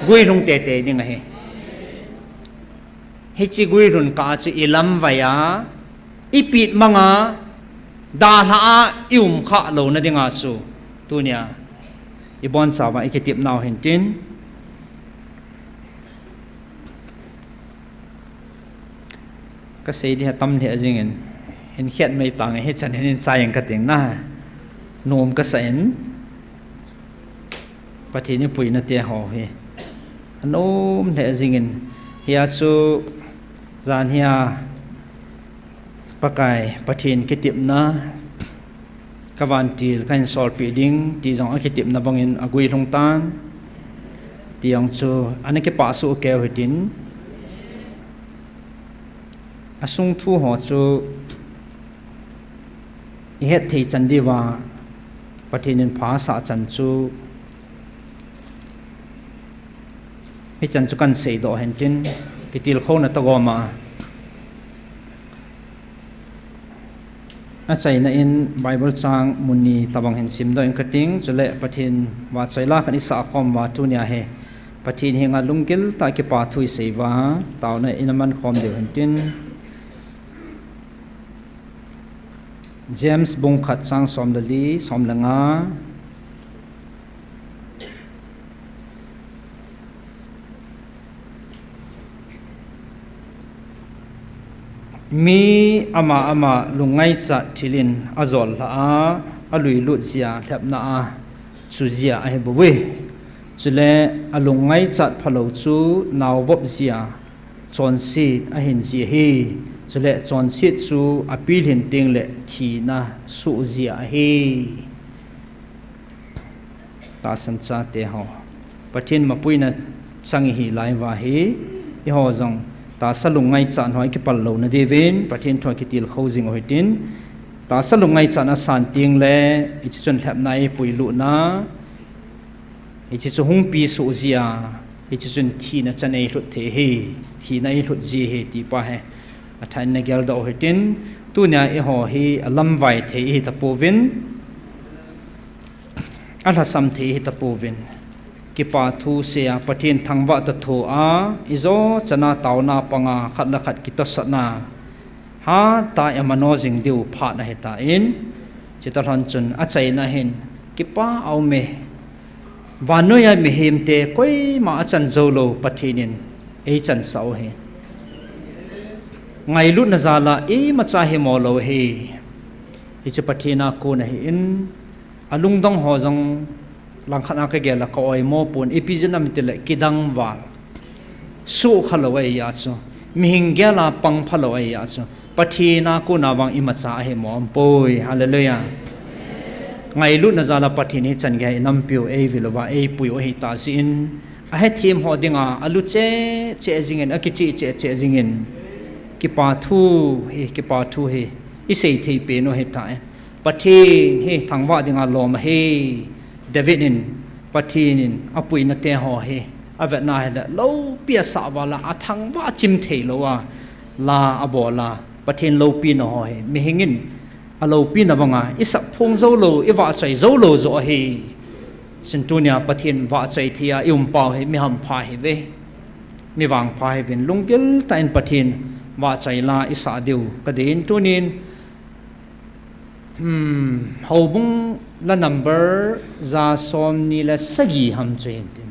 Guilhung teitei ding ahi. Hiche guilhun kah a chu ilamvai a, ipet mang a, dalha a ium khah louna dinga chu. Tunia, ibonchauva ikitepnau hintin. Kasei ding atam lheh jingin, hinkhet mai tange hichan hin inchai inge kating na. Nom kasah in, Pathen ipuina te ho hi. Anom lheh jingin, hia chu jan hia Pakai Pathen kitepna, kavantil kahin solpeh ding, ti jong akitepna bangin aguilhung tan, ti jong chu ana kipah soh keu hitin, asung thu ho chu ihet thei chan diuva, Pathen in phasah chan chu, hichan chu kahin seidoh hintin, kitilkhouna tagom a. Achaina in Bible chang mun ni tobang hin simdoh inge kating, chule Pathen vahchoila khat isah khom uva tunia hi Pathen henga lunggil tah a kipa thu isei uva, taona in aman khom diu hintin. James bung khat chang som le li, som le nga. Mi ama ama lungngaicha thil in ajol lhah a, alui lut jia lhepna a chu jia ahi bouve. Chule alungngaicha phalou chu naovop jia chonset ahin ji ahi. Chule chonset chu apilhin tengle thina soh jia ahi. Tahsan chate ho, Pathen mapuina chang ihi lai uva hi, eiho jong tahsa lungngaicha ho ikipal louna diuvin Pathen thu a kitilkhou jing u hitin, Tahsa lungngaichat a san teng le, hiche chun lhepna eipui lutna, hiche chu hung pi soh jia, hiche chun thina chan eilhut thei hi, thina eilhut ji hi ti pa hi. Athah in na geldoh u hitin, tunia eiho hi alamvai thei ihi tapouvin, alhasam thei ihi tapouvin. Kipa thu seia, Pathen thangvah toh thoa, ijo chana taona panga, khat le khat kitosatna, hatah a imano jing diu phat ahitan, chutoh lhon chun achaina hin, kipa aume. Vannoiya mihemte koima achan joulou Pathen in eichansah u hi. Ngailutna jal a imacha himo lou hi. Hichu Pathen a kon ahin, alungdong ho jong langkhat a kagel a ka-oimo pon, ipi jeh ham itile kidang val. Sukha lou ahi a chu. Mihing gel a pang phalou ahi a chu. Pathen a kon a vang imacha ahimo umpoi. Hallelujah. Ngailutna jal a Pathen hi chan geiya inampiu, eivil uva eipui u ahitah jeh in, ahethem ho dinga alu cheh cheh jingin, akicheh cheh cheh jingin, kipa thu hi, kipa thu hi isei thei pen u ahitan. Pathen hi thangvah dinga lom ahi. David in Pathen in apuina te ho hi avetna hile, loupi asah val a, athangvah chim theilouva la abol a, Pathen loupina ho hi mihing in aloupina banga isahphong joulou, ivahchoi joulou joh ahi. Chun tunia Pathen vahchoi thei a ium pau hi mi hampha ihiuve, mi vangpha ihiuvin, lunggil tah in Pathen vahchoi la isah diu kadei in tunin, Hmm, houbung la number ja somni le sagi ham chu hintin.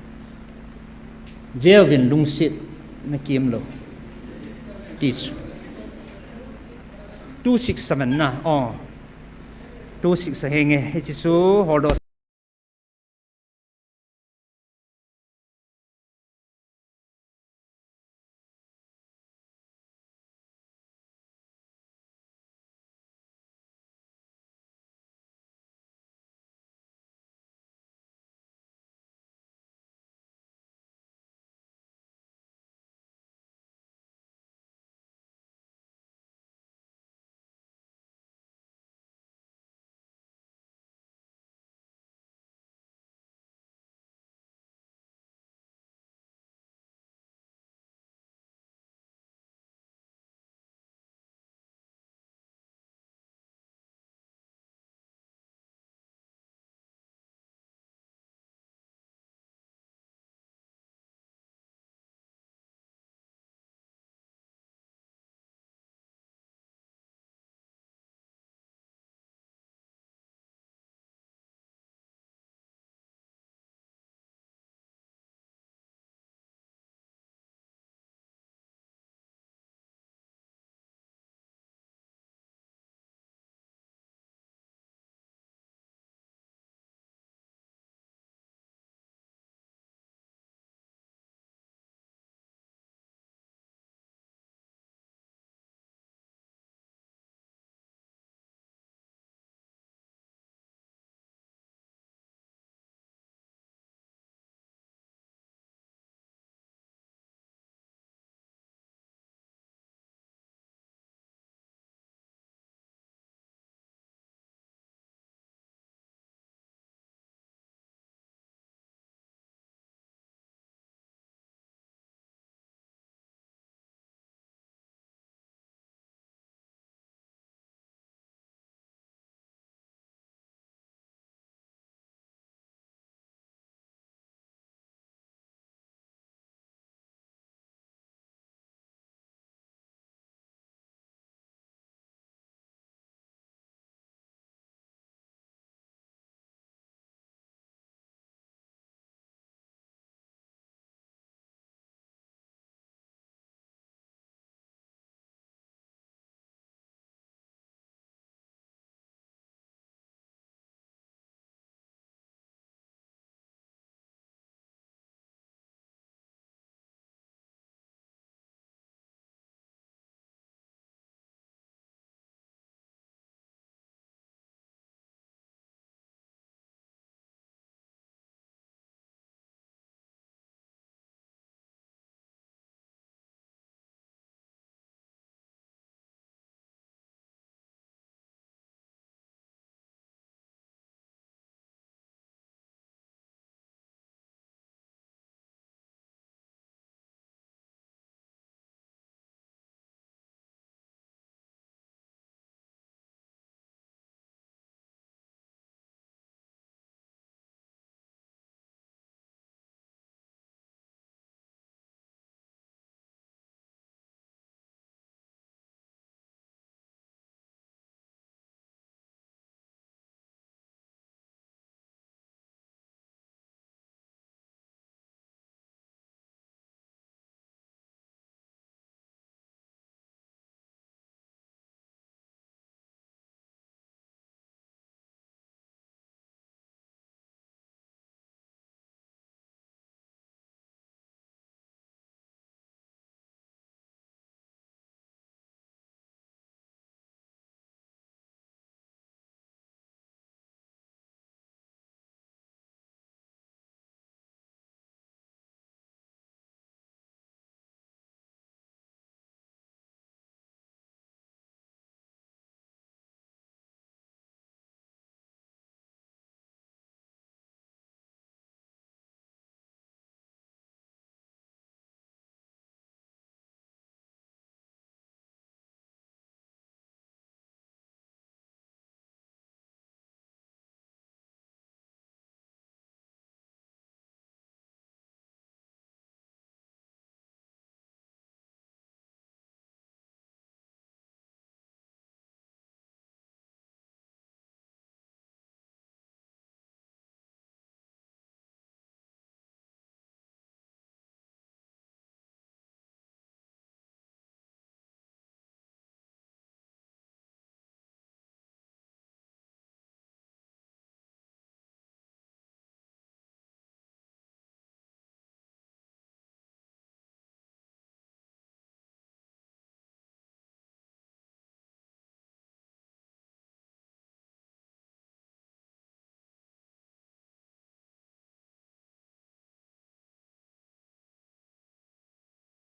Veuvin, lungsetna kimlou. Ti chu. Two six seven na, oh. Two six ahi nge, hiche chu holdoh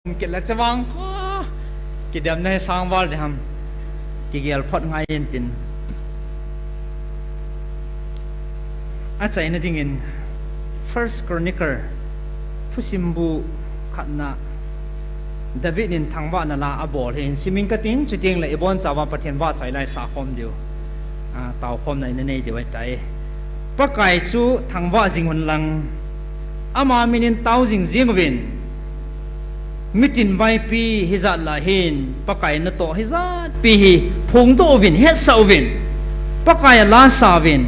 kit le chavang kho. Kidemna hi sangval ding ham. Kigel phot ngai intin. Achaina dingin First Chronicle thusim bu khatna David in thangvahna la abol hi hin simin katin, chuteng le ibonchauva Pathen vahchoi lai sakhom diu. A, taokhomna ina nei diu ahitai. Pakai chu thangvah jing un lang, ama min in tao jing jing uvin. Mitin vaipi hijat lah hin, Pakai natoh hijat pi hi phongdoh uvin, hetsah uvin. Pakai a lasa uvin,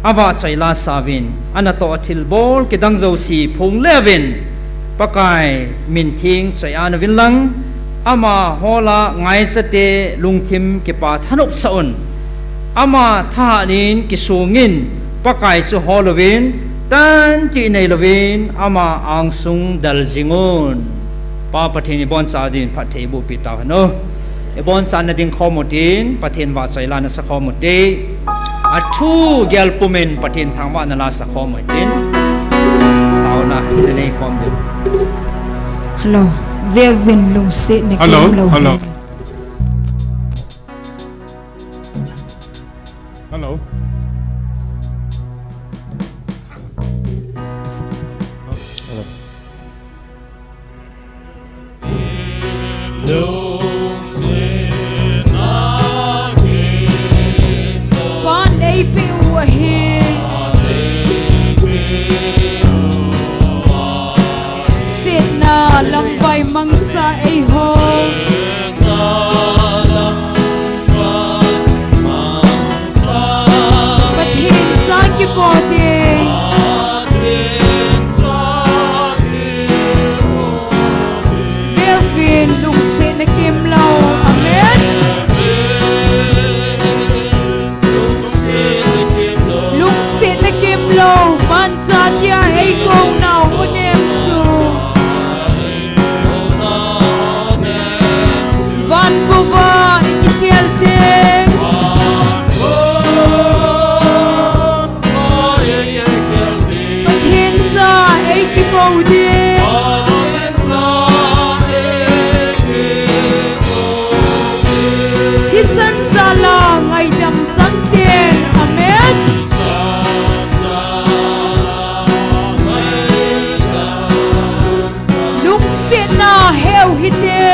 avahchoi lasa uvin, anatoh a thilbol kidang jouse phongle uvin. Pakai min theng choi-an uvin lang, ama hola ngaichate lungthim kipa thanopsah un. Ama thahat in kisungin, Pakai chu hol uvin, tan tih nei louvin, ama angsung del jing un. Pa Pathen iboncha dingin phatthei eiboh peh tauhen o. Ibonchana ding khom utin, Pathen vahchoi la na sakhom ute. Athu gel pumin Pathen thangvahna la sakhom utin. Taona ina nei khom diu. Hello. Veuvin lungsetna kimlou. Hello. Hello. Hello. Pan eipeh u ahi. Setna lamvai mangsa eiho. Pathen cha kipo ding. Veuvin lungsetna kimlou. Amen. Lungsetna kimlou, Pancha tia eikou nau unem chu. Van uva i kikhel teng. Pathen cha eikikou ding. Thisan jal a ngaidam chang teng. Amen. Lungsetna heu hite.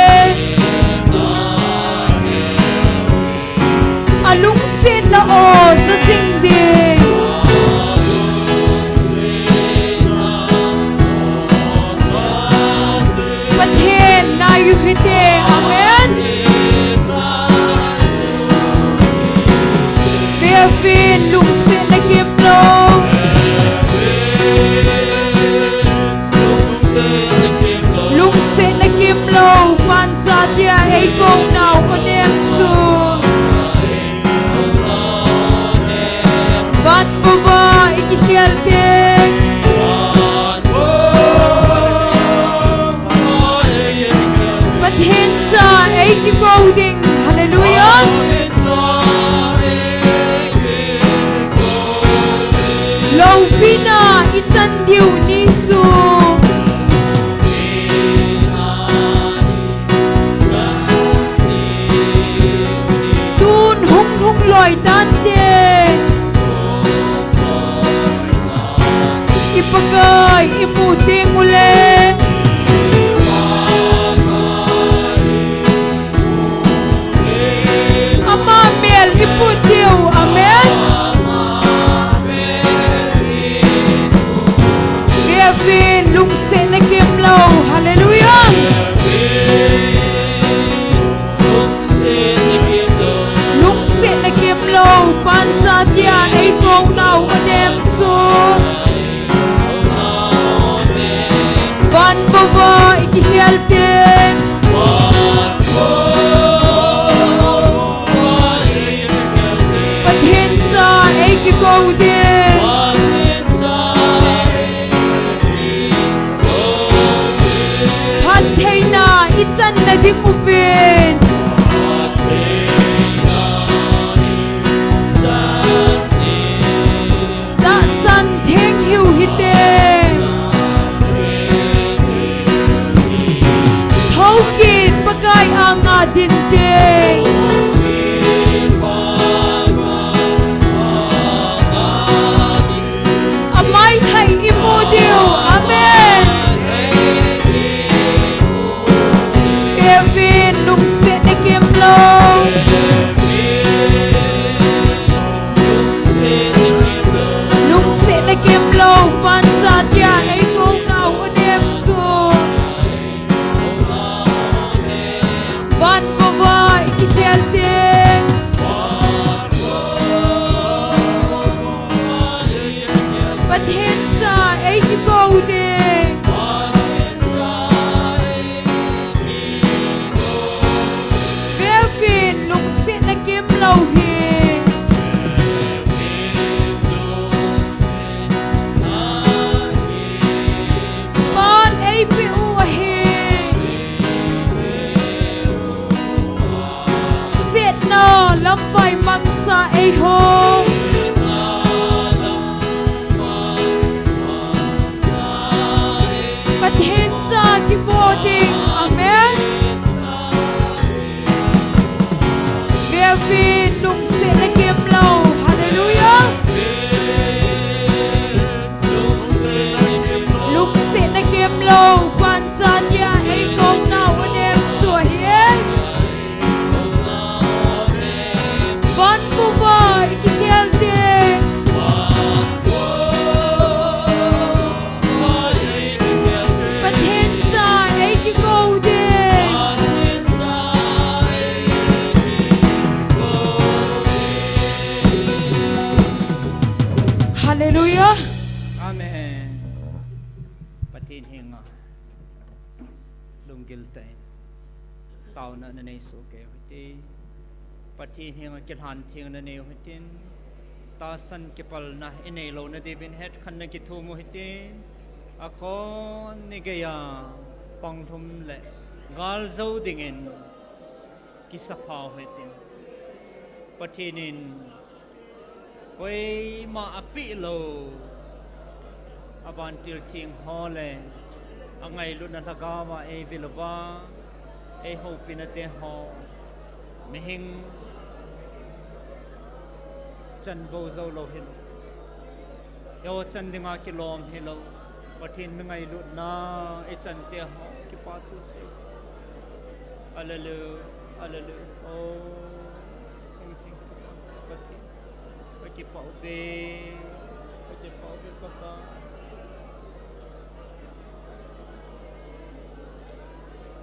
A lungsetna o ja jing ding. Pathen nai u hite. Amen. Veuvin lungsetna kimlou. Lungsetna kimlou, Pancha tia eikou nau unem chu. Van uva i kikhel teng. Pathen cha eikikou ding. Hallelujah. Loupina i chan diu ni chu. Tun hung hung loi tante. I Pakai i mu teng ule. Ama mel i put diu. Amen. Veuvin lungsetna kimlou. Hallelujah. Lungsetna kimlou, Pancha tia eikou nau unem chu. Giltah in taona nanei soh kei u hite. Pathen henga kilhan theng nanei u hitin, tahsan kipalna inei louna diuvin hetkhenna kithum u hitin, akhon ni geiya panglhum le galjou dingin kisapha u hitin. Pathen in koima apeh lou avantil theng ho le angailutna lhagaova eivil uva eihoupina te ho, mihing chanvou jou lou hilou, eiho chan dinga kilom hilou, Pathen mi ngailutna ichan te ho kipa thu sei. Hallelujah, hallelujah. Oh, amazing. Pathen, kakipah uve, kakipah uve, Papa.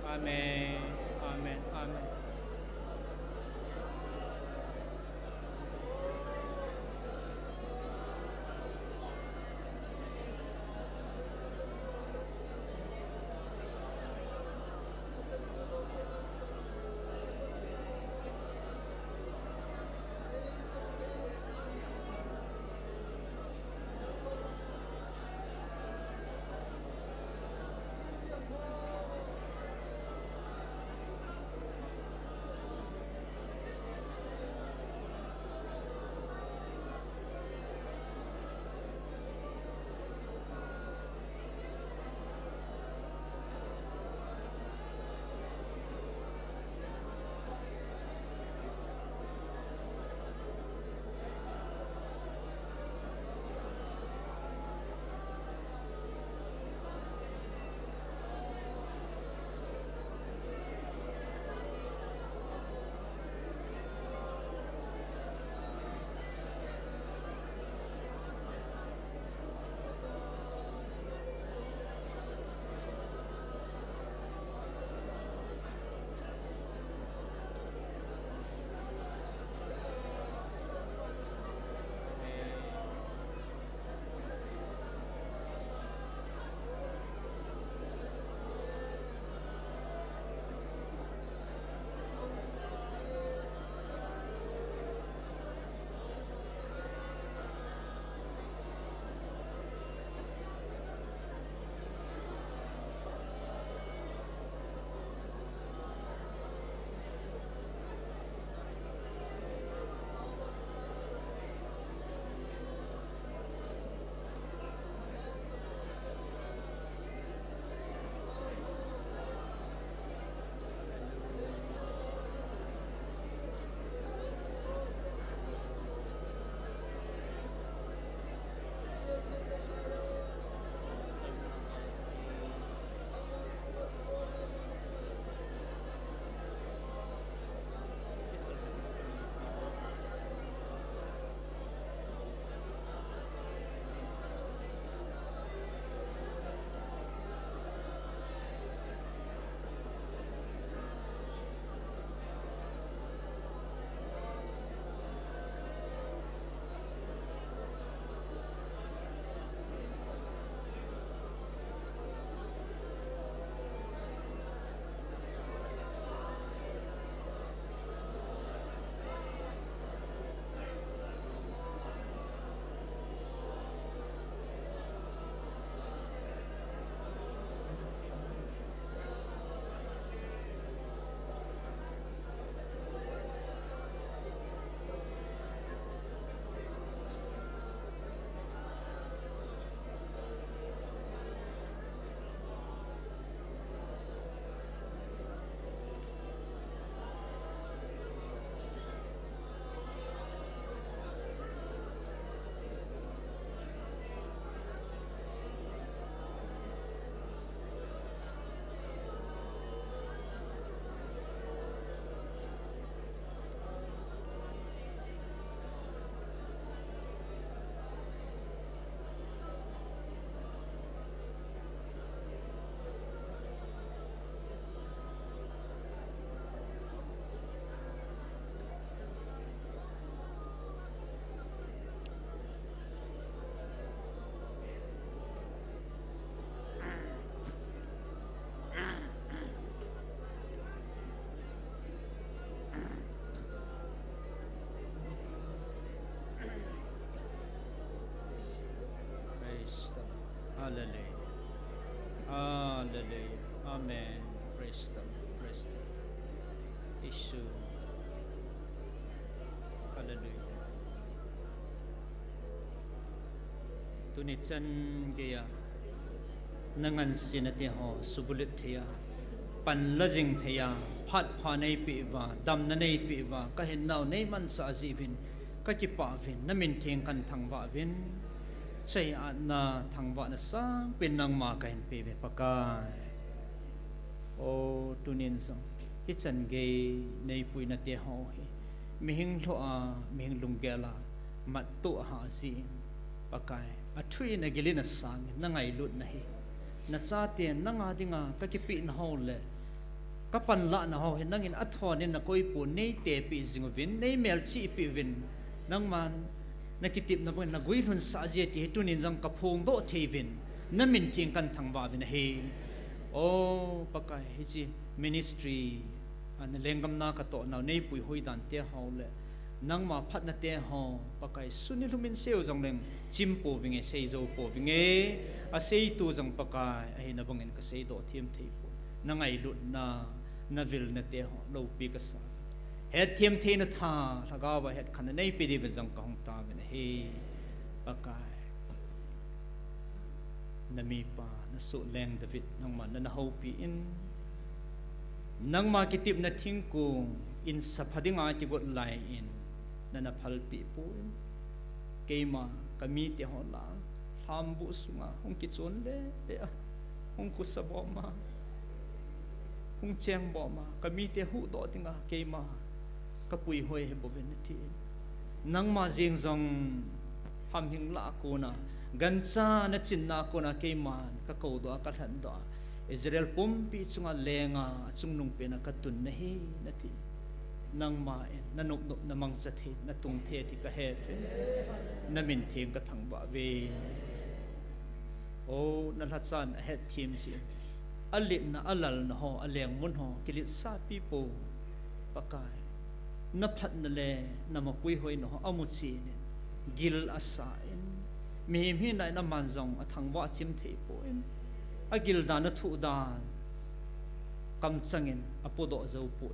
Amen, amen, amen. Amen. Praise the Lord. Praise the Lord. Isu. Hallelujah. Tuni chan geiya nangansena teho subulut theiya, panla jing theiya, phat pha neipeh uva, damna neipeh uva, kahinnau neimansah jeh uvin kakipah uvin, namin theng kahin thangvah uvin, chai-atna thangvahna sangpen nangma kahin peuve Pakai. O, tunin jong hichan gei neipuina teho hi mihing lhoh a, mihing lunggel a mattoh ahah jeh in, Pakai, athu in agil in asang in nangailutna hi, nachate nanga dinga kakipehna ho le kapanlahna ho hi nangin athon in nakoipon, neitepeh jing uvin, neimelchihpeh uvin, nangman nakitepna bangin naguilhunsah jeh ti hi tunin jong kaphongdoh thei uvin, namin theng kahin thangvah uvin ahi. O Pakai, hiche ministry a nalenggam na katohnau neipui hoidan teho le nangma phatna teho, Pakai, sun nilhum in seiyu jongleng chim pouvinge, seijou pouvinge, aseitu jong Pakai, ahina bangin kaseidoh them theipon, nangailutna, navilna teho loupi kasa, hetthem theina tha, lhagaova hetkhenna neipeh diuvin jong kahung taovin ahi. Pakai, namipa nasohleng David nangman nana houpi in, nangma kitepna thingkong in sapha dinga kigot lai in nana phalpeh poi. Keima kamite ho lah a lhambuh sunga hung kichon le le a, hung khosa bom a, hung cheng bom a, kamite huhdoh dinga keima kapuihoi ahi bouvin nati. Nangma jeng jong hamhing lah a kona, gancha nachinna a kona keiman kakoudoh a, kalhendoh a, Israel pumpi chunga lenga achungnung pena katun nahi nati. Nangma in nanopnop, namangcha thei, natung thei ti kahe uvin, namin theng kathangvah uve. O, nalhachan ahetthem jeh in, aletna, alalna ho, alengmun ho kiletsahpi pou, Pakai. Naphatna le namapuihoina ho amuchen in, gil asa in, mihem hina in aman jong athangvah chim theipon, agil dan, athuh dan kamchangin apodoh joupon,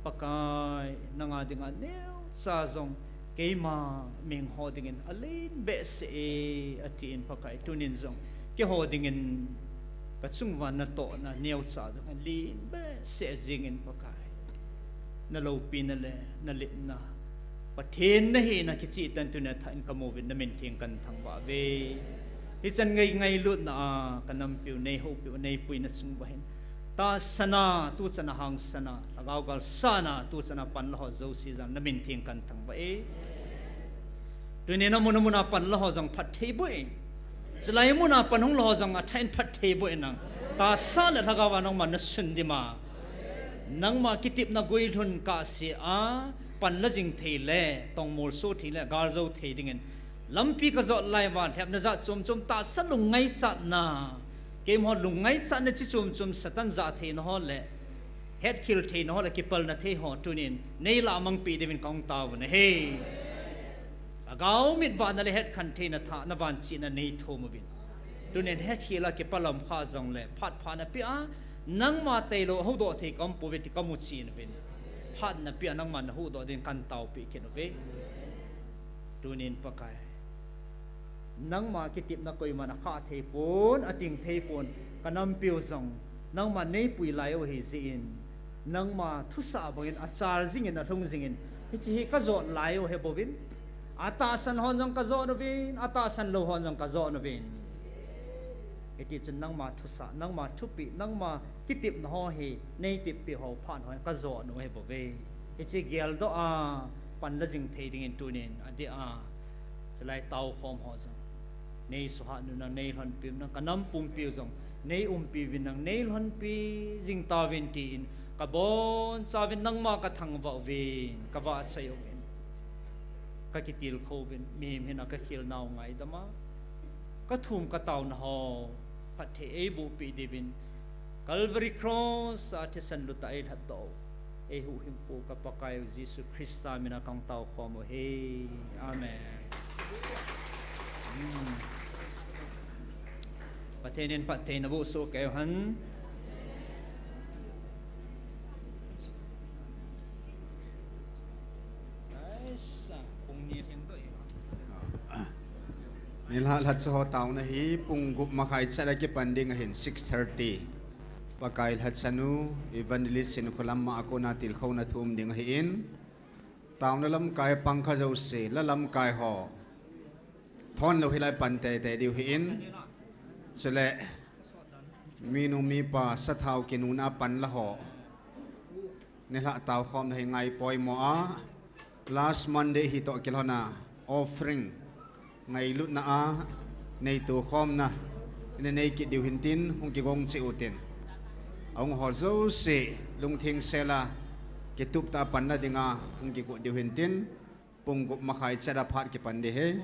Pakai, nanga dinga neocha jong keima mihing ho dingin alen behseh e, atin, Pakai, tunin jong keiho dingin kachunguva natohna neocha jong alen behseh jengin, Pakai, naloupina le naletna Pathen nahina kicheh tan tunia thah in kamu uvin, namin theng kahin thangvah uve. Hichan gei ngailutna a kanampiu, neihoupiu, neipuina chung uva hin tahsan a, tuchan a hangsan a, lhagao galsatna, tuchan a panla ho jouse jong namin theng kahin thangvah e. Tunin amun amun a panla ho jong phatthei boh e. Chulai mun a pan hung la ho jong athah in phatthei boh e nang. Tahsa le lhagao a nangma nasun dima, nangma kitepna guilhun kahse a panla jing thei le tongmol so thei le galjou thei dingin lampi kajot lai uva lhepna jat chom chom, tahsa lungngaichana, keimaho lungngaichana chi chom chom, Satan jahtheina ho le hetkhel theina ho le kipalna thei ho tunin neilah mangpeh diuvin kahung taovin ahi. Lhagao mitvahna le hetkhen theina thah navanchihna neithum uvin, tunin hekhel a kipalam kha jongle phat pha napeh a, nangma tailou a huhdoh thei kaumpouve ti kamuchen uvin, phat napeh a nangman nahuhdoh din kahin taopeh kit uve. Tunin Pakai, nangma kitepna koiman akhah theipon, ating theipon, kanampiu jong nangman neipui lai u ahijeh in, nangma thusah bangin achal jingin, alhung jingin, hiche hi kajot lai u ahi bouvin, atahsan hon jong kajot uvin, atahsan lou hon jong kajot uvin. Hitichun nangma thusah, nangma thupeh, nangma kitepna ho hi neiteppeh ho phat ho hi kajot u ahi bouve. Hiche geldoh a panla jing thei dingin tunin adeh a chulai taokhom ho jong neisuhat un nang, neilhonpi un nang, kanam pumpiu jong neiumpi uvin nang, neilhonpi jing tauvin tin kabonchauvin nangma kathangvah uvin, kavahchoi uvin, kakitilkhou uvin, mihem hina kakhelnau ngaidam a, kathum kataona ho phatthei eibohpeh diuvin, Calvary Cross a thisan luttah eilhatdoh u, eihuhhingpu ka Pakaiu Jesu Christa mina kahung taokhom u ahi. Amen. Pathen in phattheina bohsoh keiyu hen. Nilhah lhacha ho taona hi pung gup makhai chat a kipan ding ahin, six thirty. Pakai lhachanu Evangelist Sinkholam ma a kona tilkhouna thu um ding ahin. Taona lamkai pang kha jouse, la lamkai ho thon lou hilai pan teitei diu ahin. Chule minu mipa sathao kinuna pan la ho, nilhah taokhomna hi ngaipoimo a, last Monday hi toh kilhona offering ngailutna a neitokhomna ina nei kit diu hintin, hung kigong cheh utin. Ahung ho jouse lungtheng sela kituptah a panna dinga hung kigot diu hintin, pung gup makhai chat a phat kipan ding ahi.